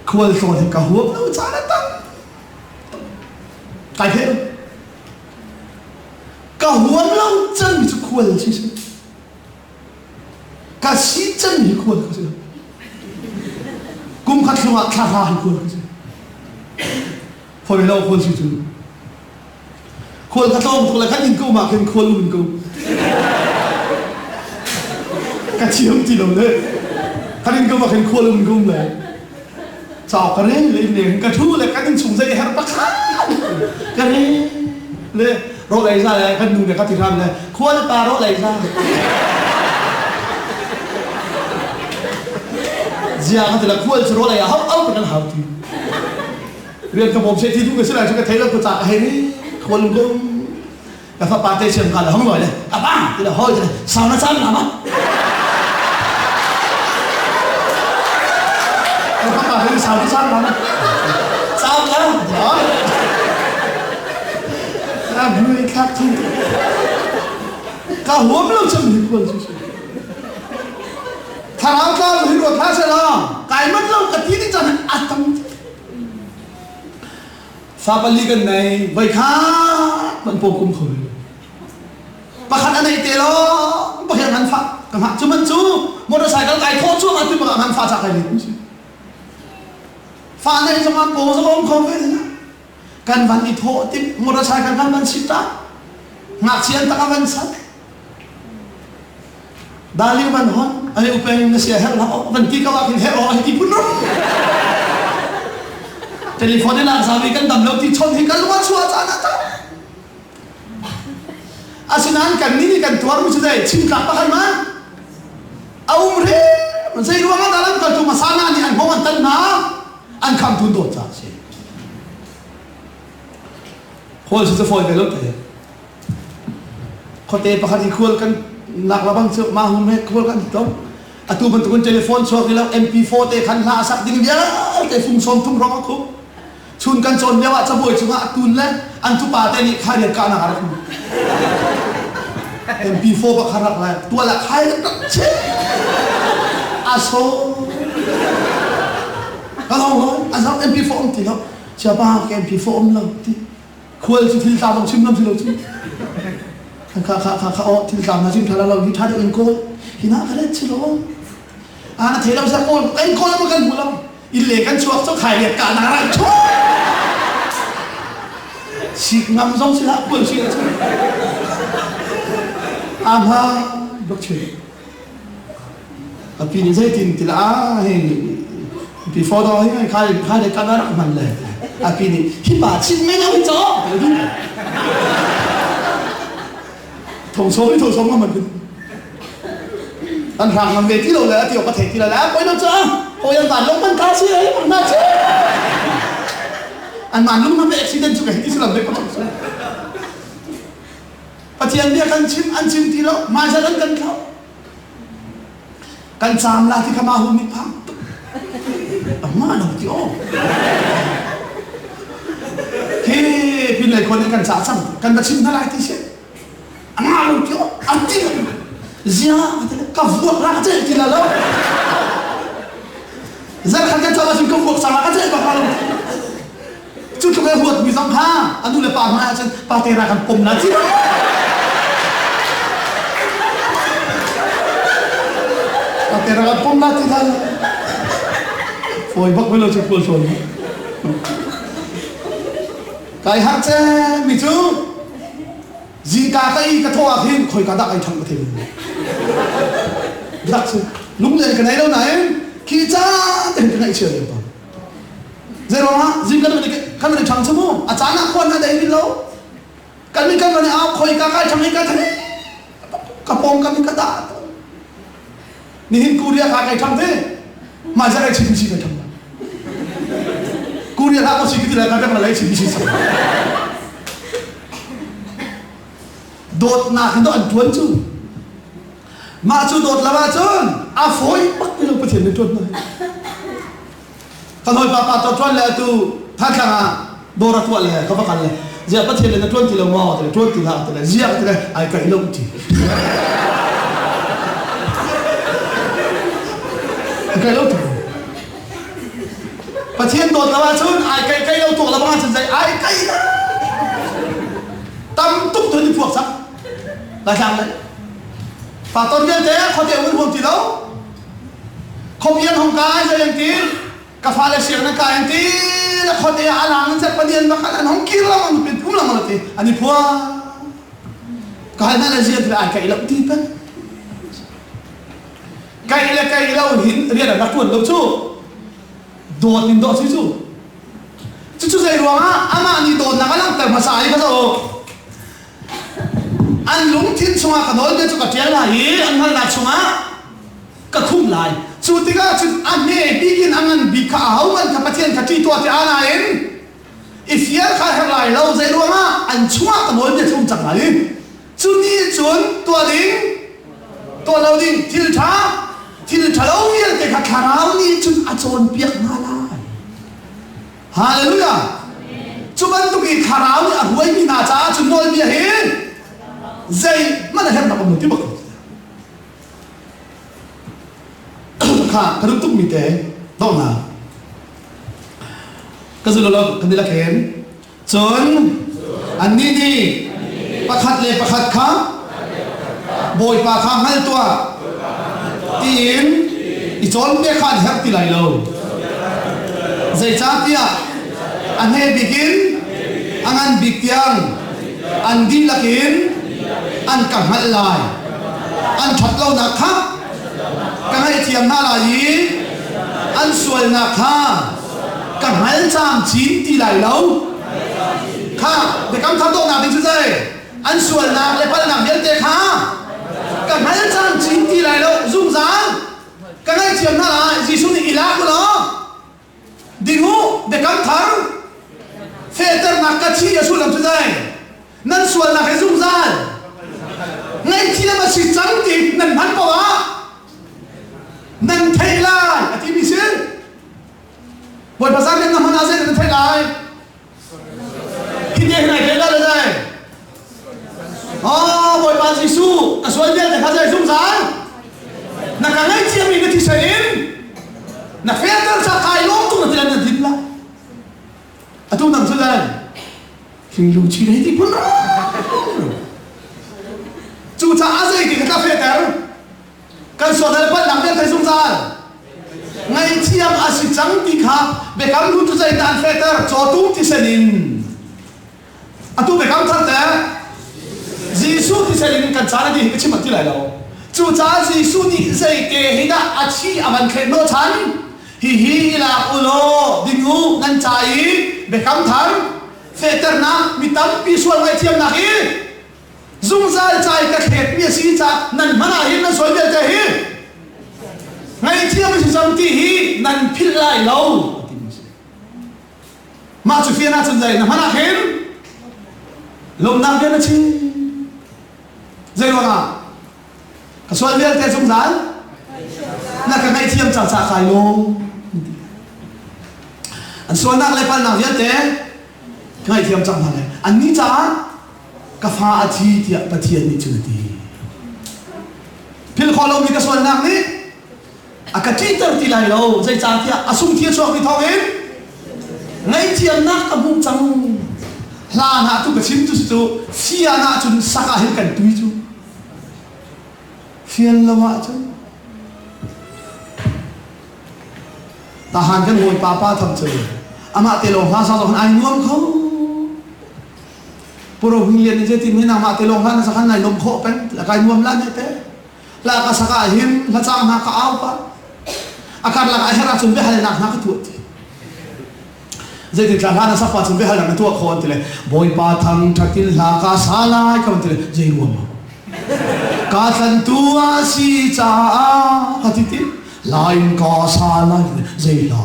khual tlawn hi ka huam lo caan a tam kai pheh ka huam lo can mi cu khual si si ka si can hi khual ka si kum khat hlung ah thla hra hi khual ka si fawi lo khual si cu Khual ka tlawng tuk le kan inn ka um ah khin khual um in ka um. Ka thiam ti lo le kan inn ka um ah khin khual um in ka um le cauk ka rel le inn ka thu le kan inn chung zei her pakhat ka rel le rawl ei za le kan nu le ka ti hram le khual pa rawl ei za zia ka ti le khual cu rawl ei a hau au kan hau ti rian ka bawm seh ti duh ka si lai cu ka thei lo ka ca ka hei ri khual ko ka fapa te siam ka le hong loi le apa ti le hoi ti le sau na cam na ma ka fapa he sau na cam na ma cam la a bui thlak thin ka huam lo cham hi khual chu thlarau tla hi ruat hlah se la kai mat lo ka ti ding chan a tam Fa pali kan nei, voi khat man pawm kum kho lo. Pakhat a nei te lo, pakhat ngan fa ka hngah cu man cu motorcycle kai thawh cuang ah tu bak ngan fa ca kai len si. Fa nei zong ah paw zong om kho ve na. Kan van i thawh tik motorcycle kan van sit ta. Ngakchia an tak a van sat. Darling van hon ai upeng na sia herh la van ti ka wa khin herh o ai ti phun rum. Telephone in lak zawi kan dam lo ti chon hi kan lung a chua caan ah ta. Asinain kan nih nih kan tuar mi cu zei chim tlak pakhat ma a um re zei ruang ah dah lamkaltu hmasa hna nih an hong an tan hna an kham tun dawt caah a si. Khual cu fawi ve lo te. Khuate pakhat i khual kan nak labang cu mah hum he khual kan tlong. Atu bantukin telephone chuak i lo MP4 te khan hla a sak ding vialte fung sawm thum hrawng a khup. Chun kan cawn lio ah cabuai cungah a tun le an tupa te nih kha rian kahnak a rak hmu. MP4 bak kha rak lai tual ah khai rak che a so ka lo lo a zo MP4 um ti lo chiapa ke MP4 um lo ti khual cu thil tla zong chim ngam si lo cu kha kha kha kha oh thil tla na chim tha lo hi tha deuh in kawl hi na ka let si lo a na thei lo sa kawl kan kawl ma kan hmu lo inn le kan chuak cu khai liat ka na rak chu sik ngam zong si hlah kul si cu ama bak chu api nih zeitin ti la hi pi photo hi khai khai le kan rak man le api nih hi pa chin men hi cho thong som hi thong som man an hrang ngam ve ti lo le ati ka thei ti la le poi lo cha hoi an van long man ta si ai na che an man lung na accident chu ka hi ti sulam be ko Pathian bia kan chim an chim ti lo hmaizarh an kan thloh kan caam la ti kha mah hu nih phang tuk amah lo ti aw hi pinlei khuan in kan cah cang kan va chim hna lai ti si amah lo ti aw an ti zia ka vuak ra ka cel ti la lo zarkhat kan cam ahcun ka vuak sang ka cel bak lo Cu tluk i huatmi zong kha a nu le pa hmai ahcun pate ra kan pom na ci. Pate ra kan pom na ti hna. Fawi bak lo cu khual hrawn. Kai har che mi cu zingka ka i ka thawh ah khin khoi ka dah kai thang ka thei. Dak cu lunglen ka nei lo nain khi caan te ka ngaih chia lio tawn. Zeiruangah zing kan kan i ṭhang cu mu a caan ah khuan na dei rih lo kan mi kan van i au khoi ka kai ṭhang i ka ṭhang ka pawng kam i ka dah nihin Korea ka kai ṭhang te mah zarh ai chim si kai ṭhang Korea hlah ko si ti lai ka ṭhang lai chim si dawtnak in an ṭuan cu mah cu dawt lo ahcun a fawi bak ti lo Pathian nih ṭuan hna Kan hawipa pa to ṭuan le atu Thantlang ah dawr a tuah le ka va kal le ziah Pathian le na ṭuan ti lo maw ti le ṭuan ti hlah ti le ziah ti le ai kaih lo ti ai kaih lo ti Pathian dawt lo ahcun ai kaih kaih lo tuak lo bang ahcun zei ai kaih lo tam tuk tu ni phuak sak Laitlang le pa ton vialte khuate un huam ti lo Khuapi an hung kai zei an ti ka fale siang nan kai an ti le khuate ah a lang an zet panian bak an hung kir lang an pin um lang ti an i phua ka hal hna le zian ti ai kai lo ti pen kai le kai lo hin rian an rak tuan lo cu dawt in dawt si cu cucu zei ruangah amah nih dawtnak a langhter hmasa i kha zoh An lungthin chungah ka nawlbia cu ka ṭial lai i an hngalhnak chungah ka khumh lai. Cu tikah cun a hme bik in a ngan bik kha ahohmanh kha Pathian kha ṭih tuah ti aa nain i fial kha herh lai lo. Zei ruangah an chungah ka nawlbia cu um cang lai i cu nih cun tuah ding tuah lo ding thil ṭha thil ṭhalo vialte kha thlarau nih cun a cawnpiak hna lai. Hallelujah! Cu bantuk i thlarau nih a hruaimi hna caah cun nawlbia hi zeihmanh a herhnak um lo ti bak kha ka duh tukmi te donghnak ka zul lo kan i lakhen cun annih nih pakhat le pakhat kha Bawipa kha hngal tuah tiin i cawnpiak kha an herh ti lai lo. Zeicahtiah a hme bik in a ngan bik tiang an dihlak in an ka hngalh lai. An ṭhat lonak kha ka ngaihthiam hna lai i an sualnak kha ka hngal camcin ti lai lo. Kha biakam thar dawhnak ding cu zei? An sualnak le palhnak vialte kha ka hngal camcin ti lai lo zungzal ka ngaihthiam hna lai. Jesuh nih i lak u law ding u biakam thar fehternak ka thi a sullam cu zei? Nan sualnak he zungzal ngaihthiam a si cang ti nan hman paoh ah nan theih lai a timi si. Bawipa zaangin na hman ah zei nan theih lai? Hi te hin ai theih lai le zei? Oh, Bawipa Jesuh, ka sual vialte kha zei zungzal na ka ngaihthiam i na thisen in na fehter ca kai lawm tuk na ti na din la. Atu nang cu lai Hringlu chi hei ti phun Cucaah zei ti ka fehter kan sual le palhnak vialte zungzal ngaihthiam a si cang ti kha biakam hlun cu zeidah an fehter cawtum thisen in atu biakam thar te Jesuh thisen in kan caan a di hi ka chim ti lai lo cucaah Jesuh nih zeite hi dah a thi a van thlet hnawh chan hihi i lak u law ding u nan ca i biakam thar fehternak mi tampi sual ngaihthiamnak hi zungzal ca i ka thletmi a si caah nan hman ah hin nan sual vialte hi ngaihthiam a si cang ti hi nan philh lai lo mah cu fian ahcun zei na hman ah khin lawmhnak bia na chim zei ruangah ka sual vialte zungzal na ka ngaihthiam cang caah kai lawm an sualnak le palnak vialte ka ngaihthiam cang hna lai annih caah ka fa a thi tiah Pathian nih cun a ti philh khawh lomi ka sualnak nih a ka ṭihter ti lai lo zeicahtiah a sung thi a chuakmi thawngin ngaihthiamnak ka hmuh cang hla hna tu ka chim tu cu fian ahcun sak ah hin kan tui cu Fian lo ahcun tahan kan hawipa pa tham cu amah te lawng hla sa zong ai nuam kho. Puro hung lian je tin hin amah te lawng hla na sakhan nai nom khawh peng la kai nuam la ne te la ka saka hin hla cang hna ka au pa akar lak a her ahcun biahalnak hna ka tuah ti zeitin tla hla na sak pa cun biahalnak na tuah kho an ti le Bawipa thang thatin hla ka sa lai ka ti le zei ruam ka tlantu a si caah ka ti ti lain ka sa lai zei hla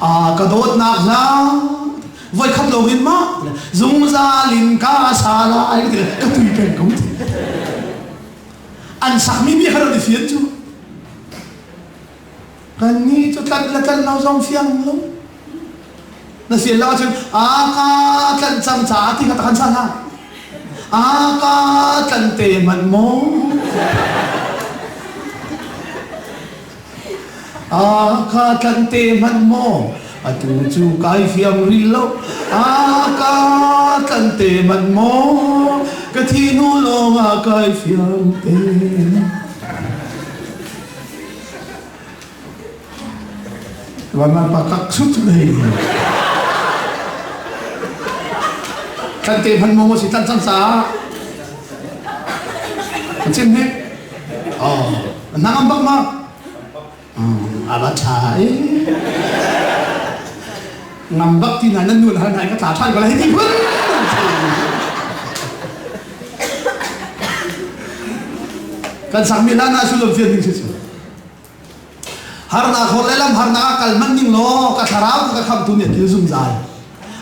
a ka dawtnak hla voi khat lo in ma zungzal in ka sa lai ka ti le ka tui peng ko ti an sakmi bia kha rak i fian cu Kannih cu tlanh le tlanh lo zong fiang lo. Na fian lo ahcun a ka tlanh cang caah ti kha tak an sa hna. A ka tlanh te hmanh maw? A ka tlanh te hmanh maw? Atu cu kai fiang rih lo. A ka tlanh te hmanh maw? Ka thi hnu lawng ah kai fiang te. Vanvan pa kak sut hei. Tlan te hman mo si tlan cang sa. An chim hi. Oh, nang am bak ma. Aba tha e. Ngam bak ti na nan nun hal nai ka tla than ko la hi ti phun. Kan sakmi hla na sullam fian ding si cu. Harnak hor le lam harnak ah kal hmanh ning law ka thlarau ka khamtu nih a kil zungzal.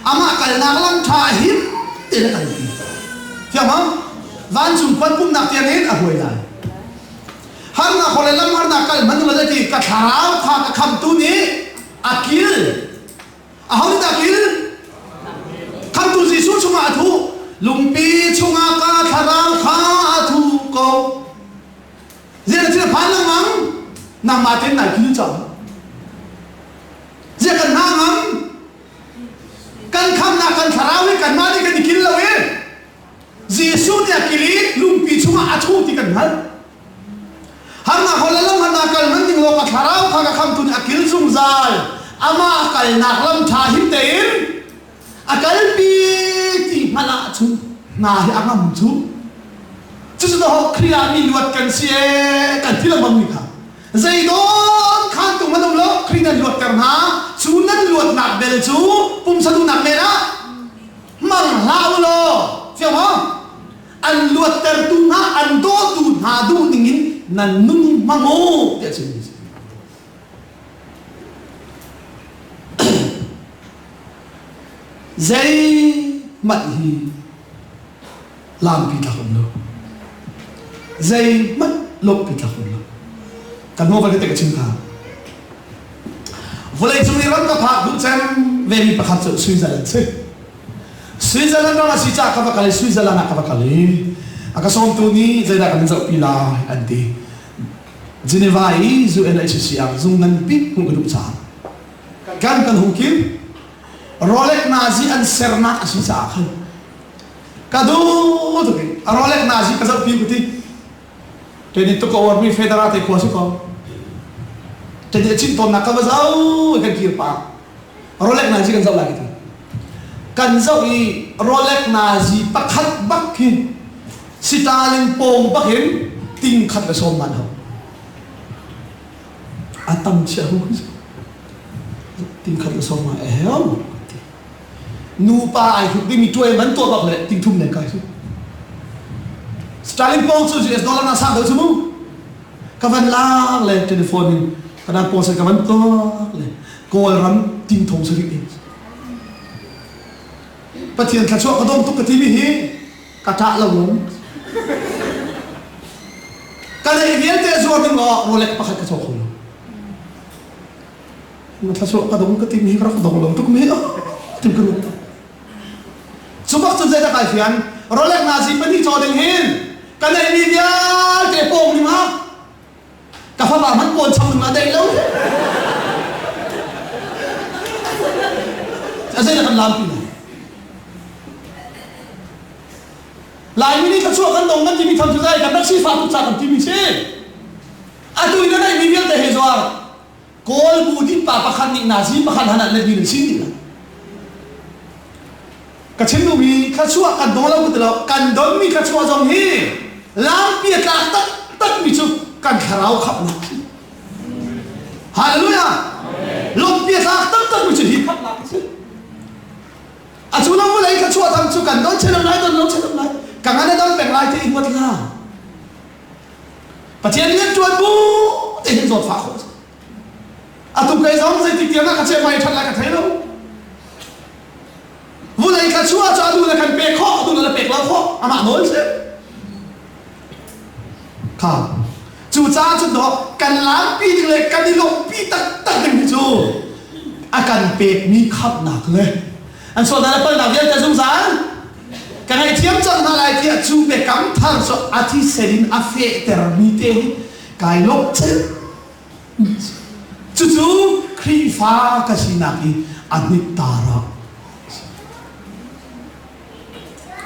Amah kalnak lam ṭha him te le kan ti. Thiang ma? Vancung khuan pumnak tiang in a hruai lai. Harnak hor le lam harnak kal hmanh ning law ti ka thlarau kha ka khamtu nih a kil. Aho nih dah kil? Khamtu Jesuh chungah a thu. Lungpi chungah ka thlarau kha a thu ko. Ziah thil phan lengmang nangmah tein nai kil cang. Ziah kan hna ngam? Kan khamnak kan thlarau hi kanmah nih kan i kil lo i Jesuh nih a kil i lungpi chungah a thu ti kan hngalh. Harnak hol le lam harnak kal hman ding law ka thlarau kha ka khamtu nih a kil zungzal. Amah kalnak lam ṭha him tein a kalpi ti hngalh ahcun hna hi a ngam cu. Cucu to Khrih ah mi luat kan si ee kan ti lengmang mi kha. Zeidawn khan tung an um lo Khrih nan luatter hna. Cu nan luatnak bel cu pumsa duhnak men ah hmang hlah u law fiang maw? An luattertu hna an dawtu hna duh ning in nan nun hi hmang u tiah chimmi a si. Zeihmanh hi lampi tlak um lo. Zeihmanh lawmhpi tlak um lo. Kan hnu ka te ka chim kha. Vawlei cung i ram ka phak duh cem vemi pakhat cu Switzerland si. Switzerland ram a si caah ka va kal i Switzerland ah ka va kal i a ka sawmtu nih zeidah kan in zohpi lai an ti. Geneva i UNHCR zung nganpi hmuh ka duh caah kan kan hung kim. Rolex nazi an sernak a si caah khan ka duh tuk i a Rolex nazi ka zohpi ka ti. Teni tuk ka uarmi Federa te khua si ko. Teni a cin tawnnak ka va zoh i kan kir pah. Rolex nazi kan zoh lai ka ti. Kan zoh i Rolex nazi pakhat bak khi Stalin pawng bak in ting khat le sawm man hau. A tam chia hu ting khat le sawm ma eheu. Nupa ai hruk dingmi tuai man tuah bak le ting thum le kai su. Stalin pawng cu US dollar na sang deuh cu mu. Ka van lak le telephone in ka dan pawng ka van tuak le Kawlram ting thong sarih in. Pathian thluachuah ka dong tuk ka timi hi ka ṭah lo lung. Ka neih vialte zuar ding law Rolex pakhat ka caw kho lo. Na thluachuah ka dong ka timi hi ka rak dong lo tuk mi tim ka ruat. Cu bak cun zeidah kai fian Rolex nazi pahnih caw ding hin ka neihmi vialte pawng ding ah Ka fapa hmanh pawn cham ding ah deih lo. A zei kan lam pi lai. Laimi nih thluachuah kan dong kan timi tham cu zai kan rak sifah tuk ca kan timi si. Atu in na neihmi vialte he zuar. Kawl bu pa pakhat nih nazi pakhat han ah let mi sin dih Ka chim duhmi thluachuah kan dong lo ka ti lo. Kan donmi thluachuah zong hi lampi a tlak taktakmi cu kan thlarau khamhnak si. Hallelujah! Lawmhpi a tlak taktakmi cu hi khamhnak a si. A cu lo vawlei thluachuah dang cu kan don chelo lai, don lo chelo lai. Ka ngan a dam peng lai ti i huat hlah. Pathian rian ṭuan bu te hin zawtfah khawh a si. Atu kei zong zeitik tiang ah ka cehmai ṭhat lai ka thei lo. Vulei kha chuah cu atu na kan pek khawh, atu na la pek lo khawh, amah nawl si. Kha. Cucaah cun dawh kan lampi ding le kan i lawmhpi taktak ding hi cu a kan pekmi khamhnak le an sualnak le palhnak vialte zungzal ka ngaihthiam cang hna lai tiah cu biakam thar cu a thisen in a fehtermi te hi kai lawmh cem. Cucu Khrihfa ka sinak i a hnittar ah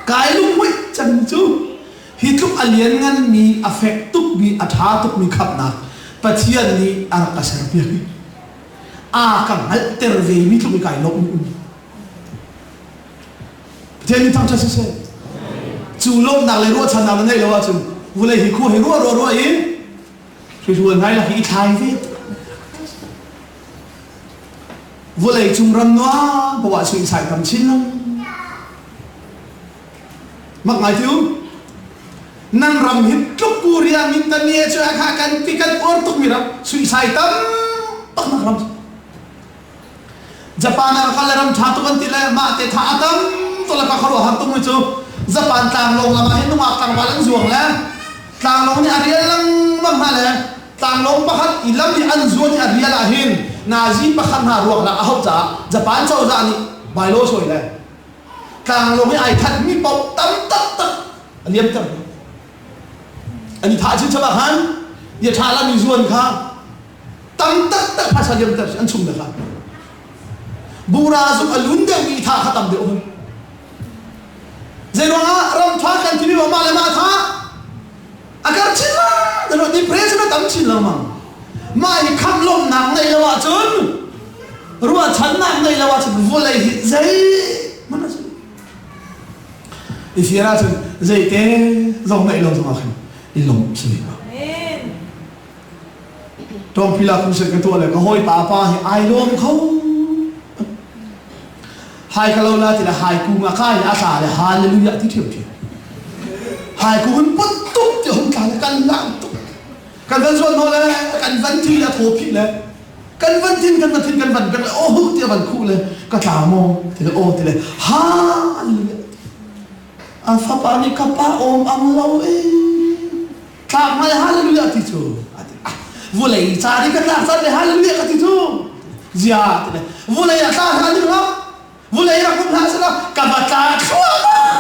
kai lunghmuih cangmi cu hi tluk a liannganmi, a fek tukmi, a ṭha tukmi khamhnak Pathian nih a rak ka serpiak i a ka hngalhter vemi tluk i kai lawmh um. Pathian min thangṭhat siseh. Cu lawmhnak le ruahchannak na ngeih lo ahcun vulei hi khua hi ruah ruah ruah in Hrirual ngai lak i thlai ve. Vawlei cung ram nuam poah suisai tam chin lo. Mak ngai tiu. Nan ram hi tluk Korea min tan ni cu kha kan ti kan uar tuk mi ram suisai tam tak nak ram. Japan ah kal le ram ṭha tuk an ti le mah te tha a tam tuk le ka khuaruah har tuk mi cu Japan tlanglawng lam ah hin nungak tlangval an zuang le tlanglawng nih a rial lengmang hna le tlanglawng pakhat i lam i an zuan i a rial ah hin nazi pakhat hna ruak lah a hauh caah Japan cozah nih bylaw sawi le tlanglawng i ai that mi paoh tam taktak a liamter hna. An i thah chin chap ah khan ya ṭha lam i zuan kha tam taktak phaisa liamter an chung le kha bura zuk a lun deuh mi tha kha tam deuh hun zeiruangah ram tha kan timi mah le mah tha a kar chin ma dan depression a tam chin lengmang mah hi kham lawmnak neih lo ahcun ruahchannak neih lo ahcun vawlei hi zei hmanh a si. I fir ahcun zeite zong ngeih lo zongah khan i lawmh si ve ko. Tawngpila crusade ka tuah le ka hawipa pa hi ai lawm kho. Hai ka lo la ti le hai kung a kai a tla le hallelujah ti ṭhiam ṭhiam. Hai kung in put tuk ti hung tla le kan lang tuk. Kan van zuan hnaw le kan van thi le thaw phih le kan van thin kan van thin kan van pek le oh ti a van khuh le ka tla maw ti le oh ti le hallelujah. A fapa nih ka pa awm ang lo e. Tlak ngai hallelujah ti cu a ti. Ah, vulei ca nih ka tlak caan le hallelujah ka ti cu. Zia ti le vulei a tla hna ding lo. Vulei rak um hlah selaw ka va tla thluahmah.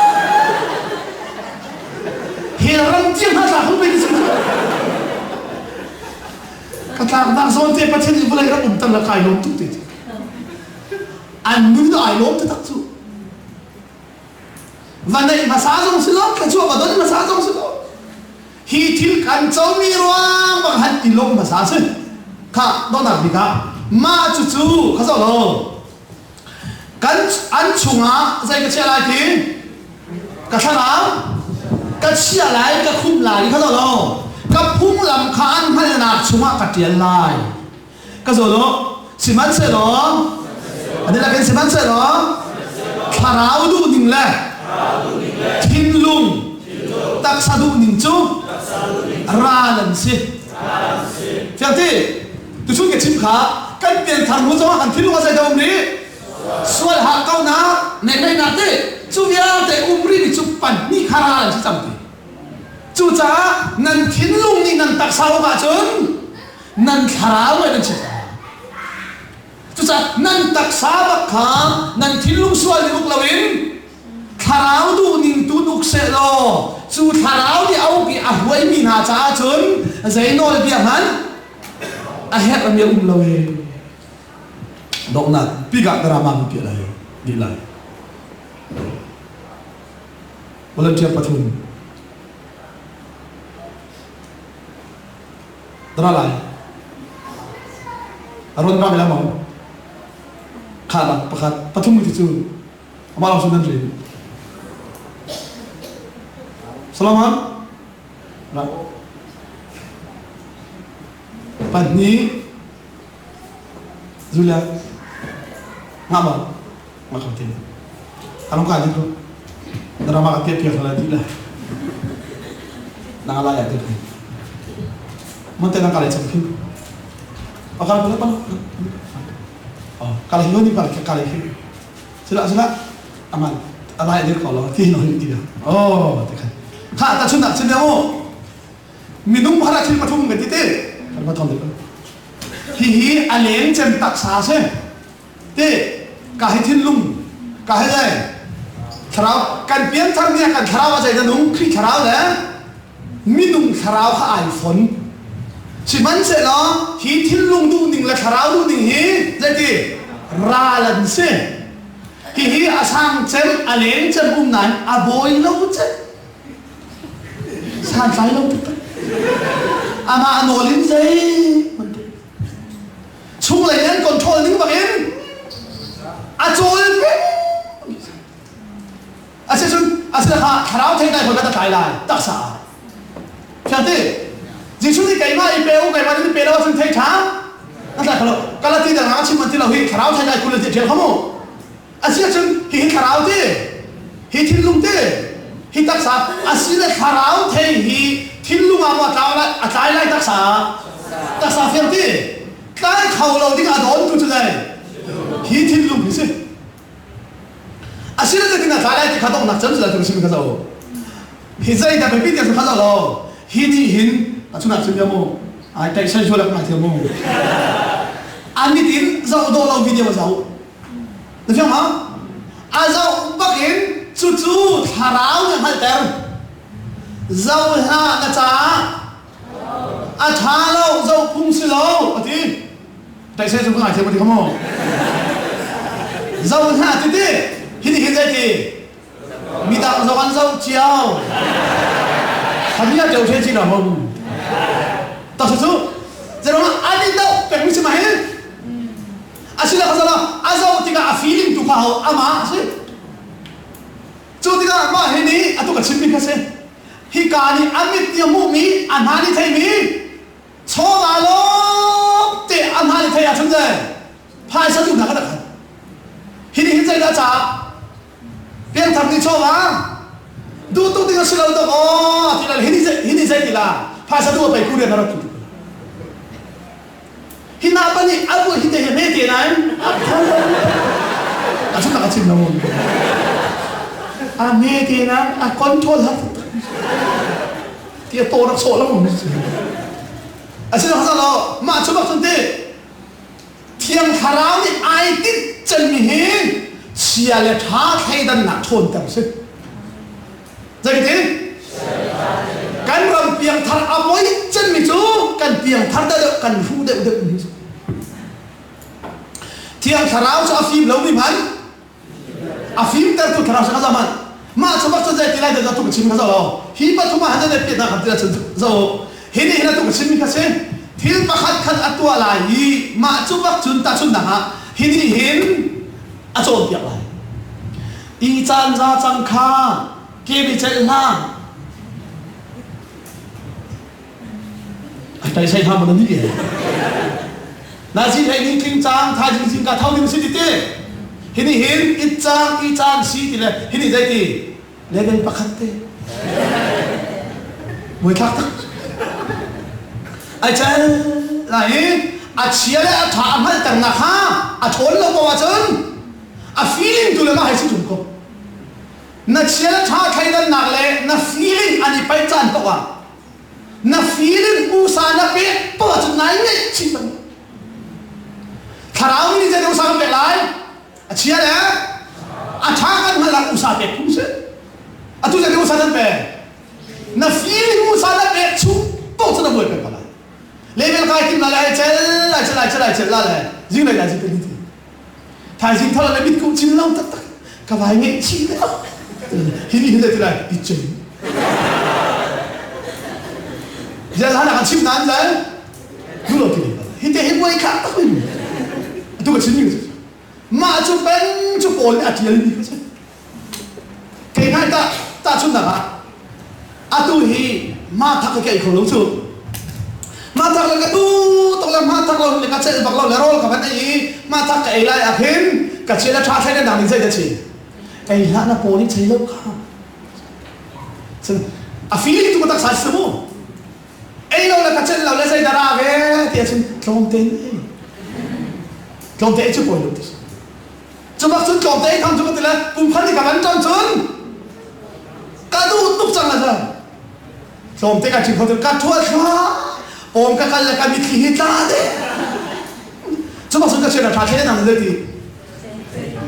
Hell ram tiang hna tla kho pe ti cu. Ka tlaknak zawn te Pathian nih vulei rak um tan la kai lawm tuk te ti. An nun ai lawm taktak cu. Va neih hmasa zong si lo thluachuah va don hmasa zong si lo hi thil kan comi ruang bang han i lawm hmasa si kha donghnak bik ah mah cucu kha zoh lo kan an chungah zei ka chiah lai ti ka thlarau ka chiah lai ka khumh lai kha zoh lo ka phunglam kha an hngalhnak chungah ka ṭial lai Ka zawn u. Sihmanhsehlaw an dihlak in sihmanhsehlaw thlarau duhning le thinlung taksa duhning cu ral an si. Fiang ti? Tuchun ka chim kha kan pianthar hnu zongah kan thinlung ah zeidah um rih? Sual hakkaunak, nehmeihnak ti cu vialte um rih mi cu pahnih kha ral an si cang ti. Cucaah nan thinlung nih nan taksa uk ahcun nan thlarau in an si cucaah nan taksa bak kha nan thinlung sual nih uk loin thlarau duhning tu uk seh law cu thlarau nih a uk i a hruaimi hna caah cun zei nawlbia hmanh a herh mi a um lo e donghnak bik ah drama mi piah lai dih lai volunteer pathum Ra lai. A run bak lengmang. Kha bang pakhat pathum ti cu amah lawng sun nan rin. Solomon ra. Pahnih Julia ngah bang ngah kho tin. Along ka din ko. Drama ka piak piak la di la. Nang la ya ti. Mon te nang ka le cham khi. Akal pala pala. Oh, kala hi ni pala kala hi. Sila sila aman alai dir ko lo ti no hi ti. Oh, te khan. Kha ta chun nak chin o. Minung hara thil pathum kan ti te. Kan pathum te. Hi hi a leng cem taksa se. Te ka hi thinlung ka hi le thlarau kan pianthar ni ah kan thlarau a zei na nung Khrih thlarau le minung thlarau kha ai fon sihmanhsehlaw hi thinlung duhning le thlarau duhning hi zeiti ral an si hihi a sang cem a leng cem um nain a bawi lo cem santlai lo taktak amah nawl in zei chunglei in an control ding bangin a cawl peng asicun asile kha thlarau thei dai ka tlai lai taksa fiang ti Jesuh nih keimah i pe u keimah nih pe lo ahcun thei ṭha na tlai kho lo Galati dang ah chim an ti lo hi thlarau thei dai kul ti ṭhial kho mu Asiahcun hihi thlarau ti, hi thinlung ti, hi taksa asile thlarau thei hi thinlung ah maw a tlau lai, a tlai lai taksa ah? Taksa fiang ti. Tlai kho lo ding a dawntu cu zei? Hi thinlung hi si. Asile zeitin a tlai lai ti kha donghnak cem si lai tu sim kha zo. Hi zei dah biapi tiang kha zo lo. Hi nih hin a chunah cun mu ai taih sai sual ngai thiam mu. An nitin zoh dawh lo video a zoh. Na fiang ma? A zoh bak in cucu thlarau nih a hngalhter. Zoh hlah na caah a ṭha lo, zoh phung si lo a ti. Taisai cu ka ngaithiam a ti kha mu. Zoh hlah ti ti. Hi nih hin zei ti? Midang zong an zoh cio. Habia teu the chi na hom. Tak cu zerong an i doh peng mi si ma hin. Asila khazala a zoh tikah a feeling tu kha ho ama a si. Cu tikah mah hi nih atu ka chimmi kha si. Hika nih a mit nih a hmuhmi, a hna nih theimi, chawva lawng te a hna nih theih ahcun zei phaisa duhnak a rak hal. Hi nih hin zeidah caah piangthar nih chawva duh tuk ding a si lo dok aw ti la hi nih hi nih zei ti la phaisa duh a pei ku rian a rak tu Hi hna pa nih a buai hi te hi hme te nain a chim a chim lo. A hme te nain a control har ti a to rak sawh lo. A sin hasa lo mah cu bak cun ti Thiang Thlarau nih ai tinh cemmi hi chia le ṭha thleidannak ṭhawnter si. Zeitin? Kan ram piangthar a poi cemmi cu kan piangthar deuh kan hruh deuh deuh mi Thiang Thlarau cu a fim lomi hmanh a fimtertu thlarau si kha zoh hmanh. Mah cu bak cu zei ti lai dah tu ka chim kha zoh lo. Hi pathum ah han piat hna ti cun zoh. Hi nih hin atu ka chimmi kha si. Thil pakhat khat a tuah lai i mah cu bak cun tahchunhnak ah hi nih hin a cawnpiak lai. I caan za cang kha ke mi celh hlah. A tai sai hna maw na nih e? Nazi hlei ning tling cang thaizing zing ka tho ding si ti ti. Hi nih hin it cang i caan si ti le hi nih zei ti level pakhat te. Muithlak tak. Ai cel lai i a chia le a ṭha a hngalhternak kha a ṭhawn lo ko ahcun a feeling tu le mah hei si ṭung ko. Na chia le ṭha thleidannak le na feeling an i paih caan paoh ah na feeling usa na pek paoh ahcun nai ngaihchih bang. Thlarau nih zei usa kan pek lai? A chia le a ṭha kan hngalh ah usa pek phung si. Atu zei usa nan pek? Na feeling usa na pek chung paoh cu na buai peng ko lai. Level kai tim la le ai cel ai cel ai cel ai cel la le zinglei lai zi te ti. Thaizing thar le mitkuh cin lo taktak ka vai ngeih chih le hi ni hin ti lai i cem. Zial hana kan chim nan zal du lo ti hi te hi buai khak tak mi tu ka chim mi mah cu peng cu pawl nih a tial mi kha si Kei hna tah tahchunhnak ah atu hi ma thak ka ei kho lo cu. Ma thak le ka tu tok le ma thak lo le ka celh bak lo le rawl ka van ei i ma thak ka ei lai ah khin ka chia le tha thlai le dang in zei da chi. Ei hlah na paw nih chei lo kha. Cun a feeling tu ka taksa si mu. Ei lo le ka celh lo le zei da ra ve ti ahcun tlawm tein ei. Tlawm te ei cu pawi lo ti si. Cu bak cun tlawmte ei kham cu ka ti le kum khat i ka van ṭan cun ka duh tuk cang la cu. Tlawmte ka ṭhi kho cun ka ṭhuat thla pawm ka kal le ka mitthli hi tla de. Cu bak cun ka chiat a ṭha thlen nang le ti.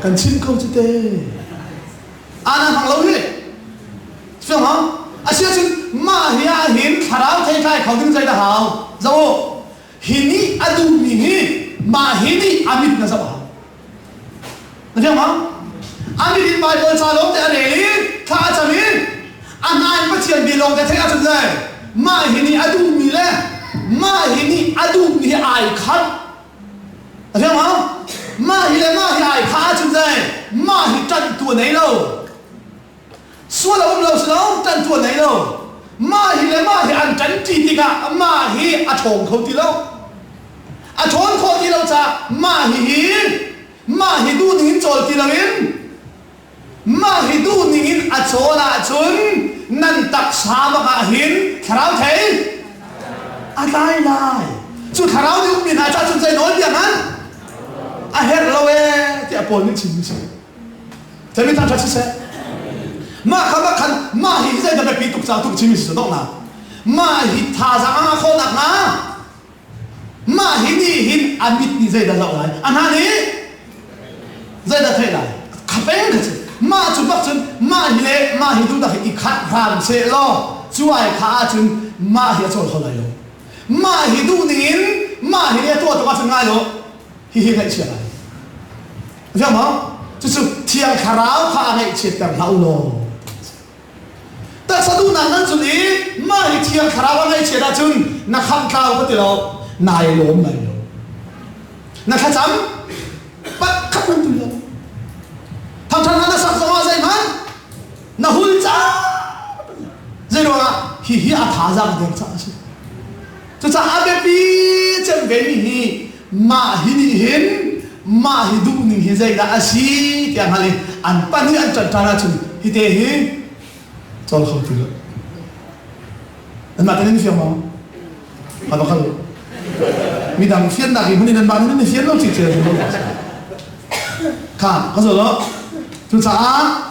Kan chim kho cu te. Ana hmang lo hi. Fiang ha? Asiahcun mah hi ah hin thlarau theitlai kho ding zei dah hau? Zoh u. Hi nih a duhmi hi mah hi nih a mit na zoh hau. Na fiang ma? A mit in Baibal ca lawng te a rel i thla a cam i a hna in Pathian bia lawng te theih ahcun le mah hi nih a duhmi le mah hi nih a duhmi hi ai khat. Na fiang ma? Mah hi le mah hi ai khah ahcun le mah hi ṭanhtu a nei lo. Sual a um lo si lo, ṭanhtu a nei lo. Mah hi le mah hi an ṭanṭi tikah mah hi a ṭhawng kho ti lo. A ṭhawn khawh ti lo caah mah hi hi mah hi duh ning in cawl ti loin mah hi duh ning in a cawl ahcun nan taksa bak ah hin thlarau thei a tlai lai. Cu thlarau nih ummi hna caah cun zei nawl bia hmanh a herh lo ee tiah Paul nih chim mi si. Cami thangṭhat siseh. Mah kha bak khan mah hi zei dah biapi tuk ca tuk chimi si donghnak. Mah hi thazaang a ngah khawh nakhnga mah hi nih hin a mit nih zeidah zoh lai a hna nih zeidah theih lai kha peng kha si mah cu bak cun mah hi le mah hi duhdak hi i khat hram seh law cu ai kha ahcun mah hi a cawl kho lai lo mah hi duh ning in mah hi a tuah tuk ahcun ngai lo hihi ngaihchia lai Fiang maw? Cucu Thiang Thlarau kha a ngaihchiatter hlah u law. Taksa duhnak nan cun i mah hi Thiang Thlarau a ngaihchiat ahcun na khamh tlau ka ti lo, nai lawm lai lo. Na thlacam pakhat nan tul lo. Thangṭhat hna na sak zongah zeihmanh. Na hul cang. Zeiruangah hihi a thazaang der caah a si. Cucaah a biapi cem vemi hi mah hi nih hin mah hi duhning hi zeidah a si tiah hngal i an pahnih an ṭanṭan ahcun hite hi cawl kho ti lo. Nanmah kan in fiang maw? A va kal. Midang fiannak hi hmun in nanmah nan i fian lo cikcek lo. Kha ka zo lo. Cucaah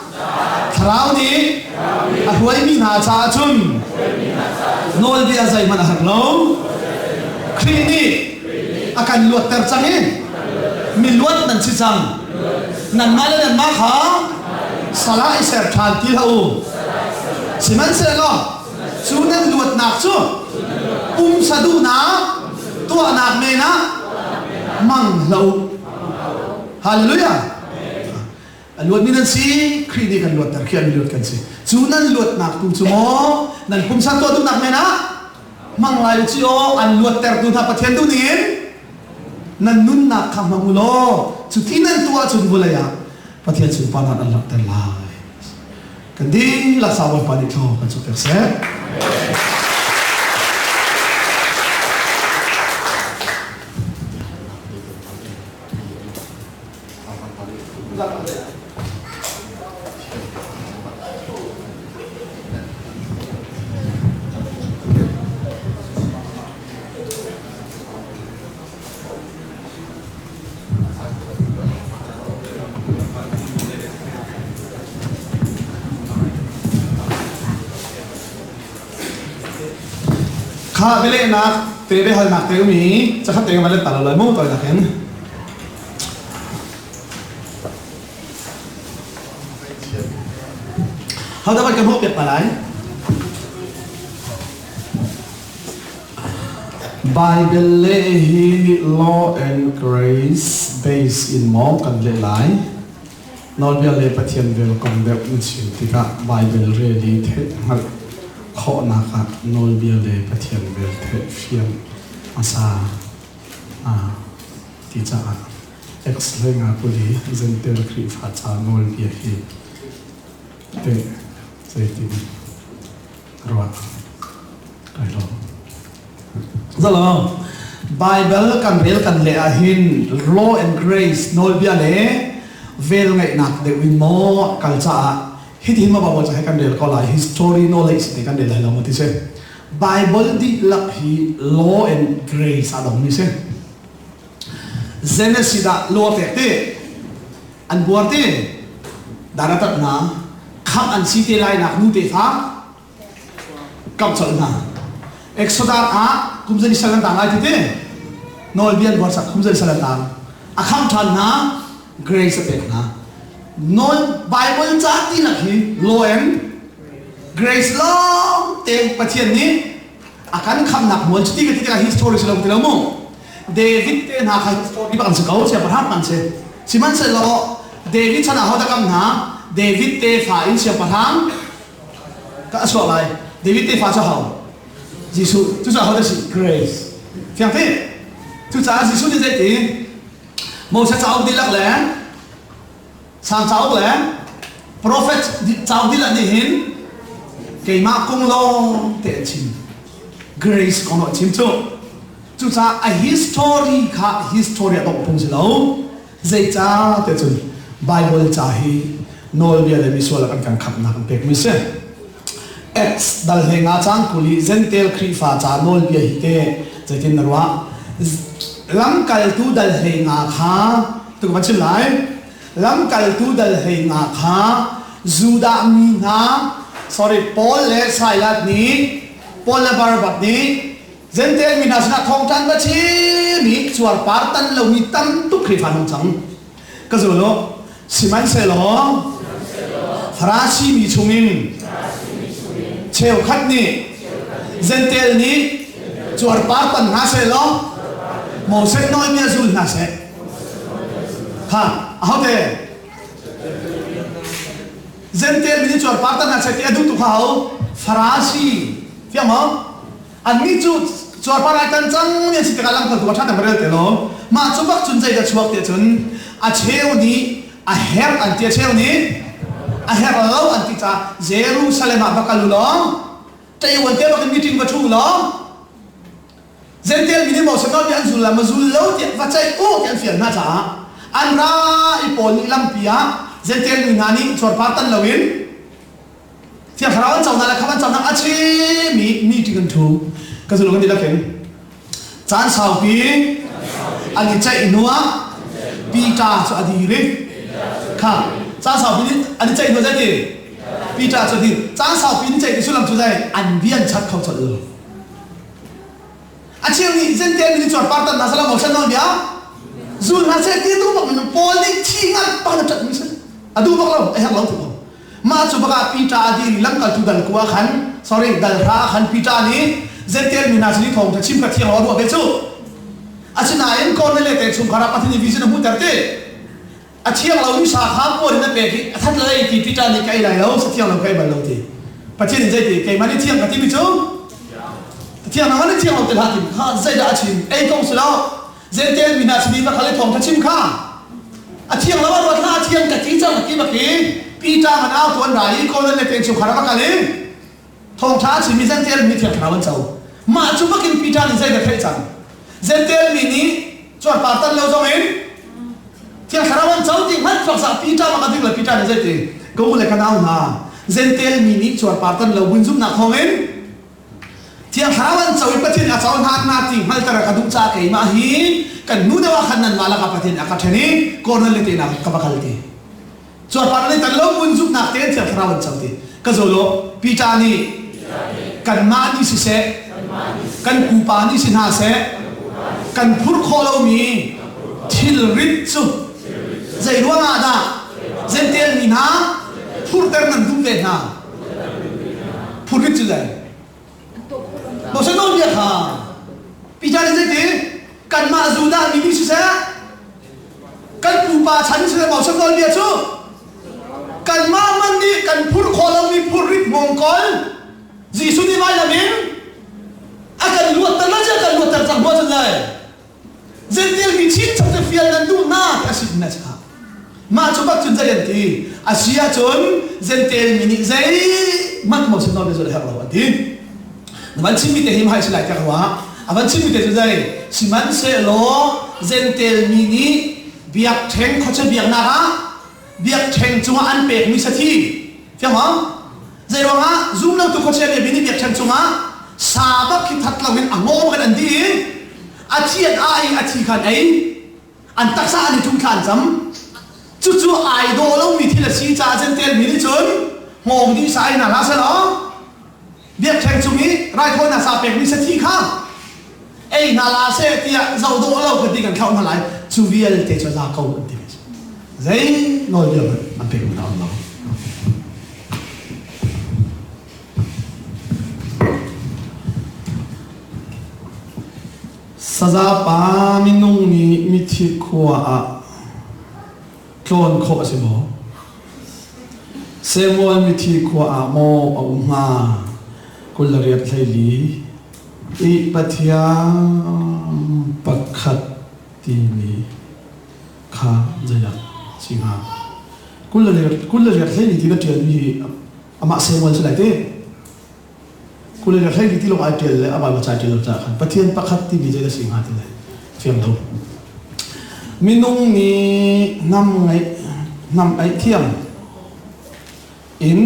Thlarau nih a hruaimi hna caah cun nawlbia zeihmanh a herh lo. Khrih nih a kan luatter cang i miluat nan si cang. Nanmah le nanmah kha sal ah i ser ṭhan ti hlah u. Sihmanhsehlaw cu nan luatnak cu pumsa duhnak tuahnak men ah hmang hlah u. Hallelujah! A luatmi nan si, Khrih nih kan luatter khi mi luat kan si. Cu nan luatnak tu cu maw nan pumsa tuah duhnak men ah hmang lai u ci aw an luattertu hna Pathian duh ning in nan nunnak kha hmang u law cu ti nan tuah ahcun vawlei ah Pathian sunparnak an langhter lai. Kan dihlak sa Bawipa nih thlaw kan chuahpiak seh. Kha bialehnak te biahalnak te um i cakhat te ka van let ta lo lai mu tawinak in. Hodah van ka hmuh piak hna lai? Bible le hi law and grace base in maw kan leh lai? Nawlbia le Pathian vel kong deuh na chim tikah Bible rel i theih hngalh khawhnak ah nawlbia le Pathian vel theih fiang hmasa ti caah X hlei nga kuli Zentail Khrihfa ca nawlbia hi teh zeitin ruah kai lawm. Zalo Bible kan rel kan leh ahhin law and grace nawlbia le vel ngeihnak deuh in maw kal caah hitin ma Bible ca hi kan rel ko lai history knowledge te kan rel lai lo maw ti si Bible dihlak hi law and grace a dongmi si. Genesis ah law pek ti an buar ti dan a tat hna khamh an si te lai nak nu tefa kamh colh hna. Exodus ah kum zei sal an tang lai ti ti nawlbia an buar sak kum zei sal an tang a khamh ṭhan hna grace a pek hna. Nawl Bible ca tinak hi law and Grace lawng te Pathian nih a kan khamnak mual cuti ka ti tikah history si lo ti lo mu. David te hna kha history bak an si ko, siangpahrang an si. Sihmanhsehlaw David chan ah hodah kam hna? David tefa in siangpahrang ka a chuak lai. David tefa cu ho? Jesuh. Cucaah hodah si? Grace. Fiang ti? Cucaah Jesuh nih zei ti? Moses cauk dihlak le Salm cauk le Profet cauk dihlak nih hin keimah kong lawng te an chim. Grace kong an chim cu. Cucaah a history kha history a dongh phung si lo. Zeicah te cun Bible ca hi nawlbia le misual ah kan kan khamhnak an pekmi si. Acts dal hlei nga cang kuli Zentail Khrihfa ca nawlbia hi te zeitin na ruah? Lamkaltu dal hlei nga kha tu ka van chim lai. Lamkaltu dal hlei nga kha Judah mi hna sorry Paul le Silas nih Paul le Barnabas nih Zentail mi hna sinah thawngṭan va chim i cuarpar tan lomi tam tuk Khrihfa an hung cang. Ka zul u. Sihmanhsehlaw Farasi mi chungin cheukhat nih Zentail nih cuarpar tan hna sehlaw Moses nawlbia zul hna seh. Ha, ahote? Zentail mi nih cuarpar tan hna seh ti a duh tu kha ho? Farasi. Fiang maw? Annih cu cuarpar ai tan cang mi an si tikah lamkaltu kha ṭha tein rel te law mah cu bak cun zeidah chuak tiah cun a cheu nih a herh an ti a cheu nih A herh lo an ti caah Jerusalem ah va kal u law Taiwan te bak in meeting va ṭhu law Gentile mi nih Moses nawlbia an zul la ma zul lo tiah va ceih u ti an fial hna caah an ra i Paul nih lampi ah Gentile mi hna nih cuarpar tan loin Thiang Thlarau an conak le khamh an conak a chimmi meeting an ṭhu. Ka zul kan dihlak in caan saupi an i ceih hnuah Peter cu a dir i kha caan saupi an i ceih hnu zeiti Peter cu a dir caan saupi in ceih ti sullam cu zei an bia an chat kho colh lo. A cheu nih Gentile mi nih cuarpar tan hna sehla Moses nawlbia zul hna seh ti a duh bak mi Paul nih thi ngan pa na ṭat mi si a duh bak lo a herh lo ti ko mah cu bak ah Peter a dir i lamkaltu dal kua khan sorry dal hra ah khan Peter nih Gentile mi hna sin i thawngṭha chim kha thiang lo a ruah ve cu asinain Kornelias te chungkhar ah Pathian nih vision a hmuhter ti A thiang lomi sa kha puan in a pek i a that lai ti Peter nih ka ei lai lo, sa thiang lo ka ei bal lo ti. Pathian nih zeiti keimah nih thiang ka timi cu thiang nang nih thiang lo ti hlah ti kha zeidah a chim ei kong si lo Gentile mi hna sin i va kal i thawng kha chim kha a thiang lo a ruat hlah a thiang ka ti cang a ti bak i Peter ngan au tuan ra i Korin le teng chungkhar a va kal i Thawngṭha a chimmi Gentile mi thiang thlarau an co. Mah cu bakin Peter nih zeidah theih cang? Gentile mi nih cuarpar tan lo zongin thiang thlarau an co ti hngalh chuak sah Peter bak a ding le Peter nih zeiti ka u le ka nau hna Gentile mi nih cuarpar tan lo buin zumhnak thawngin thiang thlarau an co i Pathian a co hna hna ti hngalter a ka duh caah keimah hi kan hnu deuh ah khan nanmah lakah Pathian a ka ṭhen i Kornelias te inn ah ka va kal ti. Cuarpar an i tan lo mun zumhnak tein Thiang Thlarau an co ti. Ka zawl aw, Peter nih kanmah nih siseh, kan pupa nih si hna seh, kan phurh khawh lomi thilrit cu zei ruangah dah Gentile mi hna phurter nan duh ve hna? Phurrit cu zei? Moses nawlbia kha Peter nih zeiti? Kanmah Judah mi nih siseh, kan pupa chan siseh Moses nawlbia cu kanmah man nih kan phurh khawh lomi phurrit hmawngkawl Jesuh nih vailam in a kan luatter la a kan luatter cang hua cun lai Gentile mi chin chap cu fial nan duh hna ti a si na chah mah cu bak cun zei an ti a si ahcun Gentile mi nih zeihmanh Moses nawlbia zulh a herh lo an ti na van chimmi te hi mahai si lai tiah ka ruah a van chimmi te cu zei sihmanhsehlaw Gentile mi nih biakṭheng khuachia biaknak ah biakṭheng cungah an pekmi sathi fiang maw zei ruangah zumlotu khuachia mi nih biakṭheng cungah sa bak khi that loin a ngawm kan an dih i a thi an ah i a thi khan ei an taksa an i ṭum thla an cam cucu ai dawh lomi thil a si caah Gentile mi nih cun hngawng dih sa ei hna hlah selaw biakṭheng cung i raithawinak sa pekmi sathi kha ei hna la seh tiah zoh dawh lo ka ti kan thlauh hna lai cu vialte cu za ko an ti zei nawlbia hmanh an pek hna lo Saza pa minung nih mithi khua ah tlawn khawh a si maw? Samuel mithi khua ah maw a um hnga? 28 hleili i Pathian pakhat timi kha zeidah si hnga? 28 hleili ti na ṭialmi hi amah Samuel si lai ti? 20 le 12 ti lawng ai ṭial le a Baibal ca ṭial lo caah khan Pathian pakhat timi zei dah si hnga ti le fiang lo. Minung nih hnam ngeih hnam eih thiam in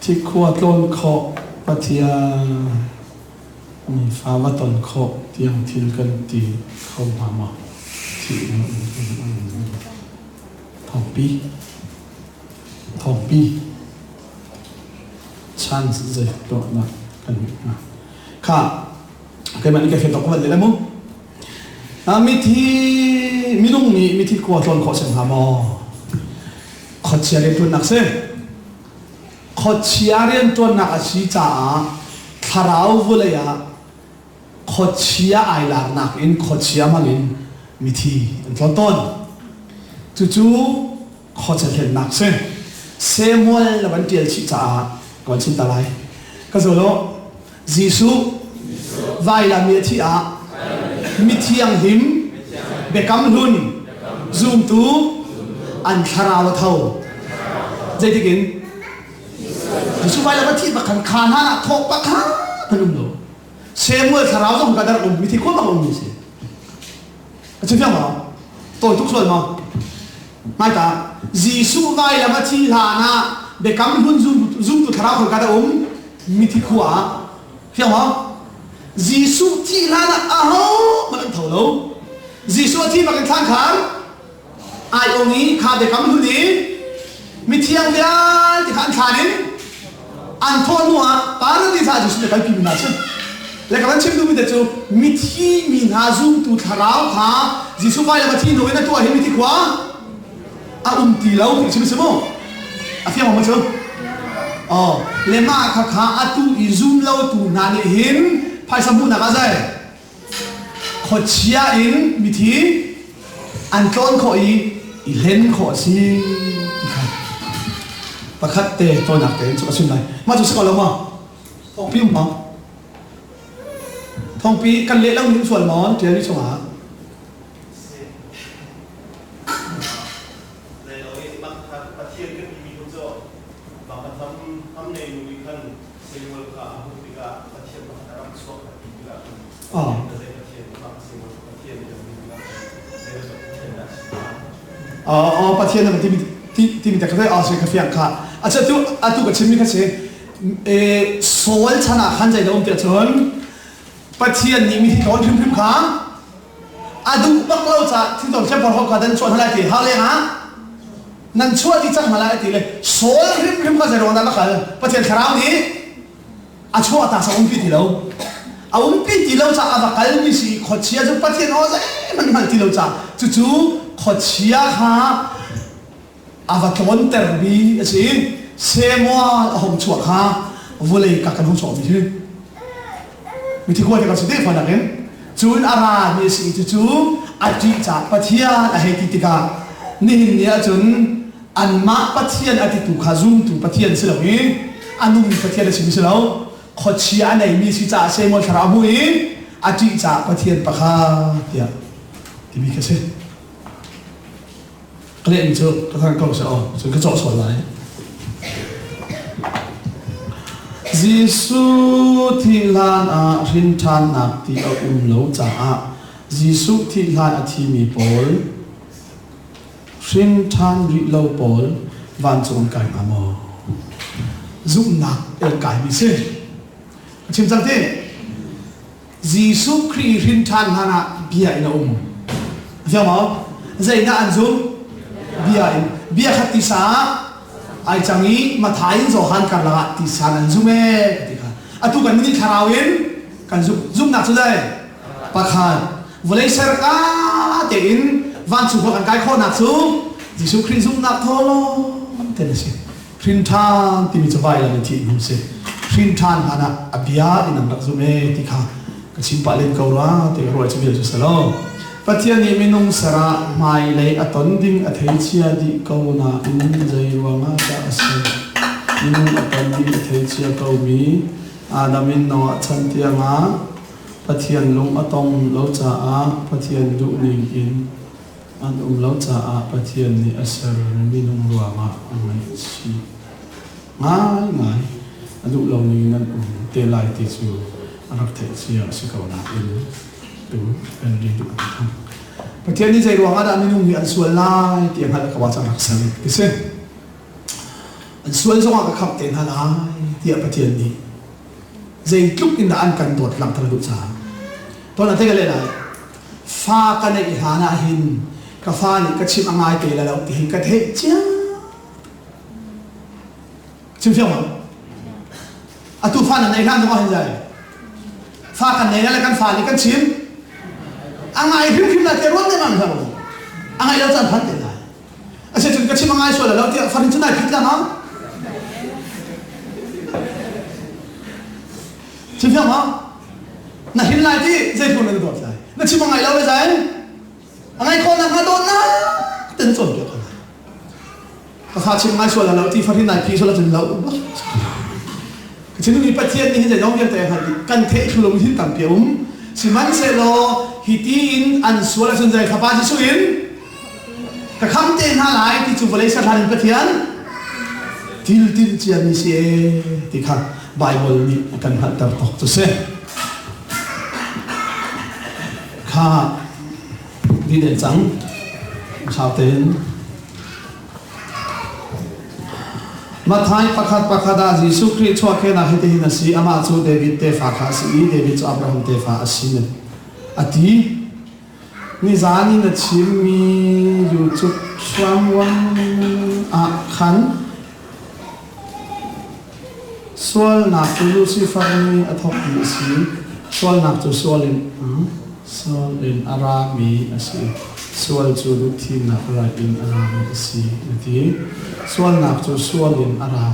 thikhua tlawn khawh Pathian nifa va ton khawh tiang thil kan ti kho hnga maw? Thawngpi Thawngpi chance zei tuahnak kan ngeih hnga. Kha keimah nih ka fian tok ka van leh mu. Mithi minung nih mithi khua tlawn khawh si hnga maw? Khuachia rianṭuannak si. Khuachia rianṭuannak a si caah thlarau vulei ah khuachia ai larnak in khuachia hmang in mithi an tlawn tawn. Cucu khuacha hlennak si. Samuel na van ṭial chih caah ka van chim ta lai. Ka zul u. Jesuh vailam i a thih ah mithianghlim biakam hlun zumtu An thlarau a tho. Zeitik in? Jesuh vailam a thih bak khan kha hlan ah thawh pakhat an um lo. Samuel thlarau zong ka dar um mithi khua bak um mi si. A chim fiang maw? Tawi tuk sual maw? Mai ta Jesuh vailam a thi hlan ah biakam hlun zumtu thlarau khoi ka dah um mithi khua ah fiang maw? Jesuh thih hlan ah aho hmanh an tho lo. Jesuh a thi bak in thlan khar ai ong i kha biakam hlun i mithiang vialte kha an thlan in an thawh hnu ah paradis ah Jesuh nih kalpi mi hna cu le ka van chim duhmi te cu mithi mi hna zumtu thlarau kha Jesuh vailam a thi hnu in a tuah hi mithi khua a um ti lo ti chim si mu a fiang maw cu oh le mah kha kha atu i zum lo tu hna nih hin phaisa hmuhnak ah zei Khuachia in mithi an tlawn khawh i i hlen khawh a si ti kha pakhat te tawinak tein cu ka chim lai. Mah cu si ko lo maw? Thawngpi um maw? Thawngpi kan leh lo ning sual maw tial mi chungah? Pathian kan timi cu hnam nei nu nih khan Samuel kha a hmuh tikah Pathian pakhat a rak chuak a ti tikah cun zei Pathian mah Samuel Pathian nih a hmuh tikah zei bantuk Pathian dah a si hnga? Aw Pathian na timi timi te kha a si ka fiang kha a tu atu ka chimmi kha si Saul chan ah khan zei dah um tiah cun Pathian nih mi tlawn hrimhrim kha a duh bak lo caah thiltom siangpahrang kha dan chuah hna lai ti ha leng ah nan chuah ti cang hna lai ti le Saul hrimhrim kha zei ruang dah na kal Pathian thlarau nih a chuah ta sa umpi ti lo a umpi ti lo caah a va kalmi si khuachia cu Pathian aw zeihmanh hngal ti lo caah cucu khuachia kha a va tlawntermi a si. Samuel a hung chuah kha vawlei ka kan hung chuahmi hi mithi khual te kan si te fanak in cun a ra mi a si cucu a ṭih caah Pathian a hei ti tikah nihin ni ahcun anmah Pathian a titu kha zumtu Pathian si lo i a nungmi Pathian a simi si lo khuachia a neimi si caah Samuel thlarau hmu i a ṭih caah Pathian pakhat tiah timi kha si. Ka lehmi cu ka thang ko seh aw, cun ka cawh sual lai. Jesuh thih hlan ah hrin ṭhannak ti a um lo caah Jesuh thih hlan a thimi pawl hrin ṭhan rih lo pawl vancung an kai hnga maw? Zumhnak in kaimi si. Ka chim cang ti. Jesuh Khrih hrin ṭhan hlan ah bia in a um. A fiang maw? Zeidah an zumh? Bia in. Bia kha tisa ah ai cang i Matthai in Johan karlak ah tisa an zum ee ti kha. Atu kan nih thlarau in kan zumh. Zumhnak cu zei? Pakhat. Vawlei ser ka tein vancung khua kan kai khawhnak cu Jesuh Khrih zumhnak thawng ten a si. Hrin ṭhan timi cu vailam in thih hnu si. Hrin ṭhan hlan ah a bia in an rak zum ee ti kha ka chim pah len ko rua ti ka ruah cu vial cu si lo. Pathian nih minung ser ah hmailei a ton ding a theichia dih ko nain zei ruangah dah a si? Minung a ton ding a theichia komi Adam in Noah chan tiangah Pathian lung a tong lo caah Pathian duhning in An um lo caah Pathian nih a ser minung ruangah a ngaihchih ngaingai. A duh lo ning in an um te lai ti cu a rak theih cia a si ko nain tu kan ri duh thang. Pathian nih zei ruangah dah minung hi an sual lai ti a hngalh ko ah rak ser ti si. An sual zongah ka khamh te hna lai tiah Pathian nih zeitluk in dah an kan dawt langhter a duh caah. Tuan ah ka leh lai. Fa ka neih hlan ah hin ka fa nih ka chimh a ngai te la lo ti hi ka theih cia. Chim fiang maw? Atu fa nan neih hlan zong ah hin zai. Fa kan nei le kan fa nih kan chim. A ngai hrimhrim lai te ruat ne mang hlah A ngai lo caan phan te lai. Asicun ka chim a ngai sual lo tiah farin cu nai phit la ma? Chim fiang ma? Na him lai ti zeitluk na dawt lai. Na chim a ngai lo le zai a ngai khawh nak hnga dawtnak ten cawnpiak ko lai. Ka fa chim ngai sual lo ti farin nai phi sual cun lo. Ka chim mi Pathian nih hin zeizong vialte a hngalh dih. Kan theih thlu hin tampi a um. Sihmanhsehlaw hi tiin an sual ahcun zei fapa Jesuh in? Ka kham te hna lai ti cu vawlei ser hlan in Pathian thil tinh ciami si ee ti kha Baibal nih a kan hngalhter tawk cu si. Kha dih deng cang. Sau tein Matthai pakhat pakhat ah Jesuh Khrih chuahkehnak hitihin a si. Amah cu David tefa kha a si i David cu Abraham tefa a si a ti. Nizan in a chimmi YouTube hramwang ah khan sualnak cu Lucifer nih a thawkmi a si. Sualnak cu sual in sual in a rami a si. Sual cu duhthimnak right in a rami a si a ti. Sualnak cu sual in a ra.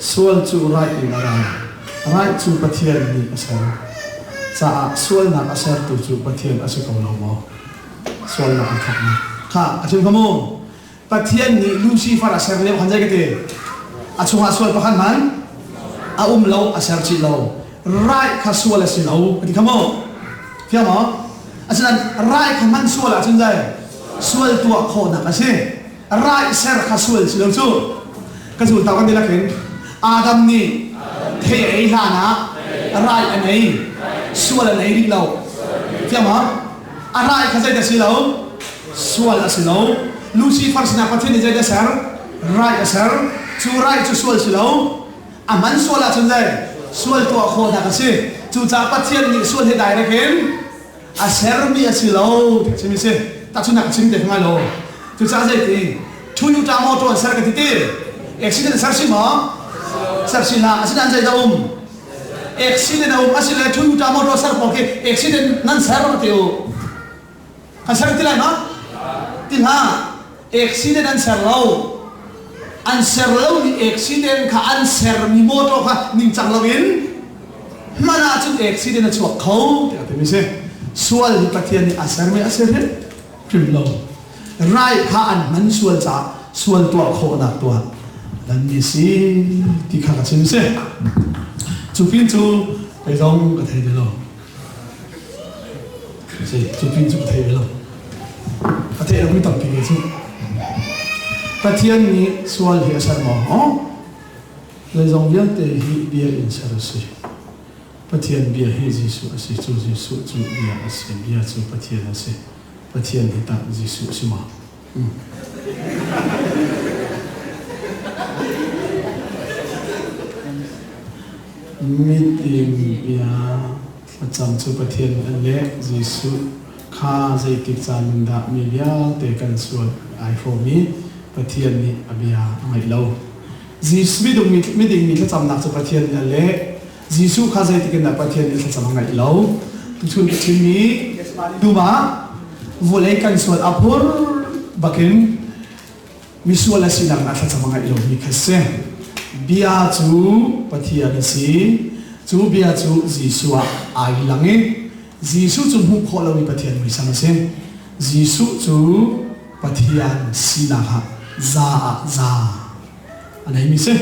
Sual cu right in a ra. Right cu Pathian nih a ser. Caah sualnak a sertu cu Pathian a si ko lo maw? Sualnak a thawknak. Kha a chim kha mu. Pathian nih Lucifer a ser lio khan zei ka ti? A chungah sual pakhat hmanh a um lo, a ser chih lo. Right kha sual a si lo, ka ti kha mu. Fiang maw? Asinain right kha hman sual ahcun zei? Sual tuah khawhnak a si. Right ser kha sual si lo cu. Ka zul tau kan ti lakin Adam nih thei a ei hlan ah right a nei, sual a nei rih lo. Fiang maw? A right kha zeidah si lo? Sual a si lo. Lucifer sinah Pathian nih zeidah ser? Right a ser. Cu right cu sual si lo. A hman sual ahcun zei? Sual tuah khawhnak a si. Cucaah Pathian nih sual hi direct in a sermi a si lo ti a chim i si. Tahchunhnak ka chim te ngai lo. Cucaah zeiti? Toyota motor an ser ka ti ti. Accident ser si maw? Ser si hlah. Asinain zeidah um? Accident a um. Asile Toyota motor ser pawl khi accident nan ser ti u. Kan ser ti lai ma? Ti hlah. Accident an ser lo. An ser lomi accident kha an sermi motor kha ningcang loin hman ahcun accident a chuak kho tiah timi si. Sual hi Pathian nih a sermi a si hrimhrim lo. Rai kha an hman sual caah sual tuah khawhnak tuah dan mi si ti kha ka chim si. Cu pin cu kei zong ka thei ti lo. Cu pin cu ka thei ve lo. A theih lomi tampi ve cu. Pathian nih sual hi a ser maw? Aw. Zeizong vialte hi bia in ser a si. Pathian bia hi Jesuh a si. Cu Jesuh cu bia a si. Bia cu Pathian a si. Pathian hi tah Jesuh a si maw? Mitin bia thlacam cu Pathian nih a leh. Jesuh kha zeitik caan in dah mi vialte kan sual ai hrawm i Pathian nih a bia a ngaih lo. Miding mi thlacamnak cu Pathian nih a leh. Jesuh kha zeitik in dah Pathian nih thlacam a ngaih lo. Tuchun ka chimmi dum ah vawlei kan sual a phur bakin misual a sinak ah thlacam a ngaih lomi kha si. Bia cu Pathian a si. Cu bia cu Jesuh ah ai lang i Jesuh cu hmuh khawh lomi Pathian muisam a si. Jesuh cu Pathian sinak ah za ah za a neimi si.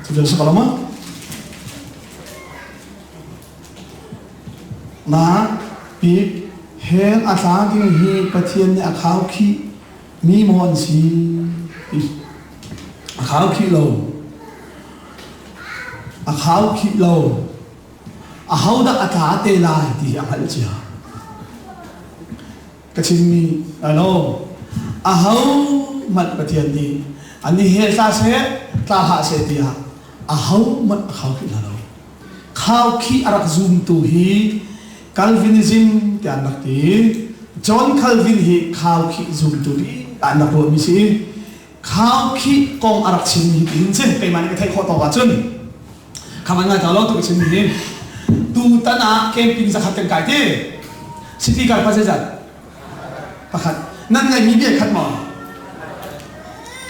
Cu cu si ko lo maw? Na bik hell a tla ding hi Pathian nih a khaukhih mi maw an si? A khaukhih lo. A khaukhih lo. Ahodah a tla te lai ti hi a hngalh cia. Ka chimmi alo aho hmanh Pathian nih an i hel tla seh tla hlah seh tiah aho hmanh a khaukhih hna lo. Khaukhih a rak zumtu hi Calvinism tiah an rak ti. John Calvin hi khaukhih zumtu bik ah an rak ruahmi si. Khaukhih kong a rak chimmi hi tiin cun keimah nih ka theih khawh tawk ahcun kha van ngai ta lo tu ka chimmi hi tutan ah camping zakhat kan kai ti. Speaker pa zeizat? Pakhat. Nan ngaihmi bia khat maw?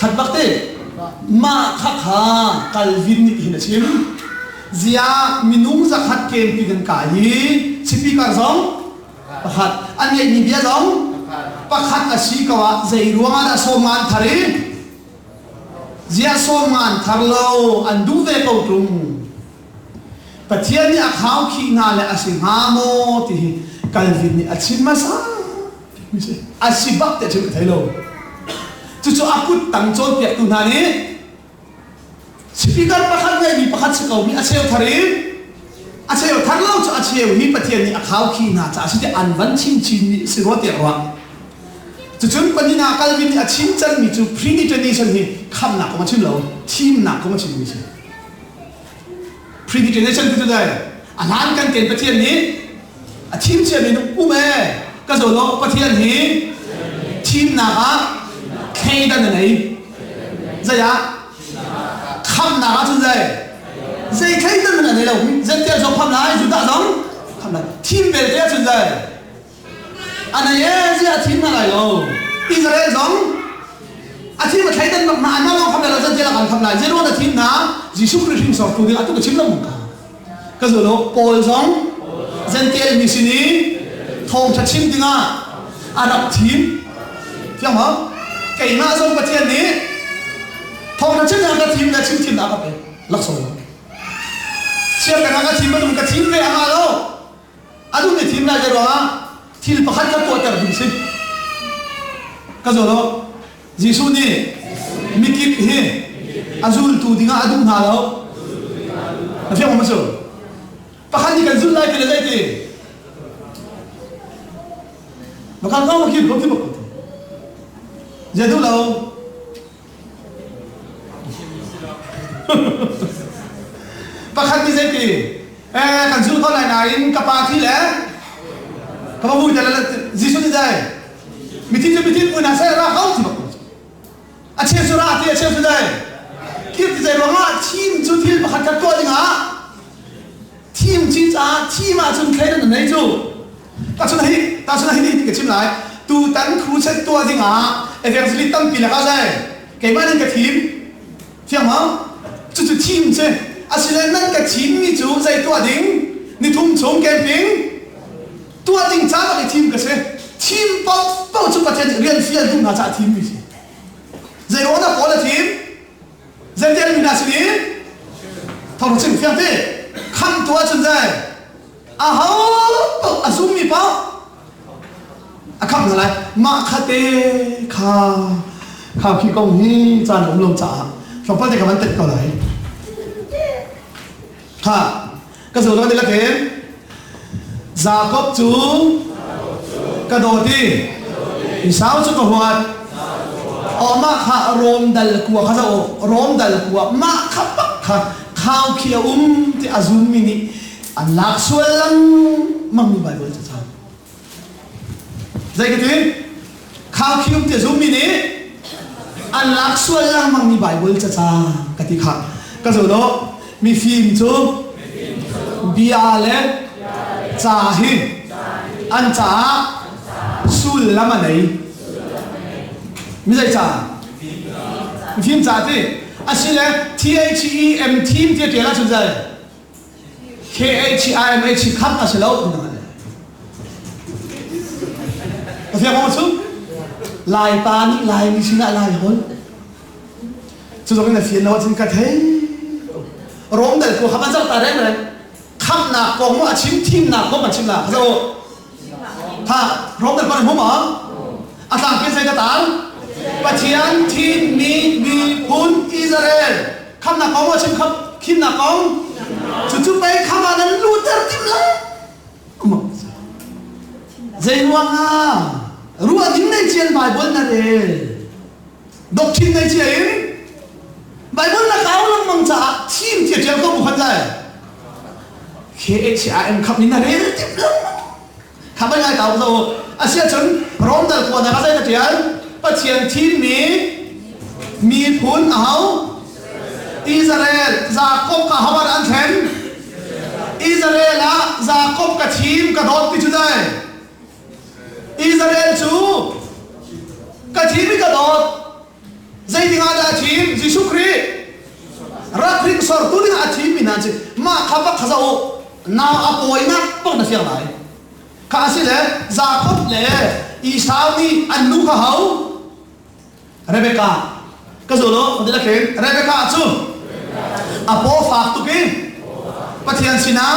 Khat bak te. Mah kha kha Calvin nih hin a chim. Zia minung zakhat camping kan kai i speaker zong pakhat. An ngeihmi bia zong pakhat a si ko ah zei ruangah dah sawm nga an thar i ziah sawm nga an thar lo an duh ve ko ṭung. Pathian nih a khaukhih hna le a si hnga maw ti hi Calvin nih a chim hmasa. A si bak te chim ka thei lo. Cucu a kut tang cawnpiaktu hna nih speaker pakhat ngeimi pakhat si ko mi a cheu thar in a cheu thar lo cu a cheu hi Pathian nih a khau khi hna caah si ti an van chim chin mi si rua tiah ruah. Cucun panina Calvin nih a chim cangmi cu predetermination hi khamnak kong a chim lo, thimnak kong a chimmi si. Predetermination ti cu dai a hlan kan ten Pathian nih a thim ciami um e ka zawn lo Pathian hi thimnak ah thleidan a nei. Zei ah khamnak ah cun zei zei thleidan a nei lo. Zential zong kham lai, Judah zong kham lai. Thim belte ah cun zei A nei e ziah a thim hna lai lo. Israel zong a thim a thleidan bak hna anmah lawng kham lai lo zan tiah kan kham lai. Zeiruang na thim hna? Jesuh Khrih hringsor tu ding atu ka chim lo ka. Ka zul lo Paul zong Gentile mi sin i thawngtha chim dingah a rak thim. Fiang maw? Keimah zong Pathian nih thawngtha chim dingah ka thim le chim thimnak ka pek. Laksawng. Siang ka thim bantuk ka thim ve a ngah lo. A duhmi thim lai te ruangah thil pakhat kha tuahter ding si. Ka zawl lo. Jesuh nih mikip hi a zultu dingah a duh hna lo. A fiang maw cu? Pakhat nih kan zulh lai ti le zei ti? Bakal ko khi ko ti bak. Zia duh lo. Pakhat nih zei ti? Eh, kan zul ko lai nain ka pa thi le ka pa vui te le Jesuh nih dai mithi cu mithi vui hna seh ra ko ti bak a cheu cu ra ti a cheu cu dai kir ti zei ruangah thim cu thil pakhat khat tuah dingah thim ci caah thim ahcun thleidan an nei cu tahchun hi tahchun hi ti ka chim lai tutan crusade tuah dingah evangelist tampi lakah zai keimah nih ka thim Thiang maw? Cucu thim si. Asile nan ka thimmi cu zei tuah ding? Nithum chung camping tuah ding ca bak i thim ka si. Thim paoh paoh cu Pathian nih rian fial duh hna caah thimmi si. Zei ruang dah Paul a thim? Zeitel mi hna sin i thawng chim fiang ti. Khamtu ahcun zei? Aho paoh a zummi paoh a khamh hna lai mah kha te kha kha khi kong hi caan a um lo caah tlawmpal te ka van tenh ko lai ha ka zo lo la khen Jakob cu ka dawt i Esau cu ka huat o mah kha Rom dal kua kha zo Rom dal kua mah kha pak kha khau khi a um ti a zummi nih an lak sual lengmangmi Baibal cacang. Zei ka ti? Khau khium ti zummi nih an lak sual lengmangmi Baibal cacang ka ti kha. Ka zo lo mifim cu bia le ca hi an caah sullam a nei. Mi zei ca? Mifim ca ti. Asile T H E M team ti a ṭial ahcun zei? K-H-I-M-H khamh a si lo. Ka fiang maw cu? Laipa nih Laimi sinah Lai holh. Cu zong in a fian lo ahcun ka thei. Rom dal ko kha van zoh ta reng reng. Khamhnak kong maw a chim, thimnak kong a chim la. Zo. Ha, Rom dal ko na hmu maw? A tlangpi zei ka tar? Pathian thimmi miphun Israel. Khamnak kong maw chim kham khimnak kong? Cucu pei kham ah nan luhter tim lai. Zei ruang ah ruah ding nei cian Bible na rel. Doctrine nei cia in Bible na kau lengmang caah thim tia tial ko bu khat lai. KHIM khap ni na rel tim lengmang. Kha ban ngai kau zo. Asia cun Rom dal kua na ka zei na tial? Pathian thimmi miphun a hau Israel Jakob ka hawar an thlen Israel ah Jakob ka thim ka dawt ti cu dai Israel cu ka thim i ka dawt Zeiting ah dah a thim? Jesuh Khrih rak hringsortu dingah a thimmi hna an si. Mah kha bak kha zoh u. Nau a pawinak bak na fiang lai. Kha a si le Jakob le Esau nih an nu kha ho? Rebecca. Ka zul u, ka khin. Rebecca cu a paw fak tuk i Pathian sinah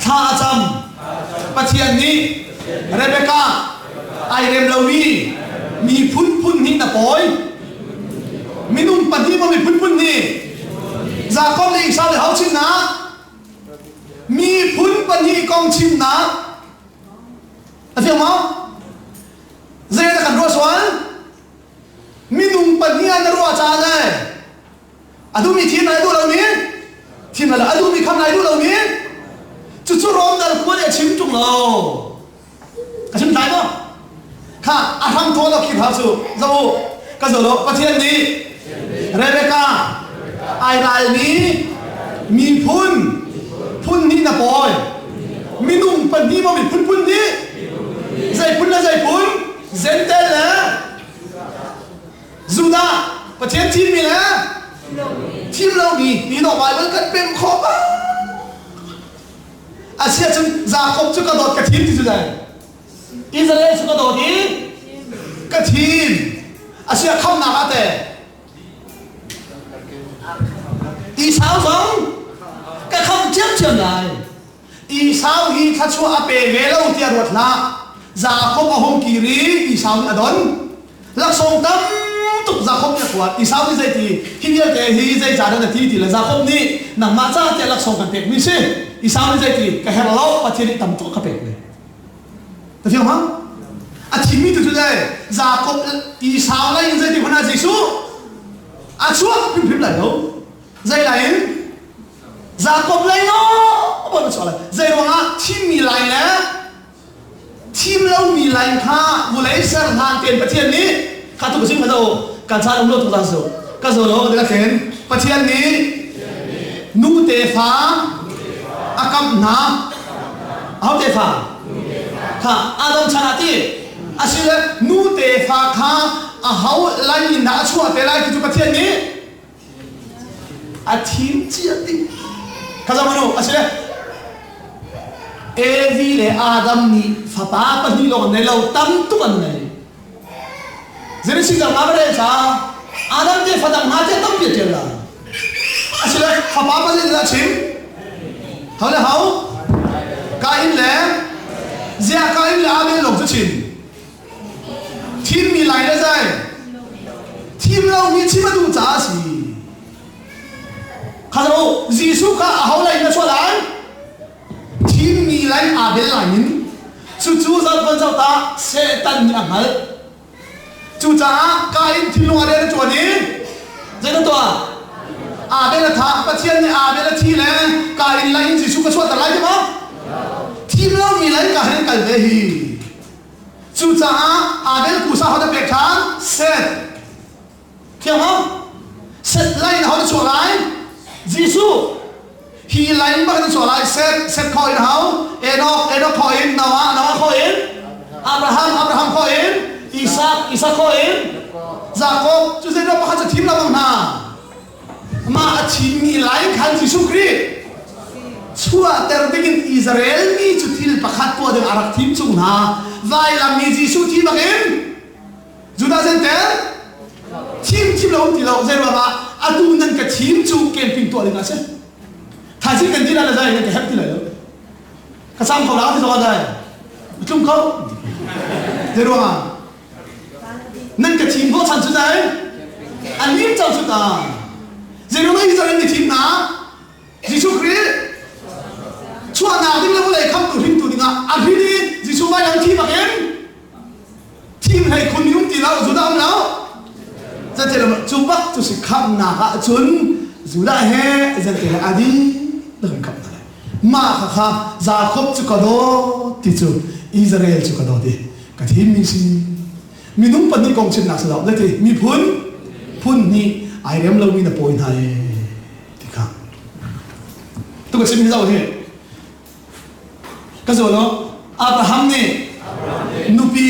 thla a cam. Pathian nih Rebecca. Ai rem lomi miphun phun hnih na pawi. Minung pahnih maw miphun phun hnih? Jakob le Esau le ho chimnak? Miphun pahnih kong chimnak. A fiang maw? Zei dah kan ruah sual? Minung pahnih ah na ruah caah le a duhmi thim lai duh lomi thim lai a duhmi kham lai duh lomi cucu Rom dal khua nih a chim ṭung lo. Ka chim tlai maw? Kha a hram thaw lo khi hna cu zoh u. Ka zo lo Pathian nih Rebecca ai ralmi miphun phun nih na pawi minung pahnih maw miphun phun nih zei phun le zei phun Zentel le Judah Pathian thimmi le thim lomi ti dawh Bible kan pem khawh ba Asiahcun Jakob cu ka dawt ka thim ti cu dai. Israel cu ka dawt i ka thim. Asiah khamnak ah teh Esau zong ka kham ṭhiamṭhiam lai. Esau hi thluachuah a pe ve lo tiah ruat hlah. Jakob a hung kir i Esau nih a don. Laksawng tam tuk Jakob nih a kuat. Esau nih zeiti hi vialte hi zeicah dah na ti ti le Jakob nih nangmah ca tiah laksawng kan pekmi si. Esau nih zeiti ka herh lo Pathian nih tam tuk a ka pek ve. Ka fiang ma? A thimmi tu cu le Jakob Esau lei in zeiti hmanh ah Jesuh a chuak hrimhrim lai lo. Zei lai in? Jakob lei lawng a chuak lai. Zei ruangah thimmi lai le Thim lomi line kha vulei ser hlan tein Pathian nih kha tu ka chim kha zo kan caan um lo tuk zo ka zo lo ka thlen Pathian nih nu tefa a kamh hna aho tefa kha Adam chan ah ti asile nu tefa kha a ho line in dah a chuah te lai ti cu Pathian nih A thim cia dih. Kha zoh hmanh u, a si le Evi le Adam nih fapa pahnih lawng an nei lo, tam tuk an nei. Genesis dang ah rel ca Adam te fadang hna te tampi a ṭial la. A si le fapa pahnih dah chim? Ho le ho? Kain le Ziah Kain le Abel lawng cu chim. Thimmi lai le zai thim lomi chim a duh caah a si. Kha lo Jesuh kha aho lei na chuah lai? Thimmi lai aa bel lai in cucu zarhpon zoh ta Satan nih a hngalh. Cucaah Kain thinlung a rian a ṭuan i zei na tuah? Abel a thah. Pathian nih Abel a thi le Kain lai in Jesuh ka chuahter lai ti maw? Thim lomi lai ka hin kal ve hi. Cucaah Abel kusa ho na pek ṭhan? Seth. Thiang maw? Seth line ho na chuah lai? Jesuh. Hi line bak na chuah lai. Seth, Seth kho in hau. Enoch, Enoch kho in. Noah, Noah kho in. Abraham, Abraham kho in. Isaac, Isaac kho in. Jacob. Cu zeidah pakhat cu thim lengmang hna. Mah a thimmi lai khan Jesuh Khrih chuahter dingin Israel mi cu thil pakhat tuah ding a rak thim chung hna. Vailam i Jesuh thi bakin Judah Zentel thim thim lo ti lo zei ruangah atu nan ka thim cu camping tuah ding a si. Thaizing kan ti lai zai nan ka herh ti lai lo. Ka sam kho la ti zong zai. Tlung kho. Zei ruangah Nan ka thim hnawhchan cu dai an lim cang cu ta. Zeiruang Israel nih thim hna? Jesuh Khrih chuahnak ding le vawlei khamtu hringtu dingah a hrin i Jesuh vailam thi bakin thim hlei khun mi um ti lo Judah um lo. Zeite cu bak cu si khamnak ah cun Judah he zeite le adi kan khamh hna lai. Mah kha kha Jakob cu ka dawt ti cu Israel cu ka dawt i ka thimmi si minung pahnih kong chimnak si lo zeiti miphun phun hnih ai rem lomi na pawi hna e ti kha tu ka chimmi zoh hi ka zo lo Abraham nih nupi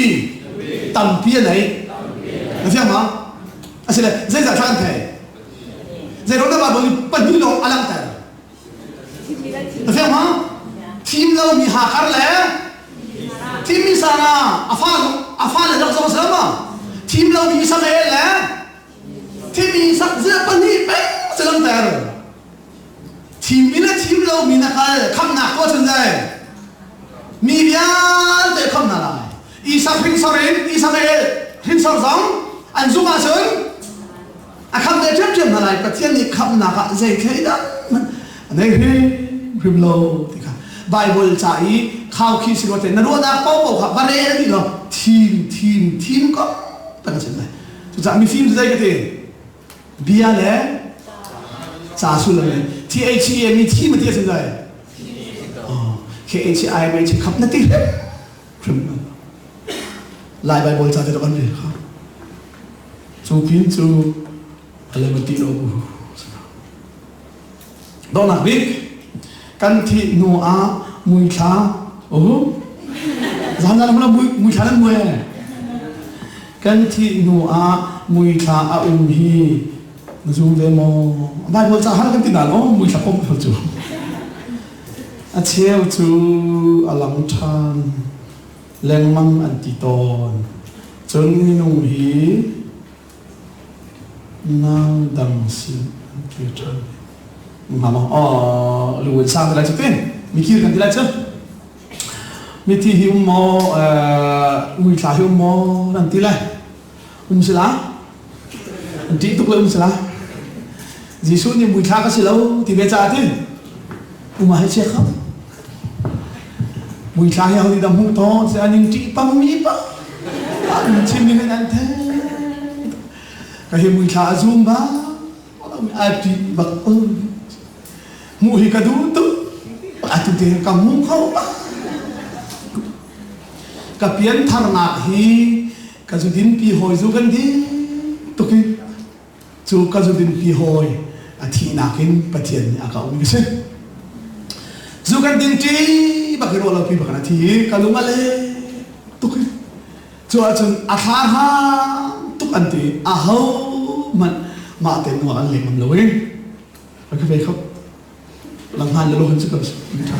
tampi a nei na fiang ma asile zeizah thla kan thei zei ro na Bible nih pahnih lawng a langhter Na fiang ma? Thim lomi Hagar le thimmi Sarah a fa a fa le rak zong si ma? Thim lomi Ismael le thimmi Isak zia pahnih peng si langhter. Thimmi le thim lomi na kal khamnak tuah cun zai mi vialte kham hna lai. Isak hrinsor in Ismael hrinsor zong an zumh ahcun a khamh ve ṭhiamṭhiam hna lai. Pathian nih khamhnak ah zei thleidan hmanh a nei hrimhrim lo ti kha Baibal ca i khaukhih si rua te na ruahnak paohpaoh kha va rel dih law thim thim thim ko tak a chim lai. Cucaah mifim cu zei ka ti? Bia le ca sullam le T H E M E thim a ti a si lai. K H I M H khap na ti hrim Lai Baibal ca te kan rel kha. Cu pin cu a ti lo bu. Donghnak bik kan thih hnu ah muithla uh zan zan mula muithla nan mui kan thih hnu ah muithla a um hi na zum ve maw Bible ca hal kan ti na lo muithla pom cu a cheu cu a lang ṭhan lengmang an ti tawn cun minung hi Nang dang sin an kir ṭhan. Ngam oh lu in sang ti lai cu tin mikir kan ti lai cu. Mithi hi um maw muithla hi um maw nan ti lai. Um sila? An ṭih tuk le um sila? Jesuh nih muithla ka si lo ti ve caah tin uma he chia kham. Muithla hi ho nih dah hmuh tawn si an in ṭih pangmi pa an chim ning in an the. Ka hi muithla a zum ba a ṭih bak hmuh hi ka duh tuk atu te ka hmu kho ba ka piantharnak hi ka zudin pi hawi zu kan ding tuk i Cu ka zudinpi hawi a thihnak in Pathian nih a ka um ka si. Zu kan din ṭi bak i ruah lo pi bak in a thi i ka lung a le tuk i cu ahcun a thla hang tuk an ti a ho hmanh mah te nuak an leng ngam lo i ka ve kho Langhngan le lohan cu kan ṭha.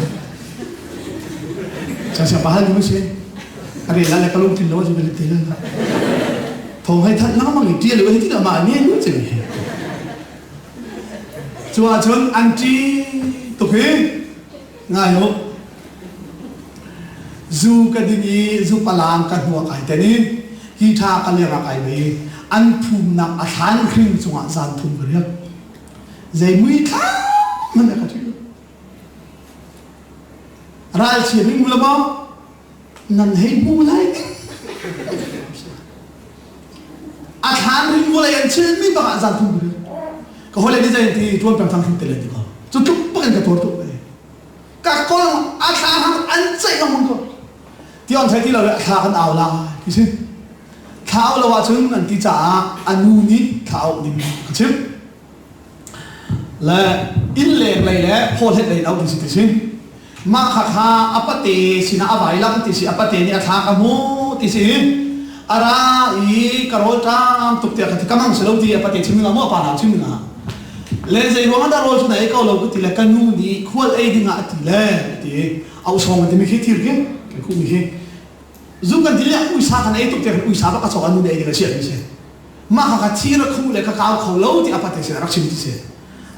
Siangsiang pa hal mi si. A rel le ka lungthin lo a si te la. Thong hei that lengmang i ṭial hei ti ma ne nu cing hi. Cu ahcun an ṭi tuk hi ngai u. Zu ka ding i zu palang ka hnuak ai ten i hi ṭha ka leng ah kai ve an phumnak a thlan hring cungah zan thum ka riak. Zei mui thla hmanh a ka ṭih lo. Ralchia mi mu le maw nan hei hmu lai ding. A thlan ring vawlei an chilmi bak ah zan thum ka ka hawile nih zei an ti tuan peng thang hrim te len ti ko. Cu tluk bak in ka tuar tuk ve. Ka kol a thla hang an ceih lengmang ko. Ti on thei ti lo le a thla kan au la ti si. Thla au lo ahcun an ti caah a nu nih thla auh ding ka chimh. Le inn leng lei le phawhlet lei in auh ding si ti si. Mah kha kha a pate sinah a vai lam ti si a pate nih a thla ka hmu ti si a ra i ka rawl ṭam tuk tiah ka ti ka mang si lo ti a pate chim ding ah maw a pa nau chim ding ah le zei ruang ah dah rawl cu na ei ko lo ka ti le ka nu nih khual ei ding ah a ti le a ti au sawng an timi khi thir khi kan khuhmi khi Zu kan ti le uisa kan ei tuk te uisa bak a cawk anu ei ding a si mi si. Mah kha kha thi ra khu le ka kau kho lo ti apa te sin rak chim ti si.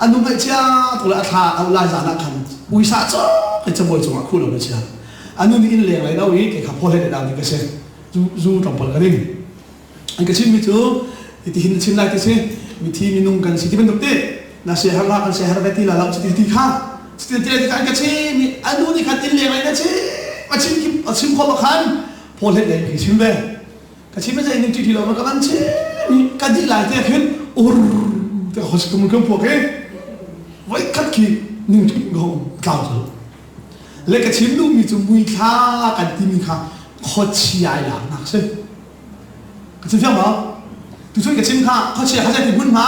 Anu ngaih chia tuk le a thla au lai zan ah khan uisa cawk i cabuai cungah khu lo na chia. Anu nih inn leng lei lo i ke kha phaw hlei le dau ding ka si. Zu zu tlawmpal ka ding. An ka chimmi cu ti hin na chim lai ti si mithi minung kan si ti bantuk ti na sia har la kan sia har ve ti la lo ti ti kha ti ti ti kan ka chim i anu nih khan inn leng in a chim a chim kim a chim khawh khan phaw hlet lei ki chim ve ka chim zei ning ti ti lo ma ka van chim i ka di lai te khin ur te hos kum kum phuak i voi khat khi ning ti go tlau cu le ka chim duh mi cu mui thla kan ti mi kha khuachia ai lak nak si Ka chim fiang maw? Tuchun ka chim kha khuachia kha zei hmun hma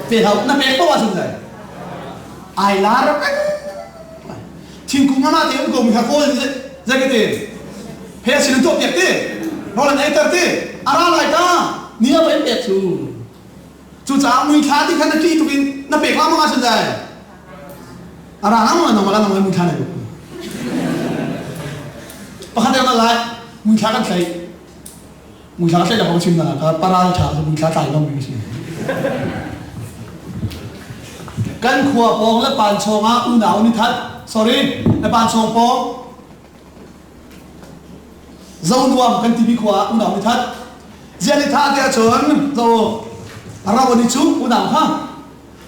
pe hau na pek poah ahcun zei ai lar peng thingkung mama te um ko mi kha kawl zei ka ti he sin tuah piak ti rawl an eiter ti a ra lai ta ni a in pek cu cucaah muithla ti khan na ṭih tuk in na pek lengmang ahcun zei a ra lengmang nang la nang muithla na pakhat na lai muithla kan thlai muithla thlai la chim na ka paral tha muithla tlai long mi si kan khua pawng le pan chong ah unau ni that sorry le pan chong pawng. Zonuam kan timi khua ah unau ni that. Zian i thah tiah cun zo ro an i cu unau kha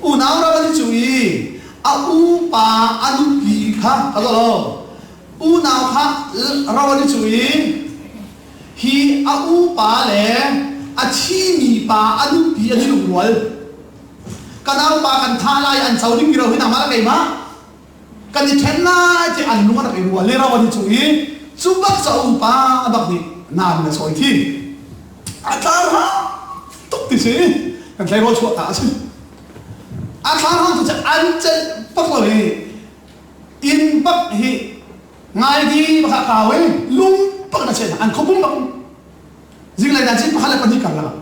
unau ro an i cu i a upa a nupi kha ka lo unau kha ro an i cu i hi a upa le a thimi pa a nupi an i lungrual ka naupa kan thah lai an co ding mi ro hi nangmah le keimah kan i ṭhen lai ti an lung a rak i rual le ro an i cuh i cu bak cu a upa bak nih naan na sawi thi a tlar hang tuk ti si kan tleirawl chuah ta a si a thlar hang tu cu an celh bak lo i inn bak hi ngai di bak kau i lung bak na cheh an khuapum bak zinglei na cin pakhat le pahnih kar lakah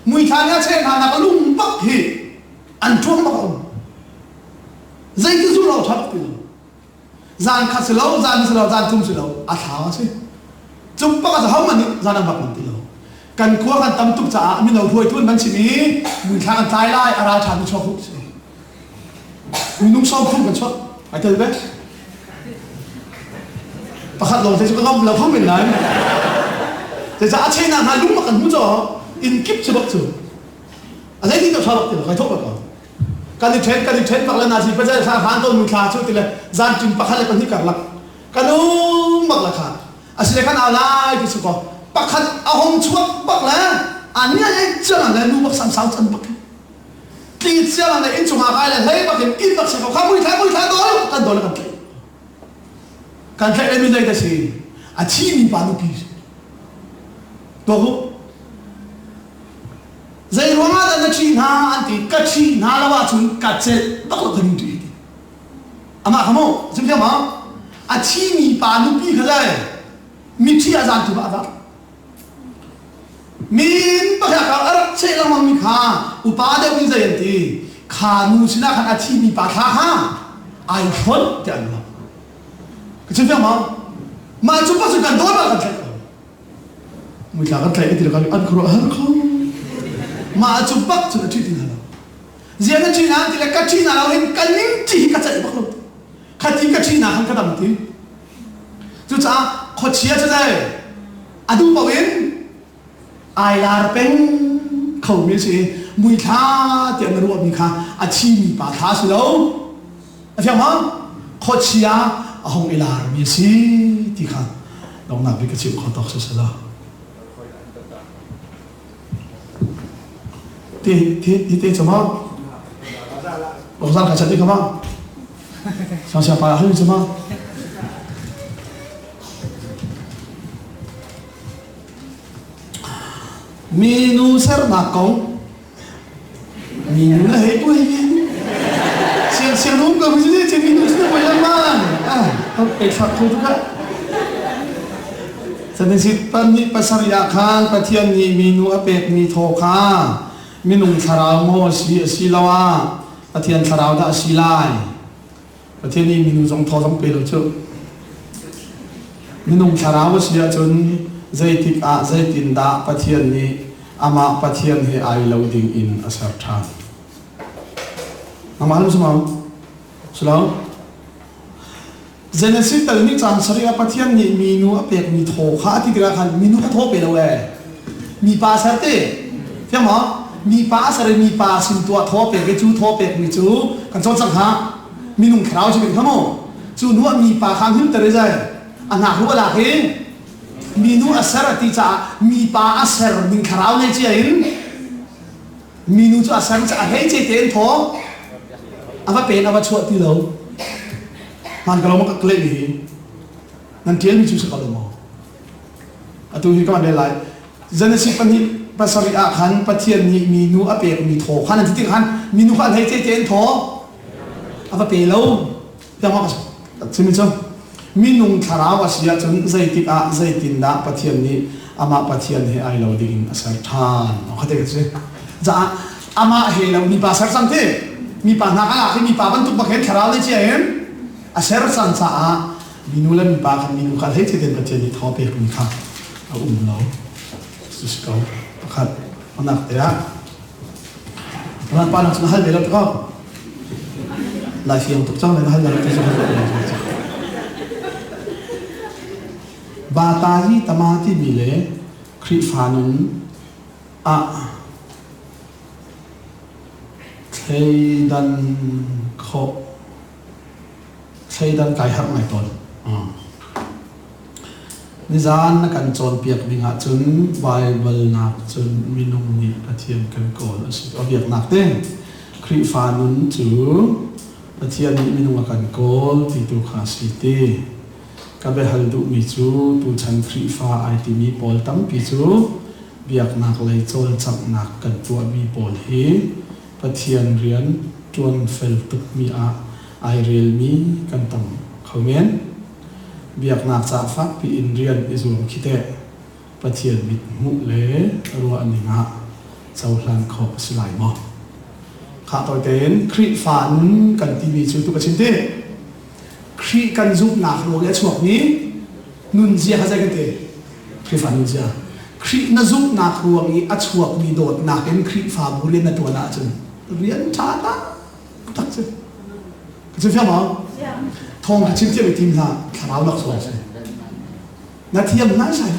muithla nih a cheh hna nak lung bak hi an ṭuang bak a um Zeiti zulh awk ṭha bak ti lo. Zan khat si lo, zan si lo, zan thum si lo, a thlau a si. Cung pak a hohmanh nih zan an bak ngam ti lo. Kan khua kan tam tuk caah mino hruaitu an van chim i muithla kan tlai lai, a ral ṭha mi chuak si. Minung sawm thum kan chuak. Ai tel ve. Pakhat lawng te cu ka ngam lo kho men lai. Zeicah a chehnak hna lung bak kan hmu caw inn kip cu bak cu. A zeitin dah ṭha bak ti lo, kai thawh bak ko. Kan i ṭhen kan i ṭhen bak le nazi pazel thla hlan ko nu thla cu ti le zan ṭin pakhat le pahnih karlak kan um bak le kha asile kan au lai ti su ko pakhat a hong chuak bak le a nia ei chiang le nu bak sam sau chan bak tli chiang le inn chungah kai le hlei bak in inn bak se ko kha mui thla mui thla dol kan dol kan tlaih kan tlaih le mi zei da si a thi mi pa nupi to Zei ruangah dah na ṭih hna an ti. Ka ṭih hna lo ahcun ka celh bak lo ka ning ṭih ti. Amah kha mu, chim thiam maw? A thimi pa nupi kha zei miṭhi a zan tu ah a vak. Min pakhat ka a rak cheh lengmang mi kha upa deuh nih zei an ti. Kha nu sinah khan a thimi pa thla kha ai hlonh tiah an ruah. Ka chim fiang maw? Mah cu pa cu kan dawn ah kan tlaih ko. Muithla kan tlaih ti kan an khuaruah har kho. Mah cu bak cun a ṭhi ti hna lo. Zia na ṭhi na ti le ka ṭhi na lo hin ka ning ṭi hi ka ceih bak lo. Khati ka ṭhi na khan ka dam ti. Cucaah khuachia cu zei a duh paoh in ai lar peng khomi a si i muithla tiah na ruahmi kha a thimi pa thla a si lo. A fiang maw? Khuachia a hung i larmi a si ti kha donghnak bik ka chim kho tawk si selaw. Ti ti ti te cu maw? Bawkzal ka chat i ka maw? Siang pa hal cu maw? Minu sernak kong Minu na hei puai ve. Siang siang um ko si si minu si puai lengmang. Ah, ei thak thu tu ka. Genesis pahnih pasarih ah khan Pathian nih minu a pekmi thaw kha minung thlarau maw a si asiloah Pathian thlarau dah a si lai? Pathian nih minu zong thaw zong pe lo cu. Minung thlarau a si ahcun zeitik ah zeitindah Pathian nih amah Pathian he ai lo ding in a ser ṭhan. Nangmah lam sumam? Silo? Genesis tal nih caan sarih ah Pathian nih minu a pekmi thaw kha a ti tikah khan minu kha thaw pe lo ee. Mipa ser te. Fiang maw? Mipa a ser i mipa sin tuah thaw pek i cu thaw pekmi cu kan cawn cang ha. Minung thlarau cu kan kha mu. Cu hnu ah mipa kha himter i zai a hnak ru a lak i minu a ser a ti caah mipa a ser ning thlarau nei cia in minu cu a ser caah hleice tein thaw a va pen a va chuah ti lo. Hman ka lo ma ka kleh mi hi nan tial mi cu si ko lo maw? Atu hi ka van rel lai. Genesis pahnih pasarih ah khan Pathian nih minu a pekmi thaw khan an ti tik khan minu kha an hei te tein thaw a va pe lo. Tiang ka chimi cu minung thlarau a si ahcun zeitik ah zeitindah Pathian nih amah Pathian he ai lo ding in a ser ṭhan. Kha te ka si. Caah amah he lo mipa ser cang ti. Mipa hna ka lak hi mipa bantuk bak hin thlarau le cia in a ser cang caah minu le mipa khan minu kha hlei tein Pathian nih thaw pekmi kha a um lo. Cu si ko. Pakhat anak te ah Ran pa nak cun hal ve lo ko. Lai fiang tuk cang le na hal lo ti cu hal lo. Bata hi tama timi le Khrihfa nun ah thleidan khawh thleidan kai harh ngai tawn. Nizan na kan cawnpiak ding ahcun Baibal nak cun minung nih Pathian kan kawl a si. A biaknak te Khrihfa nun cu Pathian nih minung a kan kawl ti tu kha a si ti. Ka biahal duhmi cu tuchan Khrihfa ai timi pawl tampi cu biaknak lei cawlcanghnak kan tuahmi pawl hi Pathian rian ṭuan fel tukmi ah ai relmi kan tam kho men. Biaknak caah fakpi in rian i zuam khi teh Pathian mithmuh le ruah ning ah cohlan khawh a si lai maw? Khah tawi tein Khrihfa nun kan timi cu tu ka chim ti. Khrih kan zumhnak ruang i a chuakmi nunzia kha zei kan ti? Khrihfa nunzia. Khrih na zumhnak ruang i a chuakmi dawtnak in Khrihfabu rian na ṭuan ahcun rian ṭha taktak cu. Ka chim fiang maw? Thawng ka chim thiam i tim hlah, thlarau laksawng si. Na thiam nai sai.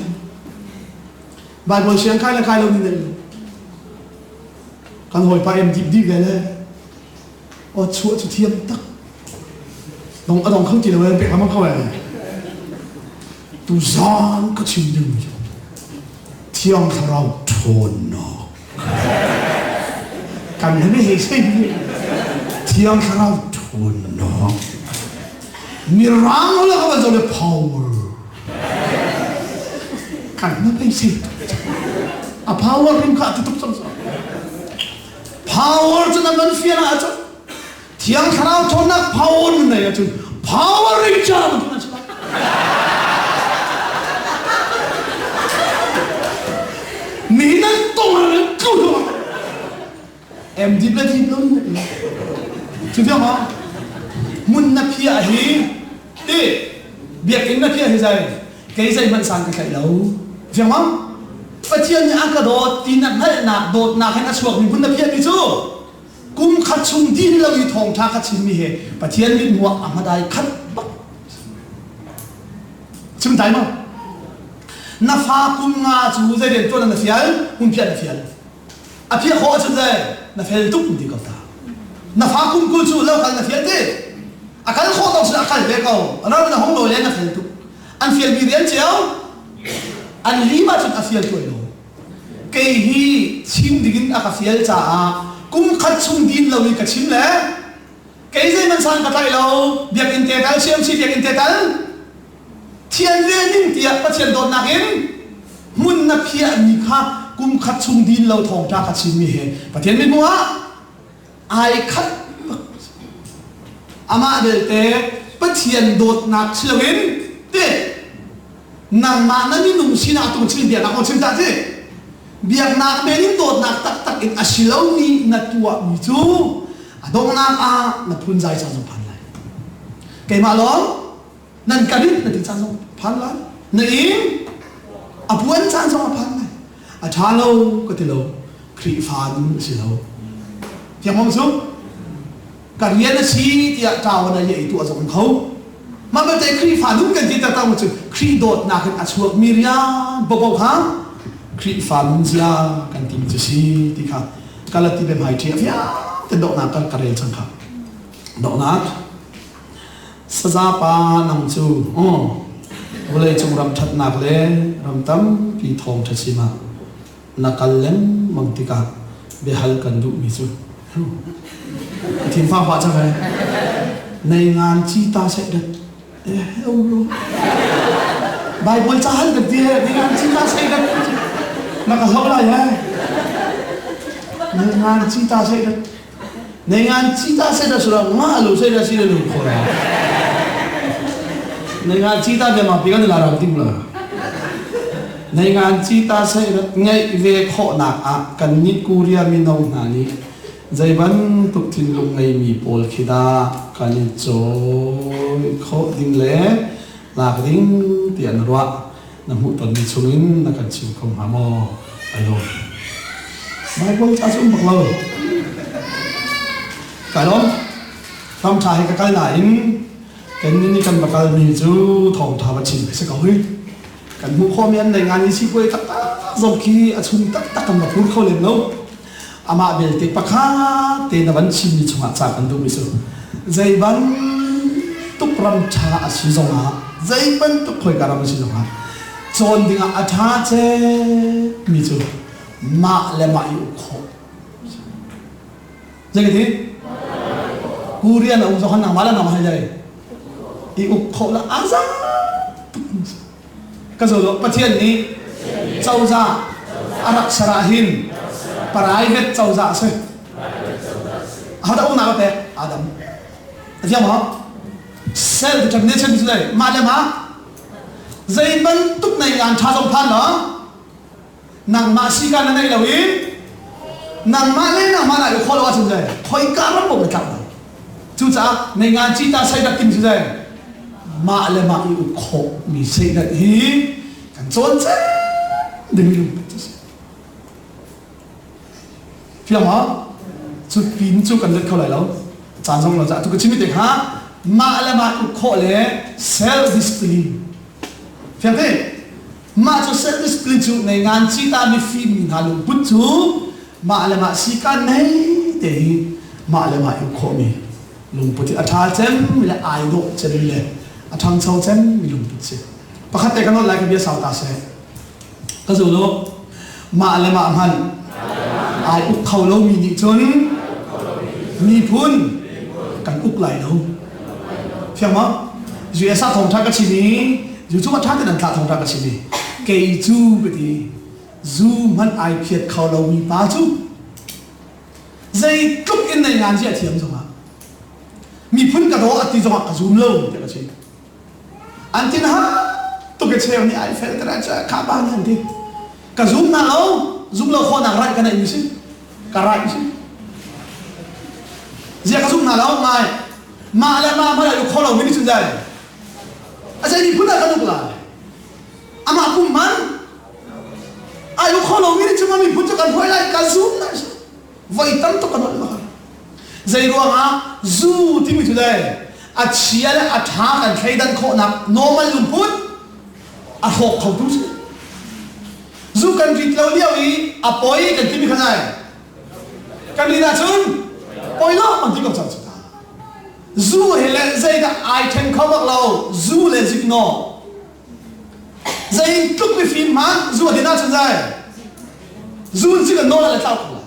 Bible siang kai le kai lo ni nei. Kan hawipa em dip dip ve le aw chuah cu thiam tak. Dong a dong kho ti lo e pek lam ko e. Tu zan ka chim ding cu Thiang Thlarau ṭhawnnak. Kan he he sei Thiang Thlarau ṭhawnnak. Mirang la ka zo le power. Kan na pei sei. A power rim kha tu tuk cang. Power cu na van fian ah cun Thiang Thlarau ṭhawnnak power na nei ahcun power ranger bantuk na si lai. Mi nan tong ah nan tlu hnu MD le D lo ni. Cu tiang ma mun na phia hi ti biakinn na phia hi zai kei zei hmanh san ka tlaih lo. Fiang ma? Pathian nih a ka dawt ti na hngalhnak dawtnak hin a chuakmi hmun na phiahmi cu kum khat chung din lo i thawngṭha kha chimmi he Pathian mithmuh ah a hmadai khat bak chim dai maw na fa kum nga cu zei rian tuan na fial hmunphiah na fial a phiah khawh ahcun zei na fel tuk ti ko ta na fa kum 20 cu lo kal na fial ti a kal khawh tawk cun a kal ve ko ram na hong lo le na fel tuk an fial mi rian cio an lim ahcun a fial tuai lo Kei hi chim dingin a ka fial caah kum khat chung din lo i ka chim le kei zeihmanh san ka tlaih lo biakinn te tal CMC biakinn te tal thian ve ning tiah Pathian dawtnak in hmun na phiahmi kha kum khat chung din lo thawngṭha ka chimmi he Pathian mithmuh ah ai khat bak amah belte Pathian dawtnak si loin te nangmah na minung sinah tung chim biaknak kong chim ta ti biaknak men in dawtnak taktak in a si lomi na tuahmi cu a donghnak ah na phunzai caan zong phan lai keimah lawng nan ka rit na ti caan zong phan lai na ing a puan caan zong a phan lai a ṭha lo ka ti lo Khrihfa nun a si lo thiang hong sung ka rian a si tiah ṭawan a i tuah zong kho mah belte Khrihfa nun kan ti taktak cu Khrih dawtnak in a chuakmi rian bobo kha Khrihfa nun zia kan ti cu si ti kha Galati biahmai ṭhi a fiang te dawhnak kan ka rel cang kha dawhnak Sazapa nang cu vawleicung ram ṭhatnak le ram tampi thawngṭha chim ah na kal lengmang tikah biahal kan duhmi cu thinfang pah cang he nei ngan ci ta seh dat Bible ca hal kan ti he nei ngan ci ta seh dat na ka hloh lai he nei ngan ci ta seh dat Nei ngan cita se da sura nga lu se da si le lu kho la. Nei ngan cita bia ma pi kan la ram tim la. Nei ngan cita se ngeih ve khawhnak ah kan nih Korea mino hna nih zei bantuk thinlung ngeimi pawl khi dah kan i cawi khawh ding le lak ding ti an ruah. Na hmuhtonmi chungin na kan chim kho hnga maw? Ai lawm. Bible ca cu um bak lo. Kai lawm. Ram ṭha he ka kal nain kan nih kan va kalmi cu thawngṭha va chim a si ko hi. Kan hmuh khawhmi an nei ngan i sipuai taktak zong khi a chung taktak kan va phur kho lem lo. Amah belte pakhat te na van chimmi chungah ca kan duhmi cu zei bantuk ram ṭha a si zongah zei bantuk khoika ram a si zongah cawn dingah a ṭha cemmi cu mah le mah i uk khawh. Zei ka ti? Korean a um zong nangmah le nangmah hei dai. I uk khawh la a za tuk. Ka zo lo Pathian nih cozah a rak ser ah hin private cozah a si. Ahodah uknak a pek? Adam. A thiang maw? Self determination cu dai mah le mah zei bantuk nei ngan ṭha zong phan lo nangmah si ka na nei lo i nangmah le nangmah na i khawh lo ahcun zei khoika ram paoh na tlak lai cucaah nei ngan cita seidat tim cu zei mah le mah i uk khawh mi seidat hi kan cawn cem ding lungput cu si fiang maw cu pin cu kan let kho lai lo caan zong lo ca tu ka chimi te kha mah le mah uk khawh le self discipline fiang te Mah cu self discipline cu nei ngan cita mifim mi hna lungput cu mah le mah sikan nei te hi mah le mah i khawhmi lungput hi a ṭha cem le ai dawh cem le a ṭhangcho cem mi lungput si. Pakhat te kan holh lai ka bia sau ta seh. Ka zul u. Mah le mah hmanh ai uk kho lomi nih cun miphun kan uk lai lo. Fiang maw? US ah thawngṭha ka chim i zu cu ṭha tein an thlah thawngṭha ka chim i kei cu ka ti zu hmanh ai phiat kho lomi pa cu zeitluk in nei ngan zia thiam zongah miphun ka daw a ti zongah ka zum lo tiah ka chim. An tin ha tuk i cheu nih ai fel te kha pa nih an ti. Ka zum na lo, zum lo khawhnak right ka neih mi si. Ka right si. Zia ka zum na lo ngai. Mah le mah hmanh ai kho lo mi nih cun zai. A zei miphun dah kan uk lai? Amah pum man ai kho lo mi nih cun miphun cu kan hruai lai ka zum na si. Voi tam tuk kan holh bak. Zei ruangah zu timi cu le a chia le a ṭha kan thleidan khawhnak normal lungput a hrawk khotu si. Zu kan rit lo lio i a poi kan timi kha nai. Kan rit ahcun poi lo kan ti ko cang cu ta. Zu he le zeidah ai ṭhen kho bak lo zu le ziknawh. Zeitluk mifim hmanh zu a din ahcun zai zun si kan nawl le tlau ko lai.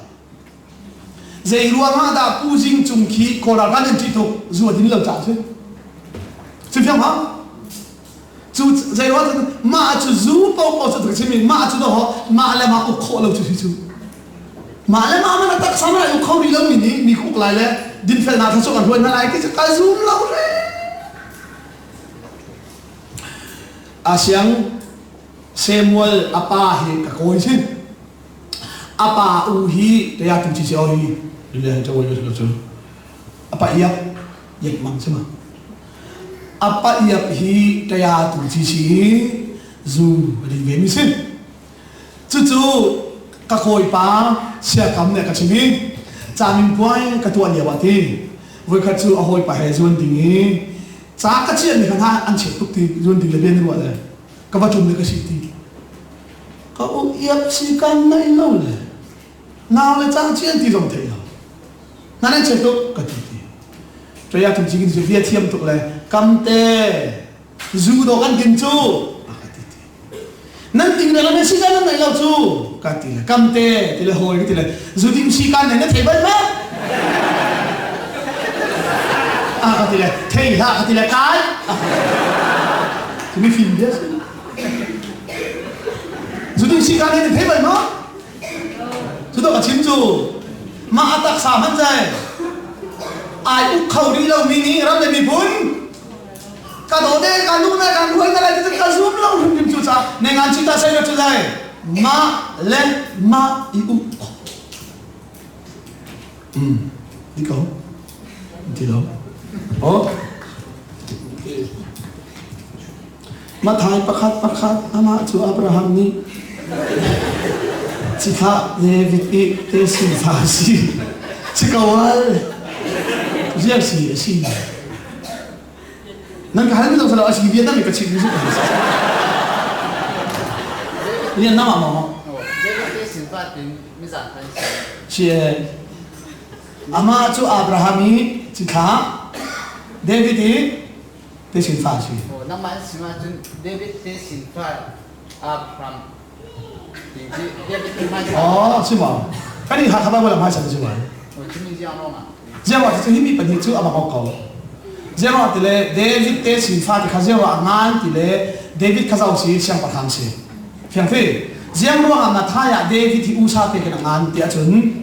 Zei ruangah dah Pu Zing Cung khi Kawl ralkap nan ṭih tuk zu a din lo caah si. Si fiang ma? Cu zei ruang cun mah cu zu paohpaoh cu ka chim mah cu doh mah le mah uk khawh lo cu si cu. Mah le mah man a taksa man ai uk kho rih lo mi nih mi uk lai le dinfelnak thluachuah kan hruai hna lai ti cu ka zum lo re. Asiang Samuel a pa hi ka kawi si. A pa u hi taya tu chi si oi le cha woi lo cu. A pa iap iap mang si ma. A pa iap hi taya tu chi si zu a ding ve mi si. Cucu ka kawipa siakam nih a ka chim i caminpuai ka tuah lio ah ti voikhat cu a hawipa he zuan ding i ca ka chiahmi kha hna an chiat tuk ti zuan ding le bian ruah le ka va ṭum le ka si ti ka u iap si kan naih lo le nau le cang chian ti zong thei lo na nan chiat tuk ka ti ti Ṭaya tum ci kin bia thiam tuk le kamte zu do kan kin cu a ka ti ti nan ting le lam si nan nei lo cu ka ti le kam te ti le hawi ka ti le zu ding si kan nei na thei bal ma a ka ti le thei hlah ka ti le kai mi fim bia si zu ding si kan nei na thei bal ma cu to ka chim cu mah a taksa hman zai ai uk kho rih lo mi nih ram le miphun ka do de ka lu na kan ruai na lai ti ka zum lo hrim hrim cu ca ne ngan chi ta sai na chu lai ma le ma i u um di ko ti lo oh Mathai pakhat pakhat amah cu Abraham nih cithlah David i tesin fa a si si ko al ziar si a si nan ka hal mi zong a si bia dang ka chim mi si. Lian nama maw? Si Amah cu Abraham i cithlah David i techin fa a si. Nangmah in sim ahcun David techin fa Abraham ti khi David ti hmaisa. Oh, si maw? Kan i Hakha Bible hmaisa ti si maw? Ziang cu hi mi pahnih cu a bak ko. Ziang ti le David techin fa ti kha ziang a ngan ti le David kha zau si siangpahrang si. Fiang fi. Ziang ruangah Mathai ah David hi usa pe kan ngan ti ahcun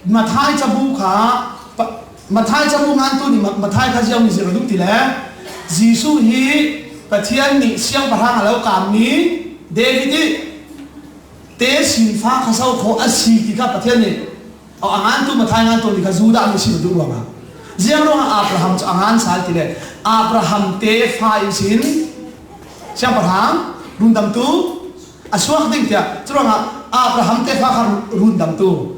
Mathai cabu kha Mathai cabu ngantu nih Mathai kha ziang mi zir a duh ti le Jesuh hi Pathian nih siangpahrang a lo kaammi David i te sinfa kha so khawh a si ti kha Pathian nih a ngantu Mathai ngantu nih kha Judah mi sin a duh ruangah ziang ruangah Abraham cu a ngan sal ti le Abraham tefa in sin siangpahrang rundamtu a suak ding tiah curuangah Abraham tefa kha rundamtu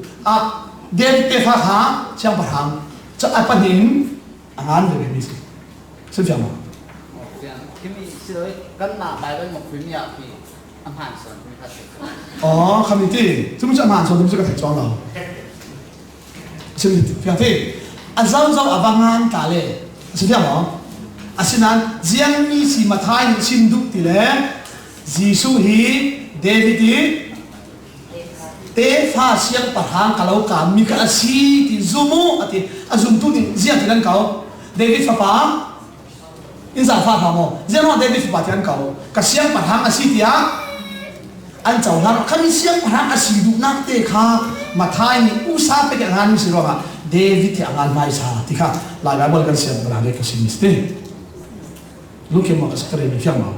David tefa kha siangpahrang cu a pahnih a ngan veve mi si si fiang maw Kimi si kanmah Bible mokhui mi ah khi a hmaan suan mi kha si. Oh, khami ti. Cu cu a hmaan suan cu ka thei chuang lo. Sim fiang ti. A zau zau a vangan ta le. Si fiang maw? Asinain ziang mi si Mathai nih sim duh ti le Jesuh hi David i tefa siangpahrang ka lo kaammi kha a si ti zum u a ti. A zumtu nih ziang ti nan ko? David fapa in zaangfah hlah maw? Ziang David fapa ti an ko? Ka siangpahrang a si tiah an cohlang. Kha mi siangpahrang a si duhnak te kha Mathai nih usa pek a nganmi si ruangah David hi a ngan hmaisa ti kha Lai Bible kan siangpahrang le ka si mi si. Lungkhem ma ka sakare mi fiang ma?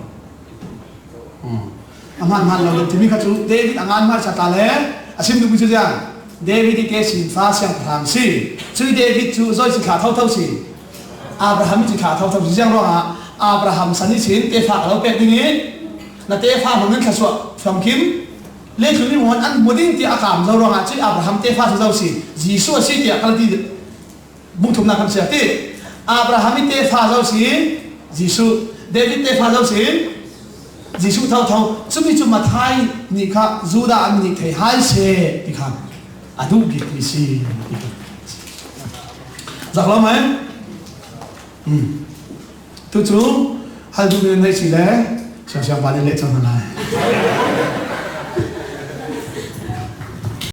A hmaan hmaan lo timi kha cu David a ngan hmaisa ta le a sim duhmi cu ziang David i ke fa siangpahrang si cui David cu zoi si thla thotho si Abraham i thla thotho si ziang ruangah Abraham san i sin tefa ka lo pek ding i na tefa hmang in thluachuah famkim leithlun i an hmu ding tiah a kaam zo ruangah cui Abraham tefa cu zo si Jesuh a si tiah kal ti bungthumnak kan sia ti Abraham i tefa zo si Jesuh David tefa zo si Jesuh thotho cumi cu Mathai nih kha Judah an nih thei hai se ti kha a duh bik mi si ti kha zak lo mai tu cu hal duh mi nei si le siang siang pa nih leh cang hna lai.